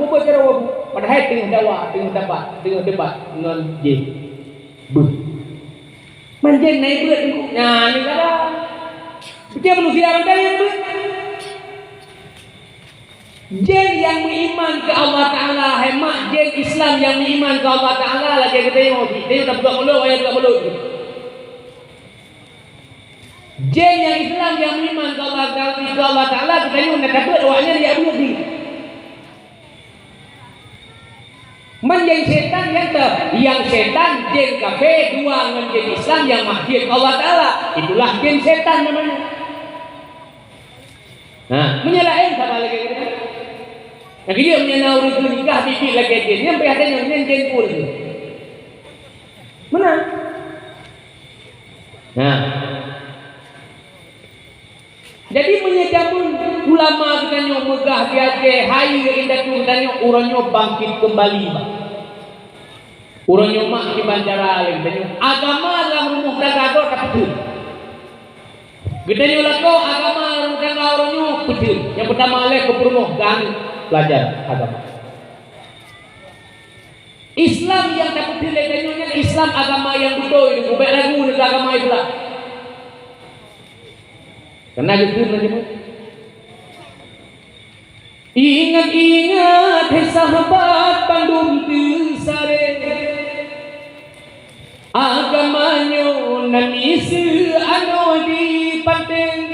bubuet cara Abu. Padahai teungoh dawa, teungoh dapat, teungoh debat ngon jén. Beuh. Man jén na ibeuet teungku. Nyan ni kada. Beutôi manusia mantong nyang beuet. Jén nyang meuiman keu Allah Taala, hai mak, jén Islam nyang meuiman keu Allah Taala lagèe geutanyoe, geutanyoe tapeugah mulut, ayah tapeugah mulut. Jén nyang Islam nyang meuiman keu Allah Taala, keu Allah Taala, geutanyoe na tabeuet awaknyan jak beuet jih. Man nyang setan nyang teuh, nyang setan jén kafé dua ngon jén Islam nyang maksiet keu Allah Taala. Itulah jén setan namanya. Nah, meunyoe laén sama lagèe geutanyoe. Nyang keujeuet meunyoe na ureueng geunikah biet-biet lagèe jén, nyan payah tanyong, nyan jén peue lagèe. Meunan. Nah. Jadi meunyoe jameun ulama geutanyoe meugah di Aceh, hai indatu geutanyoe, uroe nyoe bangkit keumbali, bah. Uroe nyoe mak kiban cara lé geutanyoe. Agama lam rumoh tangga droe tapeuteun. Geutanyoe lakoe agama lam tangga uroe nyoe peuteun. Nyang peutama lé keu peurumoh, keu aneuk belajar agama. Islam nyang tapeuteun lé geutanyoe nyan Islam agama nyang beutôi, bèk ragu ngon agama Islam. Karena geukheun lagèe nyoe. Ingat-ingat, hai sahabat bandum teusaré, agama nyoe na miseue anoe di paténg.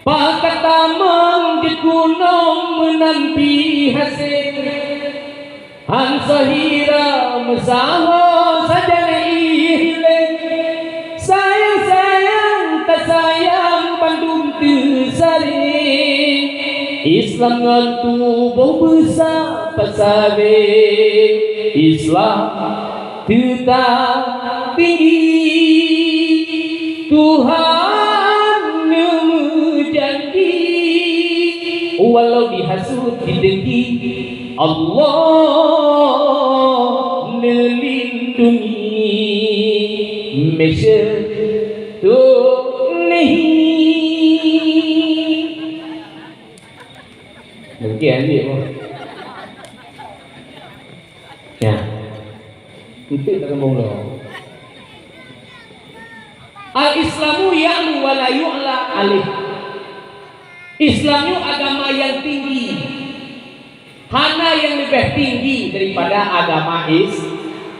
Pakat tamong jeuet gunong meunan pih hasé. Han seuhira meusaho sajan ié hiléng. Sayang-sayang tasayang bandum teusaré. Islam ngon tuboh beusa pasaré. Islam teutab tinggi. Tuhan neumeujanji, walau dihasut didengki, Allah neulindungi. Meuseutoh neuhi. Mungkin anjing pun. Ya. Untuk tak kembang dong. Al-Islamu ya'lu wa la yu'la alaih. Islam nyoe agama nyang tinggi. Hana nyang leubeh tinggi daripada agama is-,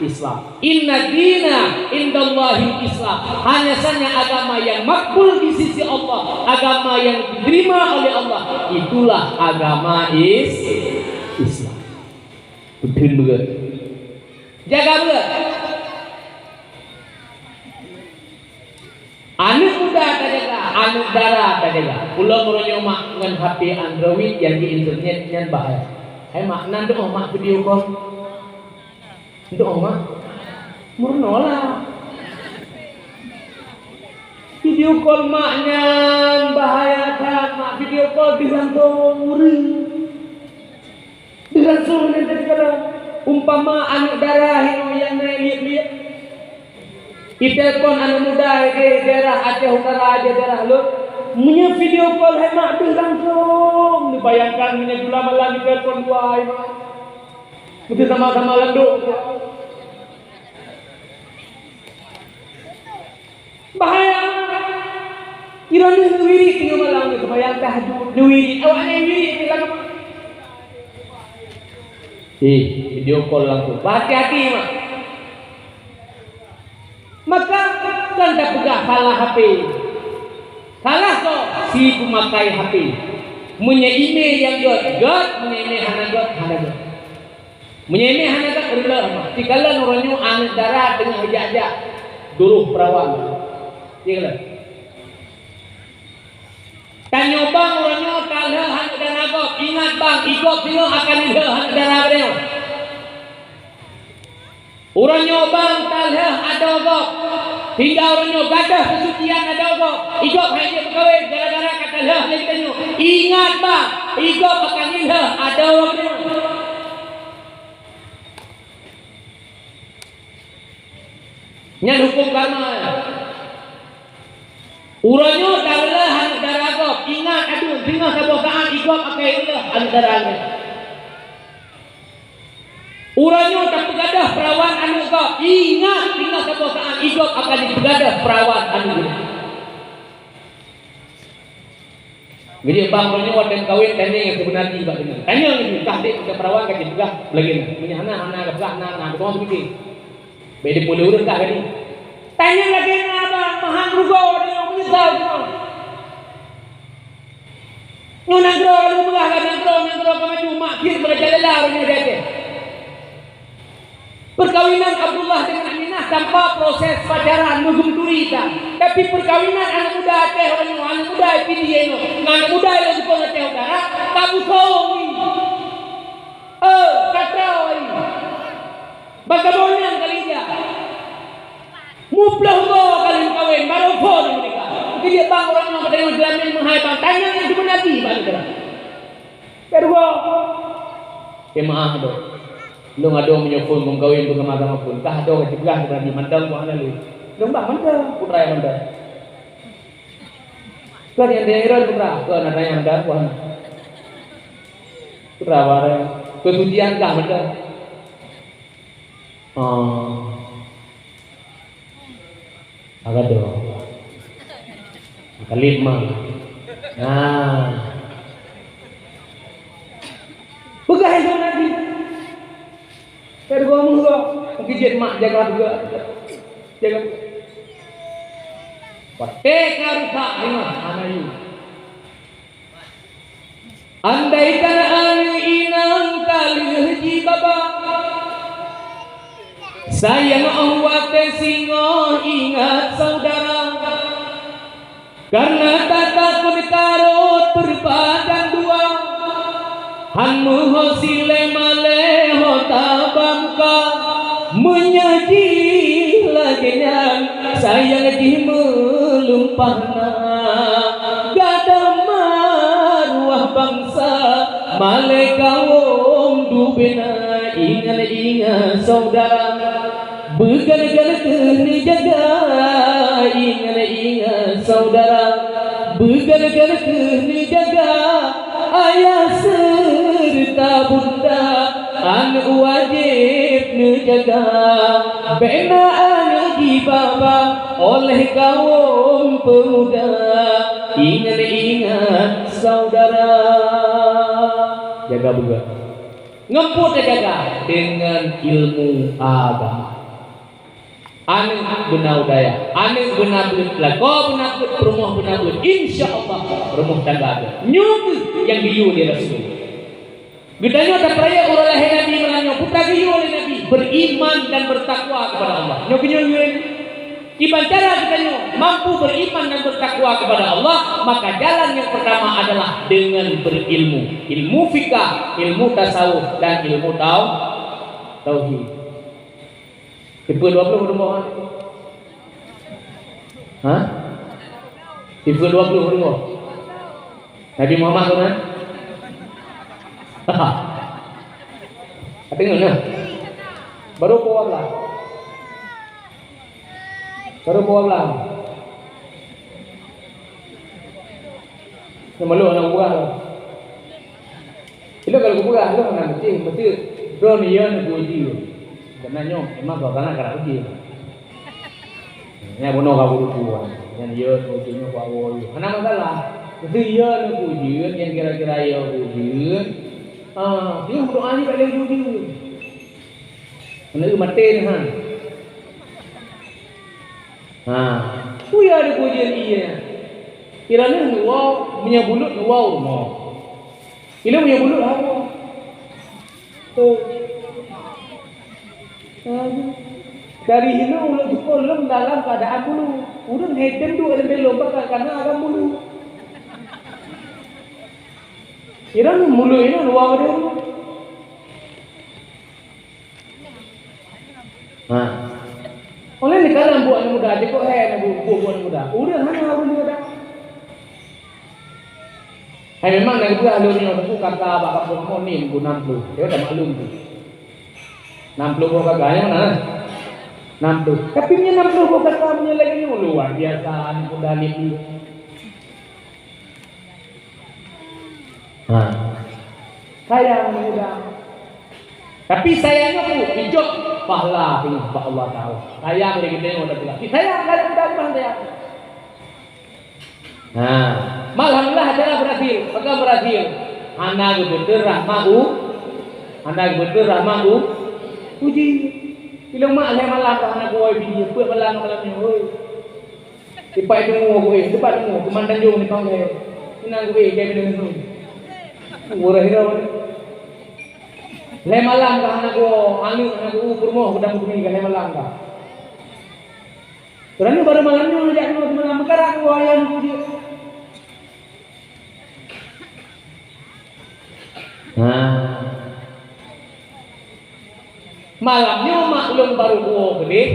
Islam. Inna dina indallahi Islam. Hanya saja agama yang makbul di sisi Allah, agama yang diterima oleh Allah, itulah agama is-, Islam. Beutôi beugét. Jaga beugét. Aneuk muda tajaga, aneuk dara tajaga. Ulôn uroe nyoe mak ngon H P Android nyang di internet nyan bahaya. Hai mak, nan teuh mak video call. Teuh mak. Meurunoe lah. Video call mak nyan bahaya that, mak, video call di langsung ureueng. Di langsung nyan jadi kala umpama aneuk dara inoe nyang na liet-liet. Itelepon aneuk muda di daerah Aceh Utara, di daerah Lot. Meunyoe video call hai mak deuh langsung, neubayangkan meunyoe dua malam itelepon dua hai mak. Meuteusama-sama landok. Bahaya. Iroh neuwirit teungoh malam nyoe seumayang tahajud, neuwirit. Awak nyan wirit di lam. Eh, video call langsung. Hati-hati, mak. Maka, kan tapeugah salah H P. Salah soe? Si peumakai H P. Meunyoe ime nyang gét, gét, meunyoe ime hana gét, hana gét. Meunyoe ime hana gét, reuloh mah. Sikalon uroe nyoe aneuk dara teungoh jak-jak duroh peurawan. Sikalon. Tanyoe bang uroe nyoe talheueh aneuk dara gob. Ingat bang, i gob singoh akan ilheueh aneuk dara geutanyoe. Uroe nyoe bang talheueh adoe gob. Hingga uroe nyoe gadoh keusucian adoe gob. I gob hai jeuet meukawen gara-gara ka talheueh lé geutanyoe. Ingat bang, i gob akan ilheueh adoe geutanyoe. Nyan huköm karma. Uroe nyoe talheueh aneuk dara gob, ingat adoe, singoh saboh saát i gob akan ilheueh aneuk dara nyan. Uroe nyoe tapeugadoh peurawan aneuk gob, ingat singoh saboh saát i gob akan jipeugadoh peurawan aneuk nyan. Geujeuet bang uroe nyoe watée meukawen tanyong nyang seubeuna jih bak geuhnyan. Tanyong laju, kah dek meukawen peurawan ka jipeugah lagée nyan. Meunyoe hana, hana ka peugah, hana, hana, beutôi pike. Bék dipeuleueh ureuëng kah gadi. Tanyong lagée nyan abang, meuhan rugoe tanyoe meunyeusal teuma. Nyoe nanggroe lôn peugah ka nanggroe, nanggroe ka maju, mak jeuet meurajalela uroe nyoe di Aceh. Perkawinan Abdullah dengan Aminah tanpa proses pacaran, meugeumturi that. Tapi perkawinan aneuk muda Aceh uroe nyoe, aneuk muda I P D I nyoe, ngon aneuk muda nyang sipon Aceh Utara, ka busong. Eh, ka troe. Bagaimana kali dia? Muplôh goe kali meukawen, barô phon meuninggai. Keu jeuet bang uroe nyoe geutanyoe seulamin meuhai bang, tanyong nyang seubeuna jih bang. Keudua, jeumaáh dok. Lôn adoe meunyoe phon meukawen beugama-gama phon. Kah adoe ka jipeugah keu Nabi mantong buah hana lé. Lôn bah mantong, putra nyang mantong. Keu nyang deungon putra, keu anak nyang mantong buah hana. Putra bareng. Keu sucian kah mantong. Oh. Agak dong. Kalib mah. Nah. Jeuet mak jaga buka. Jaga. Watèe ka rusak deungon hana yue. Andaikan aneuk inong ka lheueh jibaba, sayang óh watèe singoh ingat saudara. Kareuna tatakot ka rhot peureubatan dua, han meuho silée malée ho taba muka. Meunyoe jih lagée nyan, sayang jih meulumpah na. Gadôh maruah bansa, malée kawöm dubena, ingat-ingat saudara. Beugalak-galak kheueh neujaga, ingat-ingat saudara. Beugalak-galak kheueh neujaga, ayah seureuta bunda, aneuk wajéb neujaga. Bék na aneuk jibaba oleh kawöm peumuda, ingat-ingat saudara. Jaga buka. Ngon peue tajaga? Deungon ilmu agama. Aneuk beuna u dayah, aneuk beuna beuet, lakoe beuna beuet, peurumoh beuna beuet, insya Allah rumoh tangga beuet. Nyoe kheueh nyang geuyue lé Rasul. Geutanyoe tapeurayeuk uroe lahé Nabi meunan nyoe, peue geuyue lé Nabi, beriman dan bertakwa kepada Allah. Nyoe geuyue lé Nabi. Kiban cara geutanyoe mampu beriman dan bertakwa kepada Allah, maka jalan yang pertama adalah dengan berilmu. Ilmu fikah, ilmu tasawuf, dan ilmu tau-, tauhid. Tipe dua puluh rumoh, ha? Ha? Tipe dua puluh rumoh. Nabi Muhammad tu kan? Ka deungoe nah. Baru peuwah lah. Baru peuwah lah. Nama lu anak buah. Ilôn ka lôn peugah, lôn hana meusti, meusti droeneuh yö neupuji. Keunan nyoe memang suasana ka na uji. Nyan bunoe ka guru tuan. Nyan yö neupuji nyoe ku awai. Hana masalah. Meusti yö neupuji, nyang kira-kira yö puji. Ah, dia berdoa ni tak boleh puji. Kena mati ni ha. Ha. Kuya ada pujian iya. Kira ni nuwa, punya bulut nuwa rumoh. Ilôn nyang bulut hawa. Tu. Dari hinoe ulôn tukoe lôn dalam keuadaan bulu. Ureueng hai tem duek lembé lôn bak kana agam bulu. Irong bulu inong luwa wadéh ureueng. Ha. Oleh nikalam buet aneuk muda, jikok hai aneuk bu-, bu-, buet aneuk muda. Ureueng hana ureueng muda. Hai memang na geupeugah lôn nyoe teungku kaka bak kampung kamoe ni teungku nam ploh. Dia dah maklum tu. Nam ploh boh kaka nyang mana? Nam ploh. Tapi meunyoe nam ploh boh kaka meunyoe lagèe nyoe luar biasa aneuk muda ni. Ha. Sayang aneuk muda. Tapi sayang nyoe ijok pahala teungoh bak Allah Taala. Sayang lé geutanyoe dak pula. Sayang lé geutanyoe sayang. Nah, alhamdulillah acara berhasil. Pegang berhasil. Hana geubeuteu rahmat u, hana geubeuteu rahmat u, uji. Ilong mak lhèe malam ka hana kuwoe bini, peuet malam malam nyoe. Ipai deungoe ku, eh, teumpat deungoe, keuman Tanjong ni panggil. Inong ku, eh, kai bini nyoe. Ureueng hira. Lhèe malam ka hana kuwoe, aneuk hana kuwoe, peurumoh kudang kudumi ka lhèe malam ka. Ureueng nyoe baru malam nyoe jak nyoe malam meukarat nyoe ayah nyoe jih. Nah. Malam nyoe mak lôn baru buoe keudeh,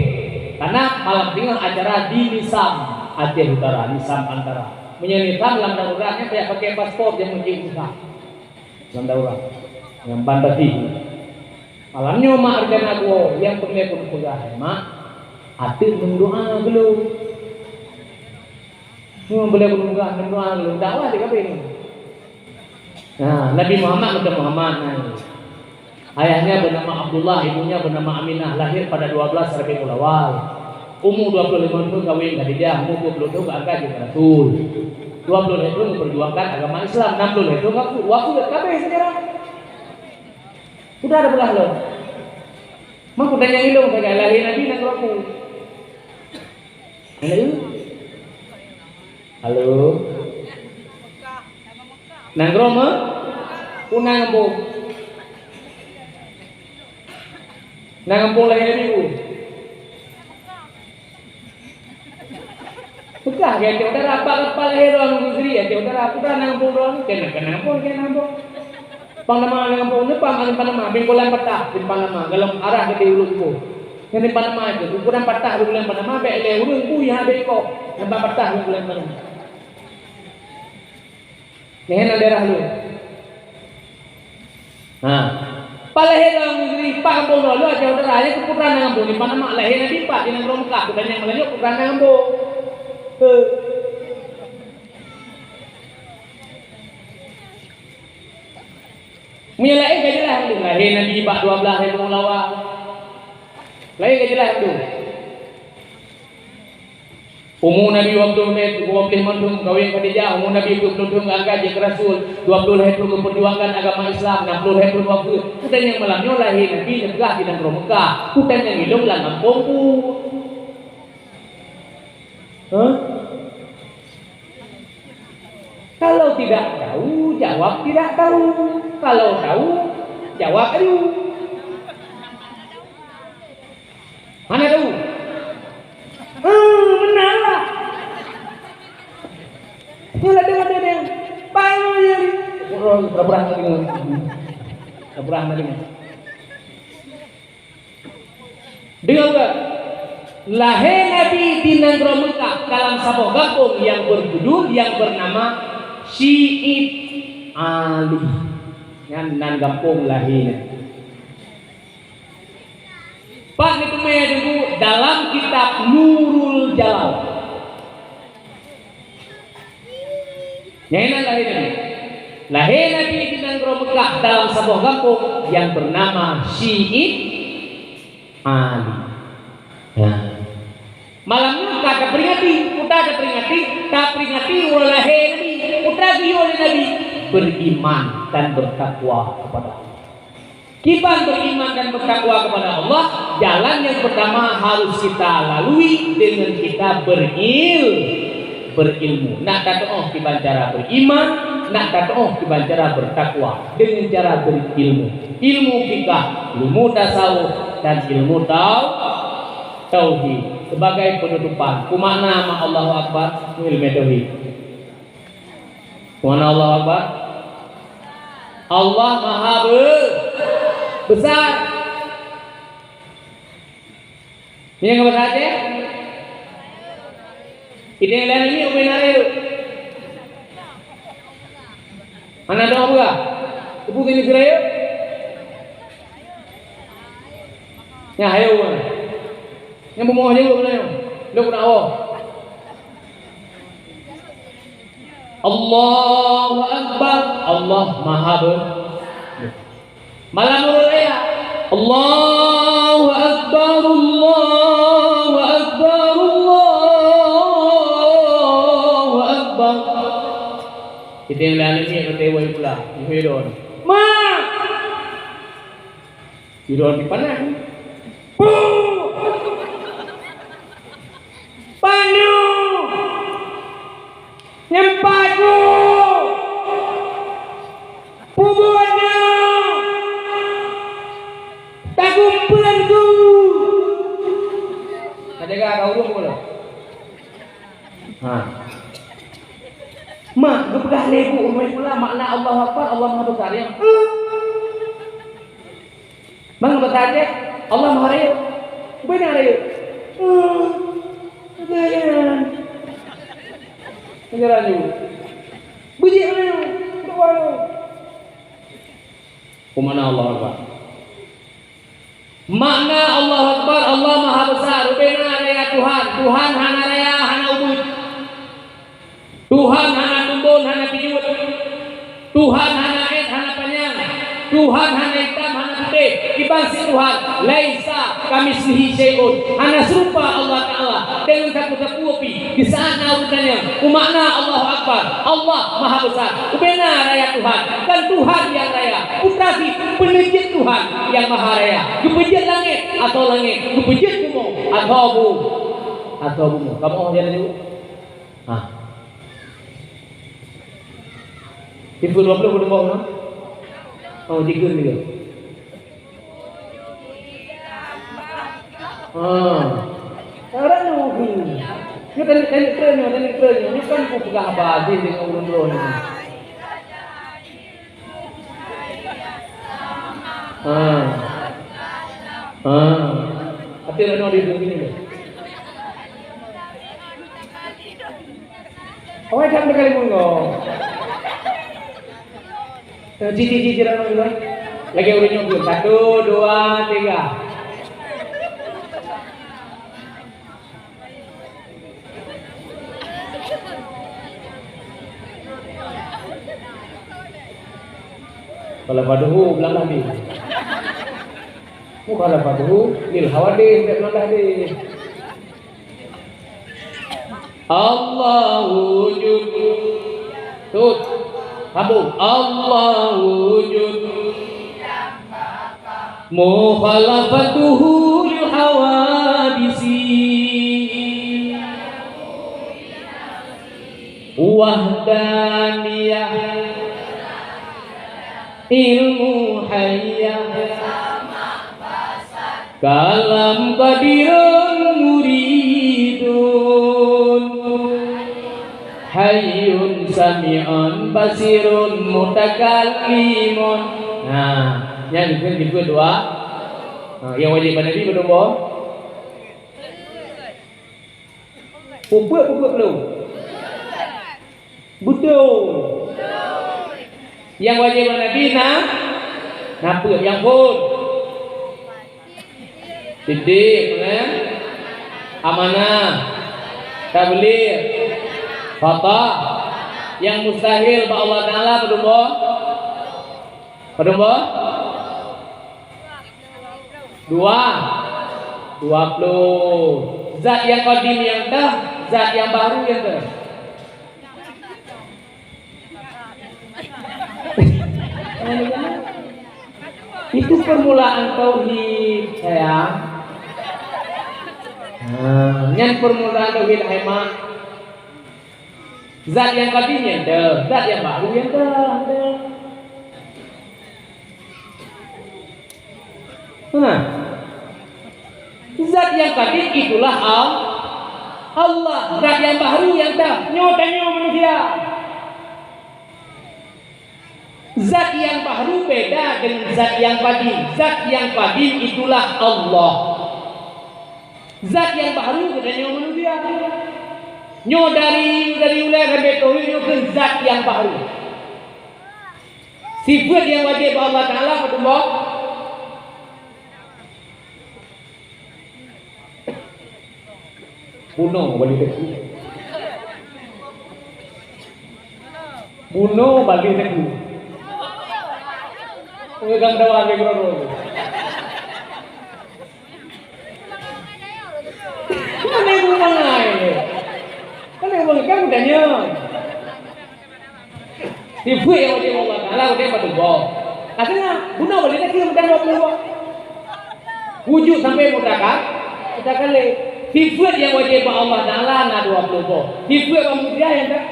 karena malam teungoh acara di Nisam, Aceh Utara, Nisam Antara. Meunyoe Nisam lam darurat nyan payah pakai paspor jangan meucik Nisam. Lam darurat. Nyang ban tadi. Malam nyoe mak rencana buoe, nyang peureulèe keuneuk peugah, "Mak, ateueh neudoa keu lôn." Nyoe peureulèe keuneuk peugah, neudoa keu lôn. Dakwah di kaphé nyoe. Nah, Nabi Muhammad bukan Muhammad, nah. Ayahnya bernama Abdullah, ibunya bernama Aminah, lahir pada dua belas Rabiul Awal. Umur dua puluh lima tahun kawin Khadijah, umur dua puluh tahun angkat jadi rasul. Dua puluh lima tahun memperjuangkan agama Islam, enam puluh lima tahun wafat, wafat kabeh sekarang. Sudah ada belah loh. Meukeudeh nyang ilong sagai lahé Nabi nanggroe peue? Halo? Halo? Nanggroe meuh? Peue na gampông? Na gampông lahé Nabi peue? Peugah keu Aceh Utara, bak kapal lahé droe Abu Yusri, Aceh Utara, peugah na gampông droe, keu na, keu na gampông, keu na gampông. Panglima na gampông, neupang Panglima, Bengkolan Patah, Panglima, golom arah keu Ulôn Kuboh. Nyan Panglima itu, ukuran patah Bengkolan Panglima, bèk lé ureueng bui ha bèk ikoh, nyan Patah Bengkolan Panglima. Nyan daerah lôn. Ha. Pat lahé Abu Yusri, pat gampông droe, lôn Aceh Utara, nyan keu putra na gampông, di Panglima lahé Nabi pat, di nanggroe Mekah, bukan nyang Melayu, putra na gampông. Heh. Meunyoe laén ka jeulaih, lahé Nabi bak dua blaih ribèe lawa. Laén ka jeulaih tu. Umu Nabi dua ploh lhèe, dua ploh lhèe thôn, kawén Khadijah, umu Nabi dua ploh thôn, geuangkat jeuet keu rasul, dua ploh lhèe thôn geupeurjuangkan agama Islam, enam ploh lhèe thôn wafeuet. Peue nyang malam nyoe lahé Nabi neupeugah di nanggroe Mekah, peue nyang ilong lam gampông peue? Hah? Kalau tidak tahu, jawab tidak tahu. Kalau tahu, jawab ayu. Hana tahu? Ah, benar lah. Nyoe lah dengar, dengar, dengar. Baru je. Orang pura-pura tak dengar. Pura-pura tak dengar. Deungoe, lahé Nabi di nanggroe Meukah dalam saboh gampông nyang beujudul, nyang beunama Syi'ib Ali. Nyan nan gampông lahé nyan. Pat neuteumé Teungku dalam kitab Nurul Jalal. Nyan nan lahé Nabi. Lahé Nabi di nanggroe Meukah dalam saboh gampông nyang beunama Syi'ib Ali. Nah. Malam nyoe ka taperingati, peue taperingati, taperingati uroe lahé Nabi. Peue geuyue lé Nabi? Beriman dan bertakwa kepada Allah. Kiban beriman dan bertakwa kepada Allah, jalan yang pertama harus kita lalui dengan kita beril-, berilmu. Nak tatu'oh kiban cara beriman, nak tatu'oh kiban cara bertakwa dengan cara berilmu. Ilmu fikah, ilmu tasawuf, dan ilmu tau-, tauhid. Sebagai penutupan, peue makna ma Allahu Akbar? Ilmu tauhid. Peue makna Allahu Akbar? Allah Maha Be-, Besar. Nyan ngon bahasa Aceh? Idéh laén nyoe ubé na rayeuk. Hana dong peugah. Teupeu keu rayeuk? Nyan hayo. Nyan bumoe hayo bunoe. Lôn keuneuk woe. Allahu Akbar, Allah Maha Be-, malam urut raya. Allahu Akbar, Allahu Akbar, Allahu Akbar. Kita yang lain ni kata wai pula. Ibu Idon. Ma! Idon di panas. Pu! Panu! Nyempatku! Pubuatna! Tagumpeunku! Ka jaga ka ureueng pula. Ha. Mak, geupeugah lé bu uroe pula makna Allahu Akbar, Allah Maha Besar, ya. Mang bahasa Aceh, Allah Maha Rayeuk. Beuna rayeuk. Hmm. Beuna. Beuna rayeuk. Bujik rayeuk. Doa rayeuk. Peue makna Allahu Akbar? Makna Allahu Akbar, Allah Maha Besar. Beuna raya Tuhan. Tuhan hana raya, hana ubeut. Tuhan hana tumbon, hana pijuet. Tuhan hana ét, hana panyang. Tuhan hana itam, hana putéh. Kiban si Tuhan, laisa kamitslihi syai'un. Hana seurupa Allah Taala deungon sapeue-sapeue pih. Di saat na ureueng tanyong, peue makna Allahu Akbar? Allah Maha Besar. Ubena raya Tuhan, dan Tuhan nyang raya. Putra si peuneuh jeuet Tuhan nyang Maha Raya. Geupeujeuet langét asoe langét, geupeujeuet bumoe asoe bu-, asoe bumoe. Kamoe jalan dulu. Ha. Tipu dua puluh, dua puluh. Oh, jikheun juga. Ha. Orang nunggu. Nyoe tadi, tadi keren nyoe, tadi keren nyoe. Nyoe kan ku peugah haba jih deungon ureueng droe nyoe. Ha. Ha. Até nyoe di dunia ni. Awai dak meugalak meugo. Eh, ji, ji, ji, ji, dak meugo. Lagèe ureueng nyoe pun. Satu, dua, tiga. Kalau paduhu, belah mandi. Mukhalafatul lil hawadits, bèk meulandah deh. Allahu wujud. Tut. Sambung. Allahu wujud. Mukhalafatuhu lil hawadisi. Wahdaniyah. Ilmu hayyah. Kalam qadirun muridun. Hayyun sami'un basirun mutakallimun. Nah, nyan dikeue, dikeue dua. Ha, nyang wajéb bak Nabi padum boh? Peubuet, peubuet belum? Beutôi. Nyang wajéb bak Nabi na, na peuet nyang phôn. Siddiq, kan? Amanah, tabligh, fatah. Nyang mustahil bak Allah Taala padum boh? Padum boh? Dua. Dua ploh. Zat nyang qadim nyang teuh, zat nyang bahru nyang teuh. Itu permulaan tauhid, sayang. Nah, nyan permulaan tauhid, hai mak. Zat nyang qadim nyang teuh, zat nyang bahru nyang teuh. Nah, zat nyang qadim itulah Al-, Allah, zat nyang bahru nyang teuh, nyoe tanyoe manusia. Zat nyang bahru beda dengan zat nyang qadim. Zat nyang qadim itulah Allah. Zat nyang bahru geutanyoe manusia. Nyoe dari, dari ulèe sampai teuh nyoe keuh zat nyang bahru. Sifeuet nyang wajéb bak Allah Taala padum boh? Bunoe bali teuku. Bunoe bali teuku. Peugah dawa lé keudroe. Mana ibu mangai? Kan ibu mangai kan tanya. Sifeuet nyang wajéb Allah Taala, wajéb bak tuboh. Akhirnya, bunoe bali teuku meudan dua ploh boh. Wujud sampai mutakal-, mutakallim. Sifeuet nyang wajéb bak Allah Taala na dua ploh boh. Sifeuet bak manusia nyang tak?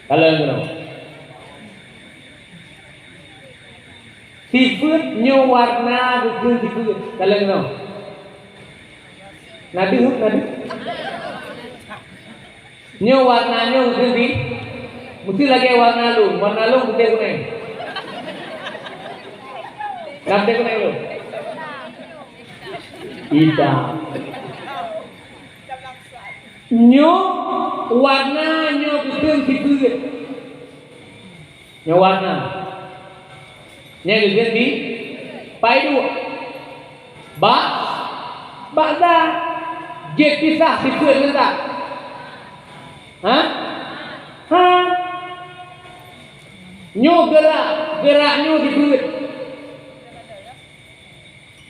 Kalau yang kenapa? Sifeuet nyoe warna geukheun sifeuet. Ka lheueh nyoe. Na deuh, na deuh. Nyoe warna nyoe geukheun si-, meusti lagèe warna lôn. Warna lôn putéh kunèng. Ka putéh kunèng lôn? Itam. Nyoe warna nyoe geukheun sifeuet. Nyoe warna. Nyan geukheun di pai duek. Bak, bak zat. Jeuet pisah sifeuet ngon zat. Ha? Ha. Nyoe geurak, geurak nyoe sifeuet.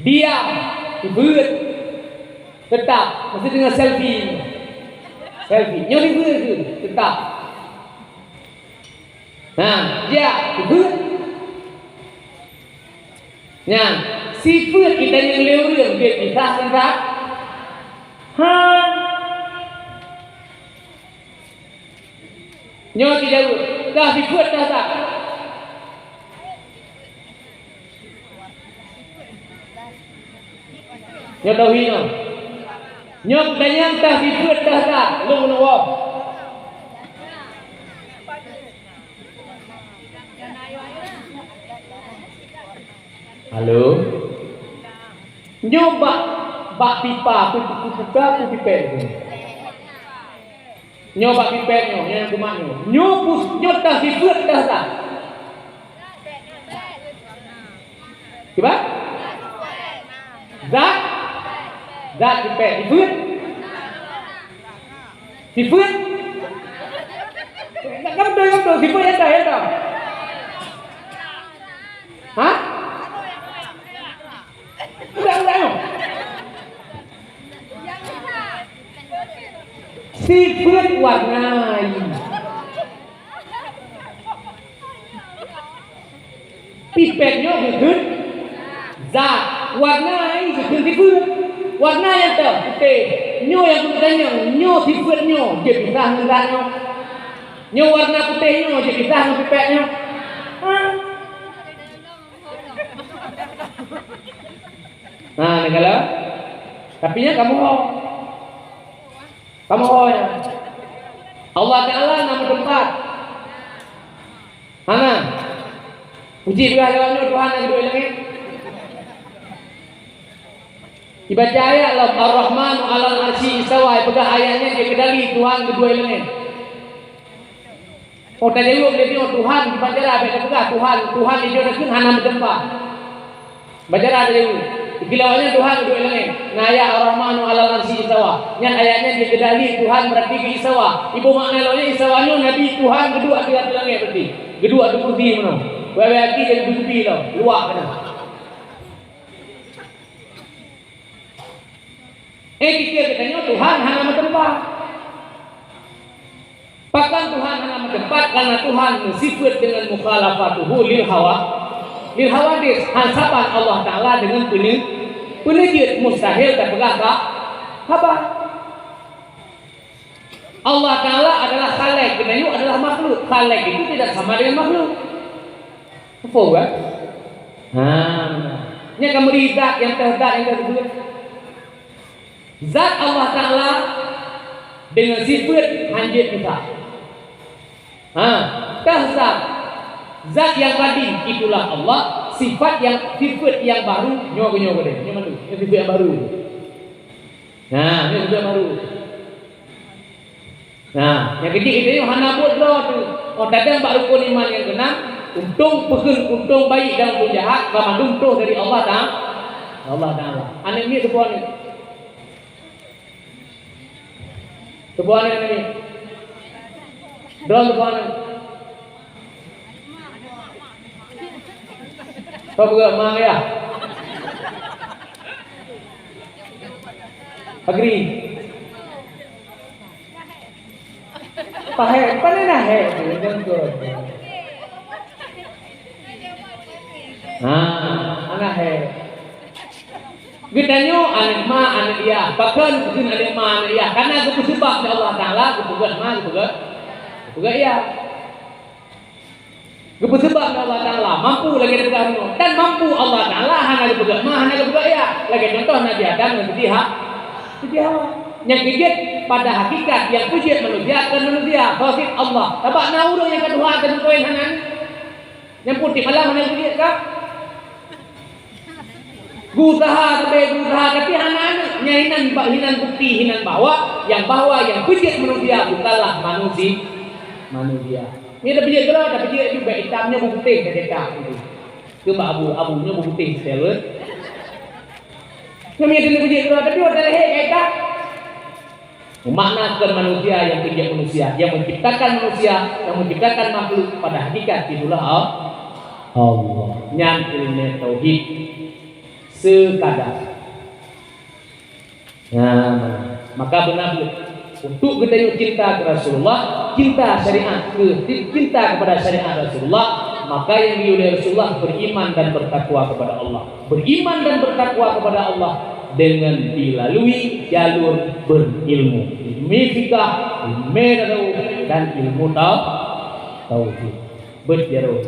Diam, sifeuet. Teutap, meusti deungon selfie. Selfie. Nyoe dibeuet keu teutap. Nah, jak dibeuet. Nyan, sifeuet kita nyang lé ureueng jeuet pisah ngon zat? Ha. Nyoe jijaweueb, tah sifeuet tah zat. Nyoe tauhid nyoe. Nyoe peutanyaan tah sifeuet tah zat, lôn keuneuk woe. Halo? Nyoe bak, bak pipa, peue, peue, peue, peue pipet nyoe. Nyoe bak pipet nyoe, nyang kumat nyoe. Nyoe pus-, nyoe tah sifeuet tah zat. Kiban? Zat? Zat pipet. Sifeuet? Sifeuet? Kan beutôi, kan beutôi. Sifeuet nyang tah, nyang tah. Ha? Ulang, ulang. Sifeuet warna. Pipet nyoe geukheun zat, warna geukheun sifeuet. Warna nyang teuh putéh. Nyoe nyang peutanyong, nyoe sifeuet nyoe jeuet pisah ngon zat nyoe. Nyoe warna putéh nyoe jeuet pisah ngon pipet nyoe. Ha? Nah, neukalon. Tapi nyan kamoe ho. Kamoe ho nyan. Allah Taala na meuteumpat. Hana. Puji peugah lewat nyoe Tuhan nyang duek langét. Ibaca ayat lom, "Ar-Rahmanu 'alal 'arsy istawa", ipeugah ayat nyan jeuet keu dali Tuhan geuduek langét. Oh, tajaweueb lé nyoe, Tuhan, kiban cara bèk tapeugah Tuhan, Tuhan di jih na kheun hana meuteumpat. Ban cara tajaweueb. Di kilauan nyan Tuhan geuduek langét. Na ayat Ar-Rahmanu 'alal 'arsy istawa. Nyan ayat nyan jeuet keu dali Tuhan beurati geu-istawa. Iboh makna lom nyan istawa nyoe Nabi Tuhan geuduek ateueh, ateueh langét beurati. Geuduek ateueh kursi meunoe. Wèh-wèh aki jadi beuseupi lom. Luwah keunan. Eh, pike geutanyoe Tuhan hana meuteumpat. Pakon Tuhan hana meuteumpat? Karena Tuhan meusifeuet deungon mukhalafatuhu lil hawa, lil hawadits. Han saban Allah Taala deungon peuneu-, peuneujeuet, mustahil tapeugah ka haba. Allah Taala adalah Khalik, geutanyoe adalah makhluk. Khalik itu tidak sama dengan makhluk. Muphom kan? Ha. Nyan ka meuri zat nyang teuh, zat nyang teuh. Zat Allah Taala deungon sifeuet han jeuet pisah. Ha, teuh zat. Zat nyang kadim itulah Allah, sifat nyang, sifeuet nyang baru nyoe, nyoe keudeh. Nyoe mandum, nyoe sifeuet nyang baru. Nah, nyoe sifeuet nyang baru. Nah, nyang keujeuet geutanyoe hana buet droe teuh. Oh, tadong bak rukon iman nyang keunam, untông peukheun, untông baik dan untông jahat, banmandum troh dari Allah Ta-, Allah Taala. Aneuk miet teupeue aneuk? Teupeue aneuk, aneuk miet? Droe teupeue aneuk? Kau peugah ma ya? Agri. Pahé, pane na hé tu, jangan tu. Ha, ana hé. Geutanyoe aneuk ma, aneuk yah. Pakon kheun aneuk ma, aneuk yah? Karena geupeuseubab lé Allah Taala, geupeugah ma, geupeugah, geupeugah yah. Geupeuseubab lé Allah Taala, mampu lagèe teupeugah bunoe. Dan mampu Allah Taala hana geupeugah ma, hana geupeugah yah. Lagèe contoh Nabi Adam ngon Siti Ha-, Siti Hawa. Nyang keujeuet, pada hakikat nyang peujeuet manusia kon manusia, soe cit? Allah. Sabab na ureueng nyang ka tuha ateueh meukawen hana aneuk. Nyang putih malam hana geupeujeuet ka. Geuuseuha sabe, geuuseuha, tapi hana aneuk. Nyan hinan ba-, hinan bukti, hinan bahwa, nyang bahwa nyang peujeuet manusia bukanlah manusi-, manusia. Nyoe tapeujeuet keudroe, tapeujeuet ju bèk itam, nyoe beuputéh tacetak. Keumbak abu, abu nyoe beuputéh seutôt. Nyoe meunyo tapeujeuet keudroe, tapi watèe lahé ka itam. Makna kon manusia nyang peujeuet manusia, nyang menciptakan manusia, nyang menciptakan makhluk pada hakikat itulah Al-, Allah. Nyan ileumèe tauhid. Sekadar. Nah, maka beuna beuet. Untuk geutanyoe cinta keu Rasulullah, cinta syariat keu, cinta kepada syariat Rasulullah, maka nyang geuyue lé Rasulullah beriman dan bertakwa kepada Allah. Beriman dan bertakwa kepada Allah dengan dilalui jalur berilmu. Ilmu fikah, ilmu tasawuf, dan ilmu tau-, tauhid. Beuet jaroe.